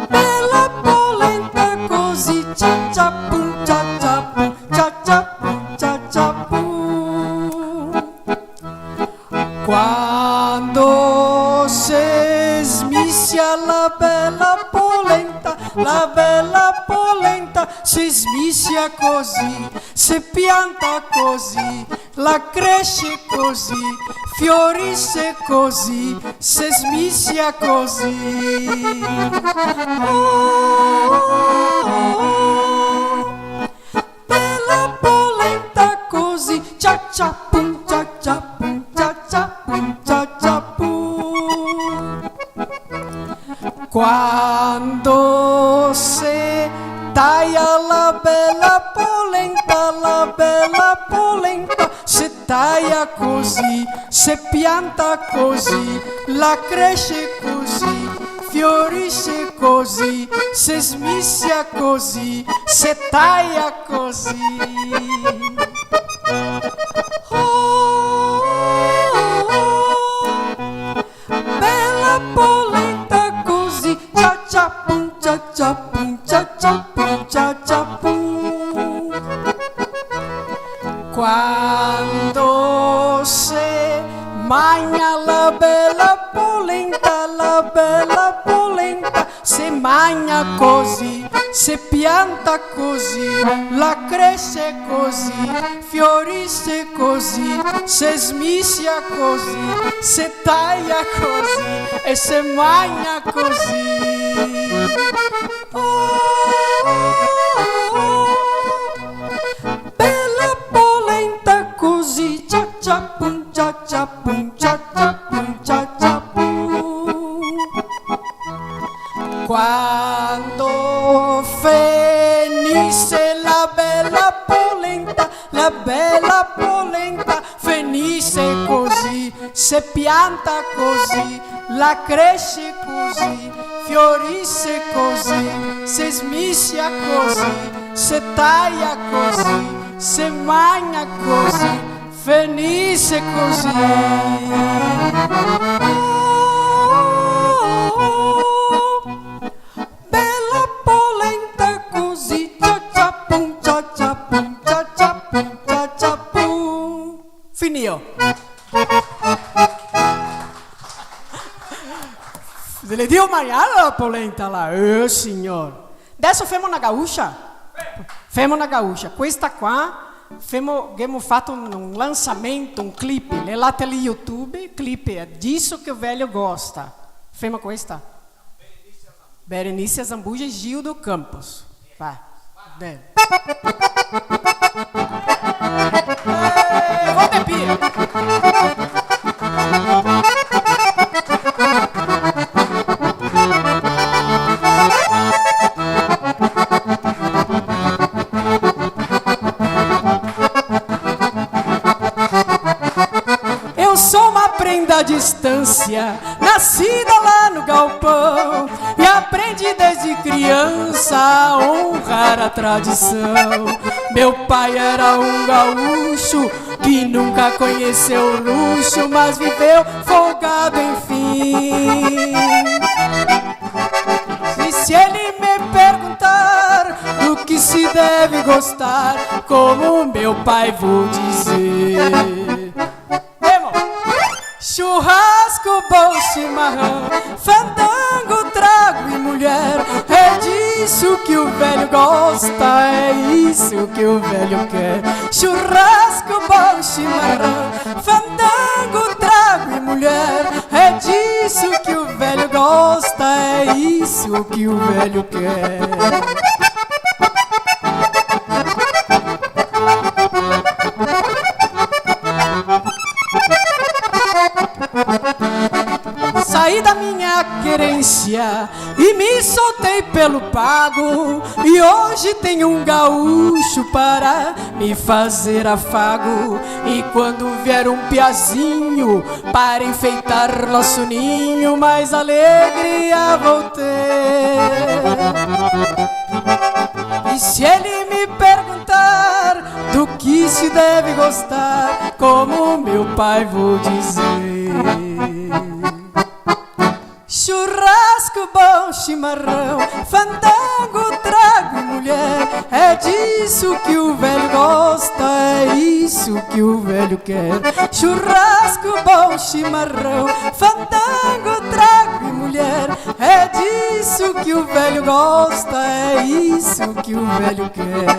bela polenta così, cia cia pum, cia cia pum, cia cia pum, cia cia pum. Quando se smisia la bela polenta, la bela polenta se smisia così, se pianta così, la cresce così, fiorisce così, se smisia così. Oh, oh, oh, oh. Bela polenta così, cia cia pum, cia cia pum, cia cia pum, cia cia pum. Quando se taia la bela polenta, la bela polenta se taia così, se pianta così, la cresce così, fiorisce così, se smisia così, se taia così. Oh, oh, oh, oh. Bela polenta così, cia cia pum, cia cia pum, cia cia pum, cia cia pum. Quando se magna la bela polenta, la bela polenta se magna così, se pianta così, la cresce così, fiorisce così, se smisia così, se taia così e se magna così. Oh, oh, oh, oh. Bela polenta così, cia cia pum, cia cia pum, cia cia pum, cia cia pum. Quando fenise la bela polenta, la bela polenta fenise così, se pianta così, la cresce così, fiorise così, se smisia così, se taia così, se magna così, fenise così. Oh, oh, oh, oh. Bela polenta così, cia cia pum, cia cia pum, cia cia pum, cia cia pum. Finìo. Se le dio maiala la polenta là, eh, signor. Deso femo na gaúcha. Femo na gaúcha. Questa qua, femo, ghemo fato un, un lansamento, un clip, l'è là te li YouTube, clipe, é disso que o velho gosta. Femo questa? Berenice Zambuja e Gildo Campos. Vai. Bem. Eh, vou beber. Eu sou uma prenda à distância, nascida lá no galpão, e aprendi desde criança a honrar a tradição. Meu pai era um gaúcho que nunca conheceu luxo, mas viveu folgado, enfim. E se ele me perguntar do que se deve gostar, como meu pai vou dizer? Demo. Churrasco, bom chimarrão, fandango, trago e mulher. É disso que o velho gosta, é isso que o velho quer. Churrasco, bom chimarrão, fandango, trago e mulher. É disso que o velho gosta, é isso que o velho quer. Saí da minha querência e me soltei pelo pago. E hoje tem um gaúcho para me fazer afago. E quando vier um piazinho para enfeitar nosso ninho, mais alegria vou ter. E se ele me perguntar do que se deve gostar, como meu pai vou dizer? Churrasco, bom chimarrão, fandango, trago e mulher. É disso que o velho gosta, é isso que o velho quer. Churrasco, bom chimarrão, fandango, trago e mulher. É disso que o velho gosta, é isso que o velho quer.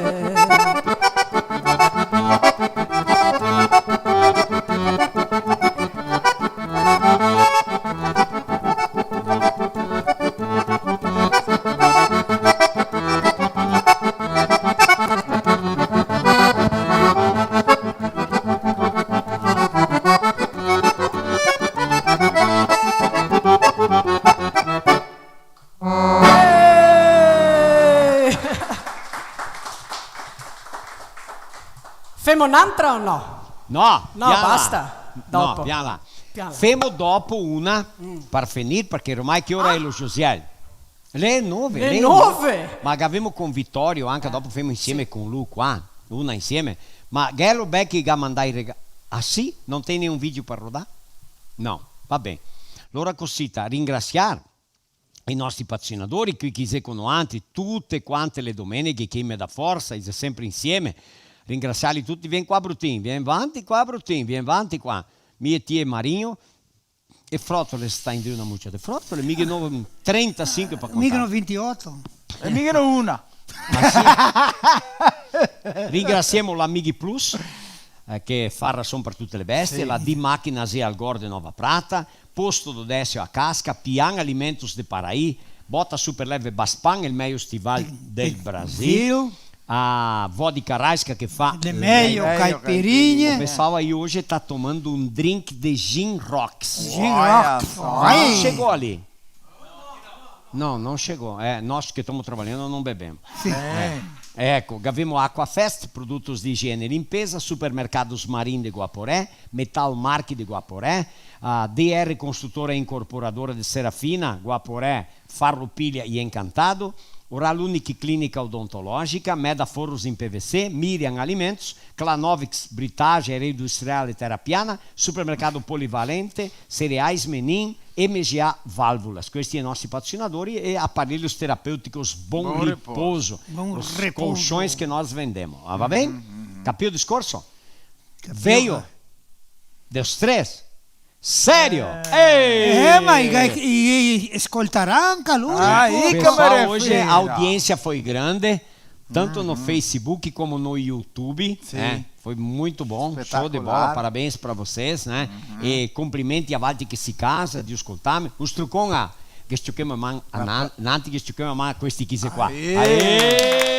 Eh! Femo n'antra o no? No, no, pian là. Basta. No, dopo. Pian là. Pian là. Femo dopo una, mm, par finir, parché ormai che ora xe, lo, Josiel? Le nove, le nove. Le nove! Ma che gavemo con Vitorio, anca, eh, dopo femo insieme, sì, con lu qua, una insieme. Ma Ghello Becchi ga mandà i rega-, ah sì? No te ga un video par rodar? No, va ben. Alora cosita, ringrasiar i nostri patrocinadori, che, che i xe co noantri tute quante le domeneghe, che i me dà forsa, i xe sempre insieme. Ringrasiarli tuti. Vien qua, Brutin, vien vanti qua, Brutin, vien vanti qua. Mi e ti e Marigno, e frotole, sta indrio na mucia de frotole, mi ghe n'ò trentasinque par contar. Mi ghe n'ò vintioto. E mi ghe n'ò una. Ma sì. Ringrasiemo la Mighi Plus, eh, che fa rason par tute le bestie, sì, la Di Máquinas e Algor de Nova Prata, Posto do Décio a Casca, Pian Alimentos de Paraí, Bota Super Leve Baspan, el mejo stival del Brasil. Brasil. A Vodka Rajska che fa le mejo caipirinhe. O pessoal aí hoje tá tomando um drink de gin rocks. Gin rocks. Não chegou ali. Não, não chegou. É, nós que estamos trabalhando não bebemos. Sim. É. Eco, gavemo Aquafest, produtos de higiene e limpeza, Supermercados Marim de Guaporé, Metal Mark de Guaporé, a D R Construtora e Incorporadora de Serafina, Guaporé, Farroupilha e Encantado, Oral Unique Clínica Odontológica, Meda Forros em P V C, Miriam Alimentos, Clanovix Britagem, Areia Industrial e Terra Piana, Supermercado Polivalente, Cereais Menin, M G A Válvulas. Questi i nostri patrocinadori e Aparelhos Terapêuticos Bom Riposo. Bom Riposo. Os colchões que nós vendemos. Ah, va ben? Capì el discorso? Capì. Veio. Deus três. Sério? Eh. Ei! Eh, ma i, i, i scoltarà anca lu? Ah, i... Pessoal, hoje a audiência foi grande, tanto no Facebook como no YouTube, né? Sim. Foi muito bom, show de bola, parabéns pra vocês, né? E complimenti a valtri che sì casa, de scoltarme. Un strucon a, che strucon a man, a nan-, nanti che strucon a man a questi chi xe qua. Aê! Aê!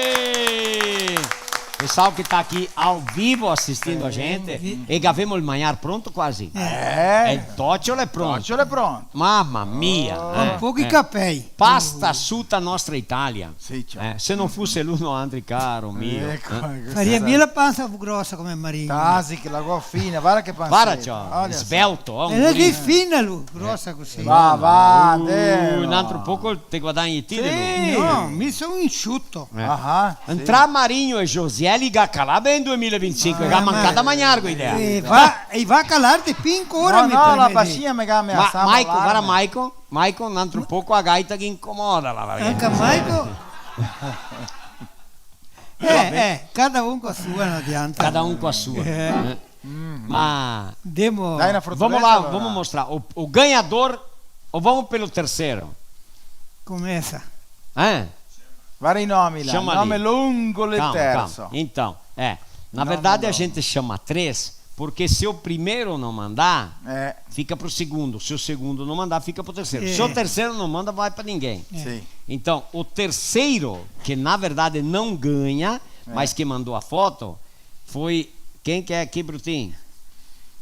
Pessoal que tá aqui ao vivo assistindo a gente, e che gavemo el magnar pronto quasi. Eh. E el tociolo xe pronto. Tociolo xe pronto. Mama mia, eh, un poco i capei. Pasta suta nostra Italia. Sì, ciò. Eh, se non fosse l'uno Andri, caro mio, eco, eh. Faria mia la pansa grosa come Marino. Tasi che la go fina, varda che panseta. Varda, ciò, svelto, oh, e la xe fina, lu, grosa cusì. Va, va, un altro poco te guadagni ti de lu. No, mi son insciuto. Eh. Ah, sì. Tra Marinho e Josiel, i ga calà ben due mila e vintisinque, i ga mancà da magnar, go idea. E va, e va a calar de pì ancora, no, mi no, la pasia me ga me... Ma Maico, varda Maico, Maico, un altro poco a gaita che incomoda la, varda. Anca Maico? Eh, eh, cada un co a sua, no adianta. Cada un co a sua, eh. Ma demo, dai na frotoleta, vamos lá, alora. Vamos mostrar. O, o ganhador, o vamos pelo terceiro? Começa. Eh? Vari nomi là. Chama ali. Nome longo, le terso. Calma, calma. Então, é, na verdade a gente chama três, porque se o primeiro não mandar, fica pro segundo. Se o segundo não mandar, fica pro terceiro. Se o terceiro não manda, vai pra ninguém. Sì. Então, o terceiro, que na verdade não ganha, mas que mandou a foto, foi quem que é aqui, Brutin?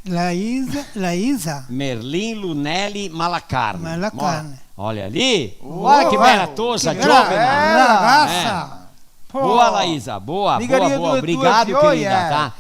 La Isa, la Isa. Merlin Lunelli Malacarne. Malacarne. Olha ali. Uau, olha que bela tosa, que jovem. Bela. Ragazza. É. Boa, Laísa. Boa, boa, boa. Obrigado, querida, tá?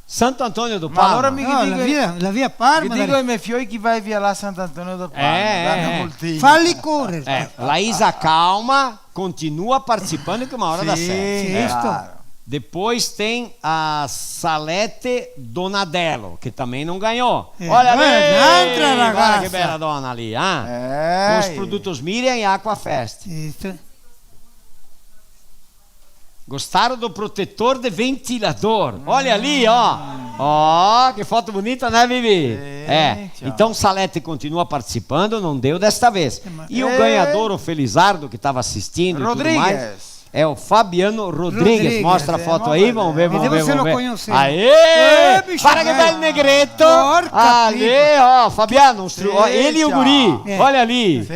Santo Antônio do Palma. Ma alora mi... No, la via, la via Parma, mi digo ai me fioi che vai via là Santo Antônio do Palma. É, é. Falli corer. É, Laísa, calma, continua participando que uma hora dá certo. Sì, claro. Depois tem a Salete Donadello, que também não ganhou. É. Olha ali, olha que bela dona ali, ah? Com os produtos Miriam e Aquafest. Isso. Gostaram do protetor de ventilador? Olha ali, ó. Ó, que foto bonita, né, Bibi? É. Então, Salete continua participando, não deu desta vez. E o ganhador, o Felizardo, que tava assistindo e tudo mais, é o Fabiano Rodrigues. Mostra a foto aí, vamos ver, vamos ver, vamos ver. Aê! Para que bel negreto! Ali, ó, Fabiano, ele e o guri. Olha ali. Sì,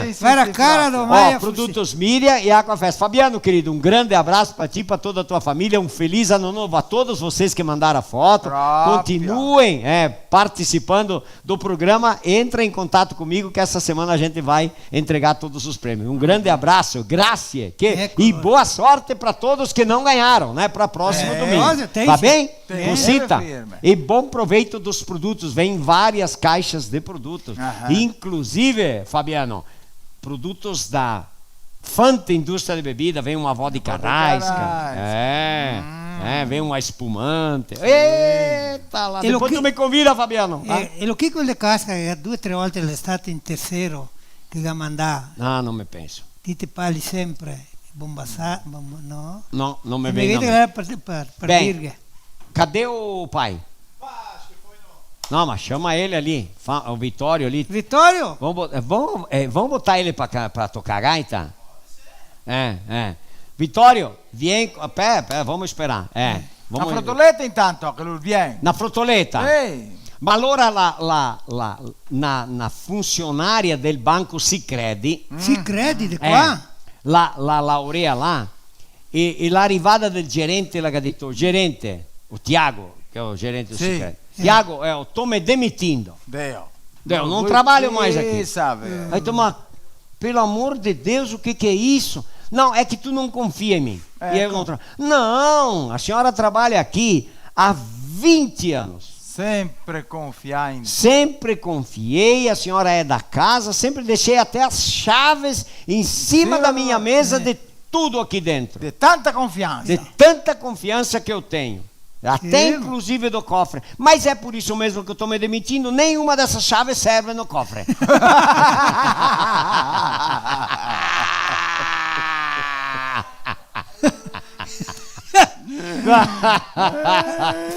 sì, sì. Era cara do Maia. Ó, produtos Miriam e Aquafest. Fabiano, querido, um grande abraço pra ti, pra toda a tua família. Um feliz ano novo a todos vocês que mandaram a foto. Continuem, é, participando do programa. Entra em contato comigo que essa semana a gente vai entregar todos os prêmios. Um grande abraço, grazie, que, e boa sorte pra todos que não ganharam, né? Pra próximo domingo. Tá bem? Cosita. E bom proveito dos produtos. Vem várias caixas de produtos. Inclusive, Fabiano, produtos da Fante Indústria de Bebida, vem uma vodka Raiska. É, vem uma espumante. Eita, lá. Depois tu me convida, Fabiano. E lo Kiko de Casca, che due tre volte l'estate in tercero che ga mandà. Ah, non me penso. Ti te parli sempre, Bombasà, Bomba-, no? No, non me vien in mente. Che era per, per, per dirghe. Cadê o pai? No, ma chama ele ali, fa-, o Vitório ali. Vitório? Vamos bo-, eh, vamos, eh, vamos botar ele pra ca-, pra tocar gaita? É, é. Vitório, vem, pera, pera, vamos esperar. É, vamos. Na frotoleta intanto, che lu vien. Na frotoleta? Sì. Ma allora la, la, la, na, na funzionaria del banco Sicredi. Sicredi de qua? Eh, la, la laurea là. E, e l'arrivada del gerente, la ga dito, gerente, o Tiago, che xe el gerente del Sicredi. Sì. Tiago, eh, eu tô me demitindo. Deo. Deo, não trabalho mais aqui. Aí tu, mas, pelo amor de Deus, o que que é isso? Não, é que tu não confia em mim. E eu não tra-, não, a senhora trabalha aqui há vinte anos. Sempre confiai in... Sempre confiei, a senhora é da casa, sempre deixei até as chaves em cima da minha mesa de tudo aqui dentro. De tanta confiança. De tanta confiança que eu tenho. Até inclusive do cofre. Mas é por isso mesmo que eu tô me demitindo, nenhuma dessas chaves serve no cofre.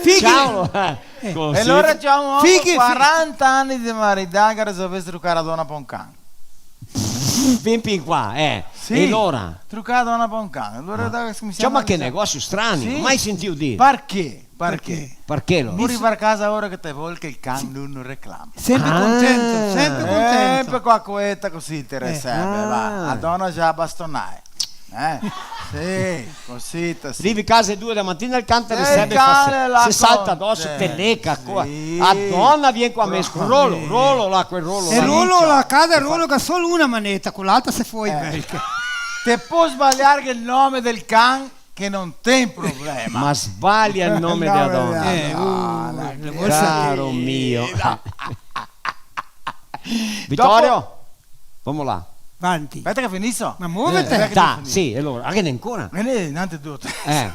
Fighi-, ciao. Eh. E alora ciò, un omo, quaranta ani de maridà che resolvese trucare la dona pa un can. pf, vien fin qua, eh. Sì. E alora? Trucà a dona par un can. Alora, ah, dai, scominsiamo. Ciò, ma che negosio strano, sì, mai sentìo dir. Parché? Parché? Parché? Parché alora? Vol rivar casa ora che te vol che el can lu no reclama. Sempre contento, sempre contento. Sempre co a coeta cusì te recebe, va. Ah. A dona za bastonà. Eh? Sì, cusì, sì. Rivi casa e due de matina, el can te recebe, el can fa se, se salta doso, te leca, sì. A dona vien qua, me rolo, rolo là, quel rolo là. E rolo là, cada rolo che ga solo una maneta, co l'altra se foi, eh, perché. Te pol sbaliar el nome del can, che no ten problema. Ma sbalia el nome dea dona. Eh, uh, no, no, caro mio. Vitorio, vamo là. Vanti. Speta che finiso. Ma movete. Eh, dai, sì, alora, ah, che ghe n'è ancora? Ghe n'è, nante due o tre. Eh.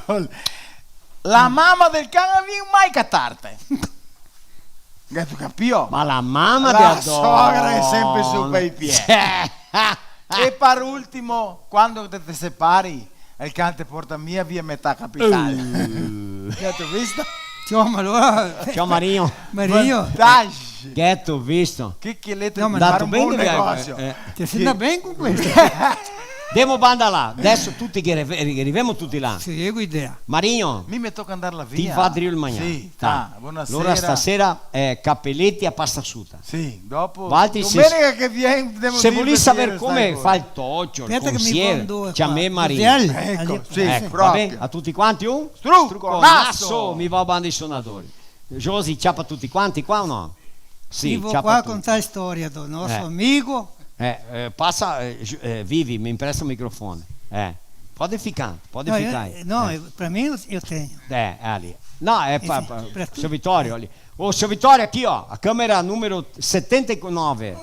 La mama del can no vien mai catarte. Gheto capìo? Ma la mama dea dona. La sogra xe sempre su par i pie. E par ultimo, quando te, te separi, el can te porta mia via metà capital. Uh. Gheto visto? Ciò, ma alora... Ciò, Marino. Marino. Vantagi. Gheto visto? Che, che letra... No, ma... Ndato ben, un bon negosio. Eh, eh. Te si ndà ben co questo? Demo banda là. Deso tuti che rive-, rivemo tuti là. Sì, go idea. Marino. Mi me toca ndar là via. Ti va drio el magnà. Sì, dai. Ah, bonasera. Alora stasera, eh, capeleti a pasta suta. Sì, dopo, domenica che vien, se volì saver come fa el tocio, el consigliere, ciamè Marino. Eco, sì, proprio. Eco, va ben? A tuti quanti un struconaso. Mi vao banda i sonadori. Josi, ciapa tuti quanti qua o no? Sì, ciapa tuti. Mi vo qua a contar la storia del nostro amigo. Eh, eh, pasa, eh, Ju-, eh, Vivi, me impresta el microfone. Eh, pol ficar, pol ficar aí. No, eh, pra mim eu, eu tenho. Eh, ali. No, é pra, pra, pra tu. Seu Vitório, ali. Ô, seu Vitório, aqui, ó, a câmera número setenta e nove.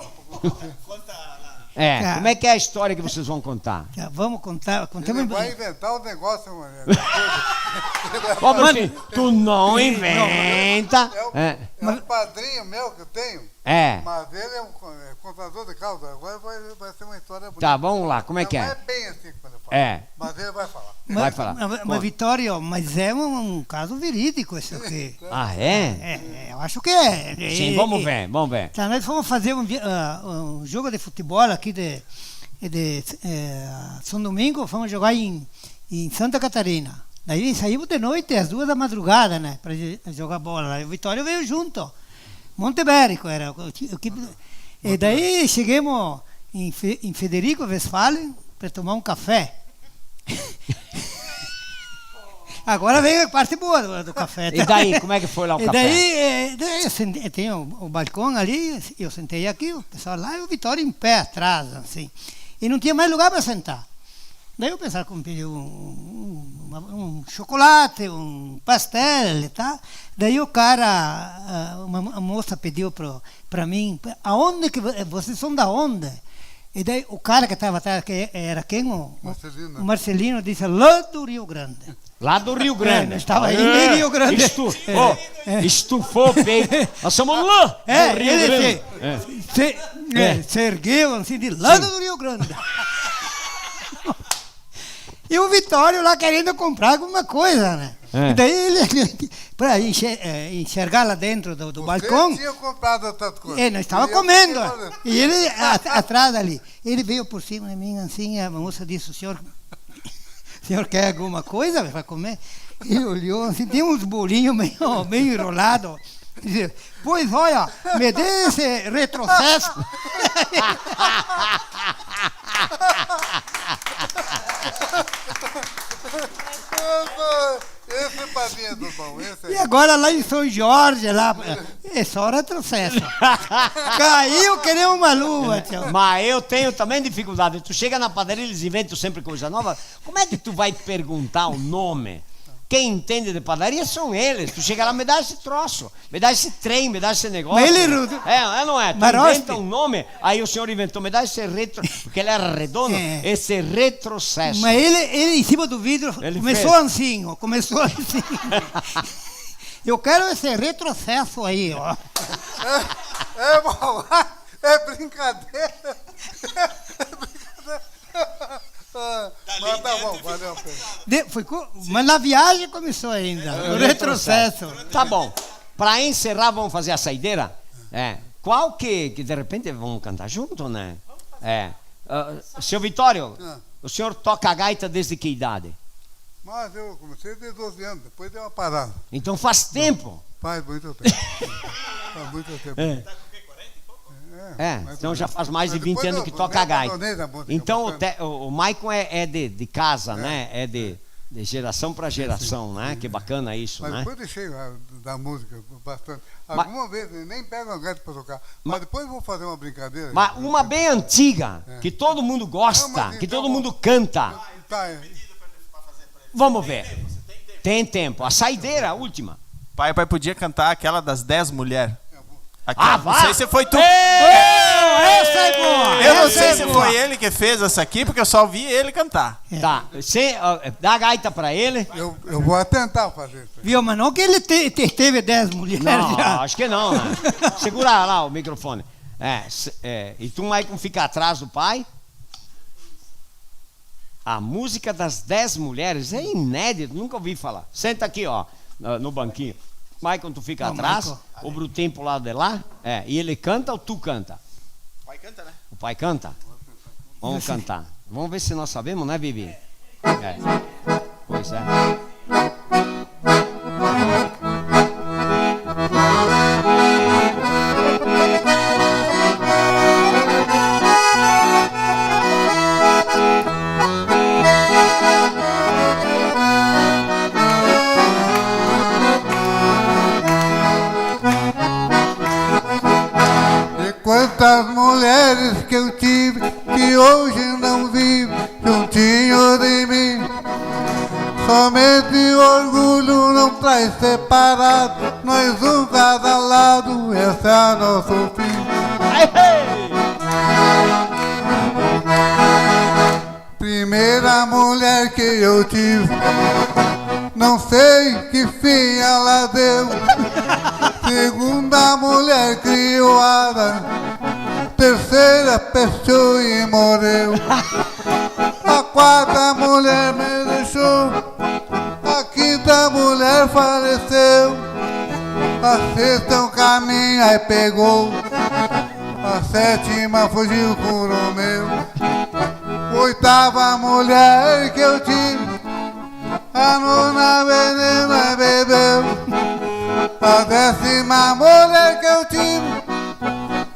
É, como é que é a história que vocês vão contar? Tá, vamos contar, contamos. Ele vai inventar um negócio, mano. Como assim? Tu não inventa. É o, é o padrinho meu que eu tenho. É. Mas ele é um co-, é contador de causa. Agora vai, vai ser uma história bonita. Tá, vamos lá, como é que é? Não é bem assim quando eu falo. É. Mas ele vai falar. Vai falar. Mas, mas, mas, Vitório, mas é um, um caso verídico esse aqui. Ah, é? É, é, eu acho que é. Sim, vamos ver, vamos ver. Tá, nós fomos fazer um vi-, ah, um jogo de futebol aqui de, de, eh, São Domingo, fomos jogar em, em Santa Catarina. Daí saímos de noite, às duas da madrugada, né, pra jo-, jogar bola. Aí o Vitório veio junto. Monte Ibérico era o ti-, o que, e daí chegamos em Fe-, em Federico Westphalen pra tomar um café. Agora vem a parte boa do, do café. E daí, como é que foi lá o café? E daí, eh, daí eu sentei, tem o, o balcão ali, eu sentei aqui, o pessoal lá, e o Vitório em pé atrás, assim. E não tinha mais lugar pra sentar. Daí eu pensava que eu pedi um, um, uma, um chocolate, um pastel e tal. Daí o cara, ah, uma, a moça pediu pro, pra mim, aonde que vo-, vocês são da onde? E daí o cara que tava atrás, que era quem? O, o Marcelino. O Marcelino disse, lá do Rio Grande. Lá do Rio Grande. É, nós tava aí em Rio Grande. Estu-, ó, estufou o peito. Nós somos lá do Rio Grande. É, ele se, se, é, se ergueu assim, de lá do Rio Grande. E o Vitório lá querendo comprar alguma coisa, né? É. E daí ele, pra enxer-, é, enxergar lá dentro do, do balcão. Você tinha comprado outra coisa. É, nós tava comendo. E ele a-, atrás ali. Ele veio por cima de mim, assim, a moça disse, "O senhor, o senhor quer alguma coisa pra comer?" Ele olhou, assim, tem uns bolinhos meio, meio enrolado. Disse, "Pois olha, me dê esse retrocesso." Esse padrinho do bom, esse aí. E agora lá em São Jorge, lá, é só retrocesso. Caiu que nem uma luva, tio. Mas eu tenho também dificuldade. Tu chega na padaria, eles inventam sempre coisa nova. Como é que tu vai perguntar o nome? Quem entende de padaria são eles. Tu chega lá, "Me dá esse troço, me dá esse trem, me dá esse negócio." Mas ele... É, é, não é? Tu inventa um nome, aí o senhor inventou, "Me dá esse retro", porque ele era redondo, é, "esse retrocesso." Mas ele, ele em cima do vidro começou assim, ó, começou assim. "Eu quero esse retrocesso aí, ó." É, é, vamos lá. É brincadeira. É brincadeira. Ah, mas tá bom, valeu a pena. De-, foi co-, mas na viagem começou ainda, o retrocesso. Tá bom. Pra encerrar, vamos fazer a saideira? É. Qual que, que de repente vamos cantar junto, né? É. Ah, seu Vitório, ah, o senhor toca a gaita desde que idade? Mas eu comecei de doze anos, depois deu uma parada. Então faz tempo. Faz muito tempo. Faz muito tempo. É. É, mas então já faz mais de vinte anos que toca a gaita. Mas depois eu, eu abandonei a música, então o, o Maicon é, é de, de casa, né? É de, de geração pra geração, né? Sim, sim. Que bacana isso, né? Mas depois deixei, ah, da música bastante. Alguma vez, né, nem pego uma gaita pra tocar. Mas depois vou fazer uma brincadeira. Mas uma bem antiga, é, que todo mundo gosta, não, mas que então todo mundo canta. Tá, é. Vamos ver. Tem tempo. A saideira, a última. Pai, pai podia cantar aquela das dez mulher. Aquela, ah, não sei se foi tu. Essa é boa! Eu não sei se foi ele que fez essa aqui, porque eu só vi ele cantar. É. Tá. Cê, ó, dá a gaita pra ele. Eu, eu vou tentar fazer isso aí. Viu, mas não que ele te-, te-, teve dez mulheres já. Não, acho que não, né? Segura lá o microfone. É, s-, é, e tu, Maicon, fica atrás do pai. A música das dez mulheres é inédito, nunca ouvi falar. Senta aqui, ó, no, no banquinho. Maicon, tu fica atrás, o Brutinho pro lado de lá. É, e ele canta ou tu canta? O pai canta, né? O pai canta? Vamos cantar. Vamos ver se nós sabemos, né, Vivi? É. Pois é. De quantas mulheres que eu tive, que hoje não vive juntinho de mim. Somente orgulho não traz separado, nós um cada lado, esse é nosso fim. Ai, ei! Primeira mulher que eu tive, não sei que fim ela deu. Segunda mulher criou asa, terceira fechou e morreu. A quarta mulher me deixou, a quinta mulher faleceu. A sexta o caminho aí pegou, a sétima fugiu com o Romeu. Oitava mulher que eu tive, a nona veneno bebeu. A décima mulher que eu tive,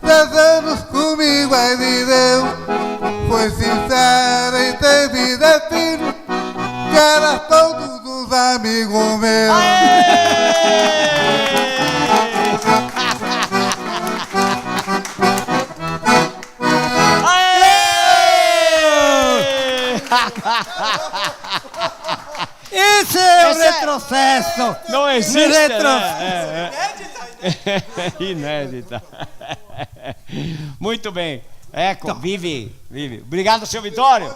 dez anos comigo aí viveu. Foi sincera e teve destino, que era todos os amigos meus. Aê! Aê! Esse é o retrocesso. Esse é, não existe, né? Retro- É, é. Inédita. Muito bem. Eco, então, vive, vive. Obrigado, seu Vitório.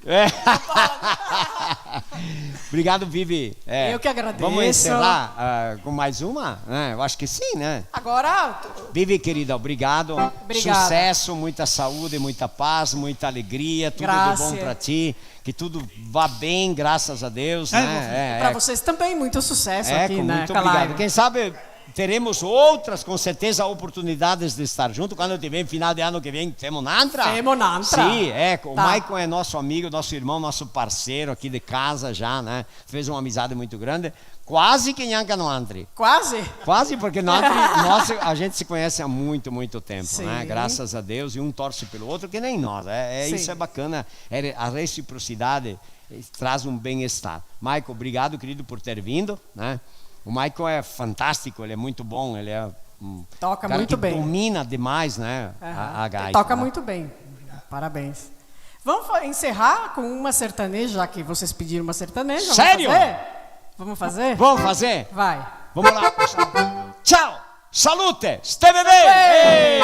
É. Obrigado, Vivi. É, eu que agradeço. Vamos encerrar, ah, com mais uma, né? Eu acho que sim, né? Agora, Vivi, querida, obrigado. Obrigada. Sucesso, muita saúde, muita paz, muita alegria, tudo de bom pra ti. Graças. Que tudo vá bem, graças a Deus, né? É, é. Pra vocês também, muito sucesso aqui, né, com muito obrigado. Quem sabe teremos outras, com certeza, oportunidades de estar junto. Quando tiver final de ano que vem, femo n'antra. Femo n'antra. Sì, eco, o Maicon é nosso amigo, nosso irmão, nosso parceiro aqui de casa já, né? Fez uma amizade muito grande. Quase que gnanca noantri. Quase? Quase, porque noantri, nós, a gente se conhece há muito, muito tempo, né? Sim. Graças a Deus, e um torce pelo outro, que nem nós. É, é, sim, isso é bacana, é, a reciprocidade traz um bem-estar. Maicon, obrigado, querido, por ter vindo, né? O Maicon é fantástico, ele é muito bom, ele é um cara que domina demais, né, a, a gaita, né? Toca muito bem. Parabéns. Vamos fa-, encerrar com uma sertaneja, já que vocês pediram uma sertaneja. Sério? Vamos fazer? Vamos fazer? Vamos fazer? Vai. Vamos lá. Tchau. Salute! Steve ben! Ei!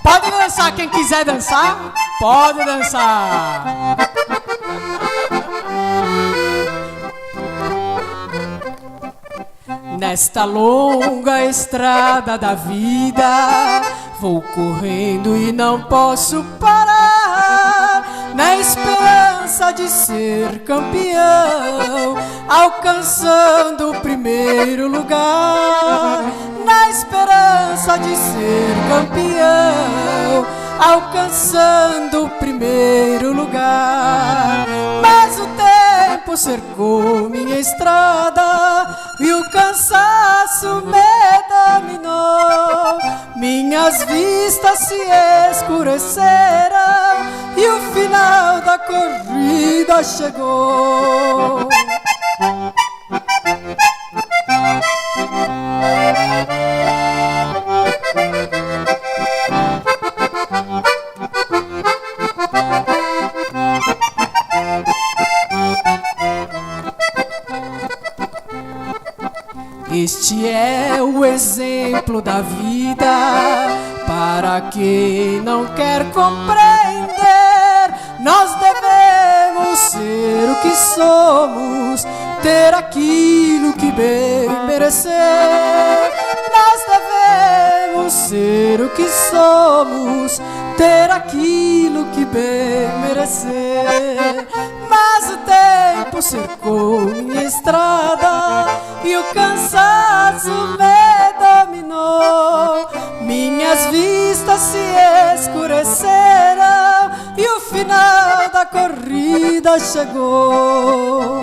Pode dançar, quem quiser dançar, pode dançar. Nesta longa estrada da vida, vou correndo e não posso parar. Na esperança De ser campeão, alcançando o primeiro lugar. Na esperança de ser campeão, alcançando o primeiro lugar. Mas o tempo cercou minha estrada e o cansaço me dominou. Minhas vistas se escureceram e o final da corrida chegou. Este é o exemplo da vida. Para quem não quer compreender, nós devemos ser o que somos, ter aquilo que bem merecer. Nós devemos ser o que somos, ter aquilo que bem merecer. Mas o tempo cercou minha estrada e o cansaço me dominou. Minhas vistas se escureceram e o final da corrida chegou.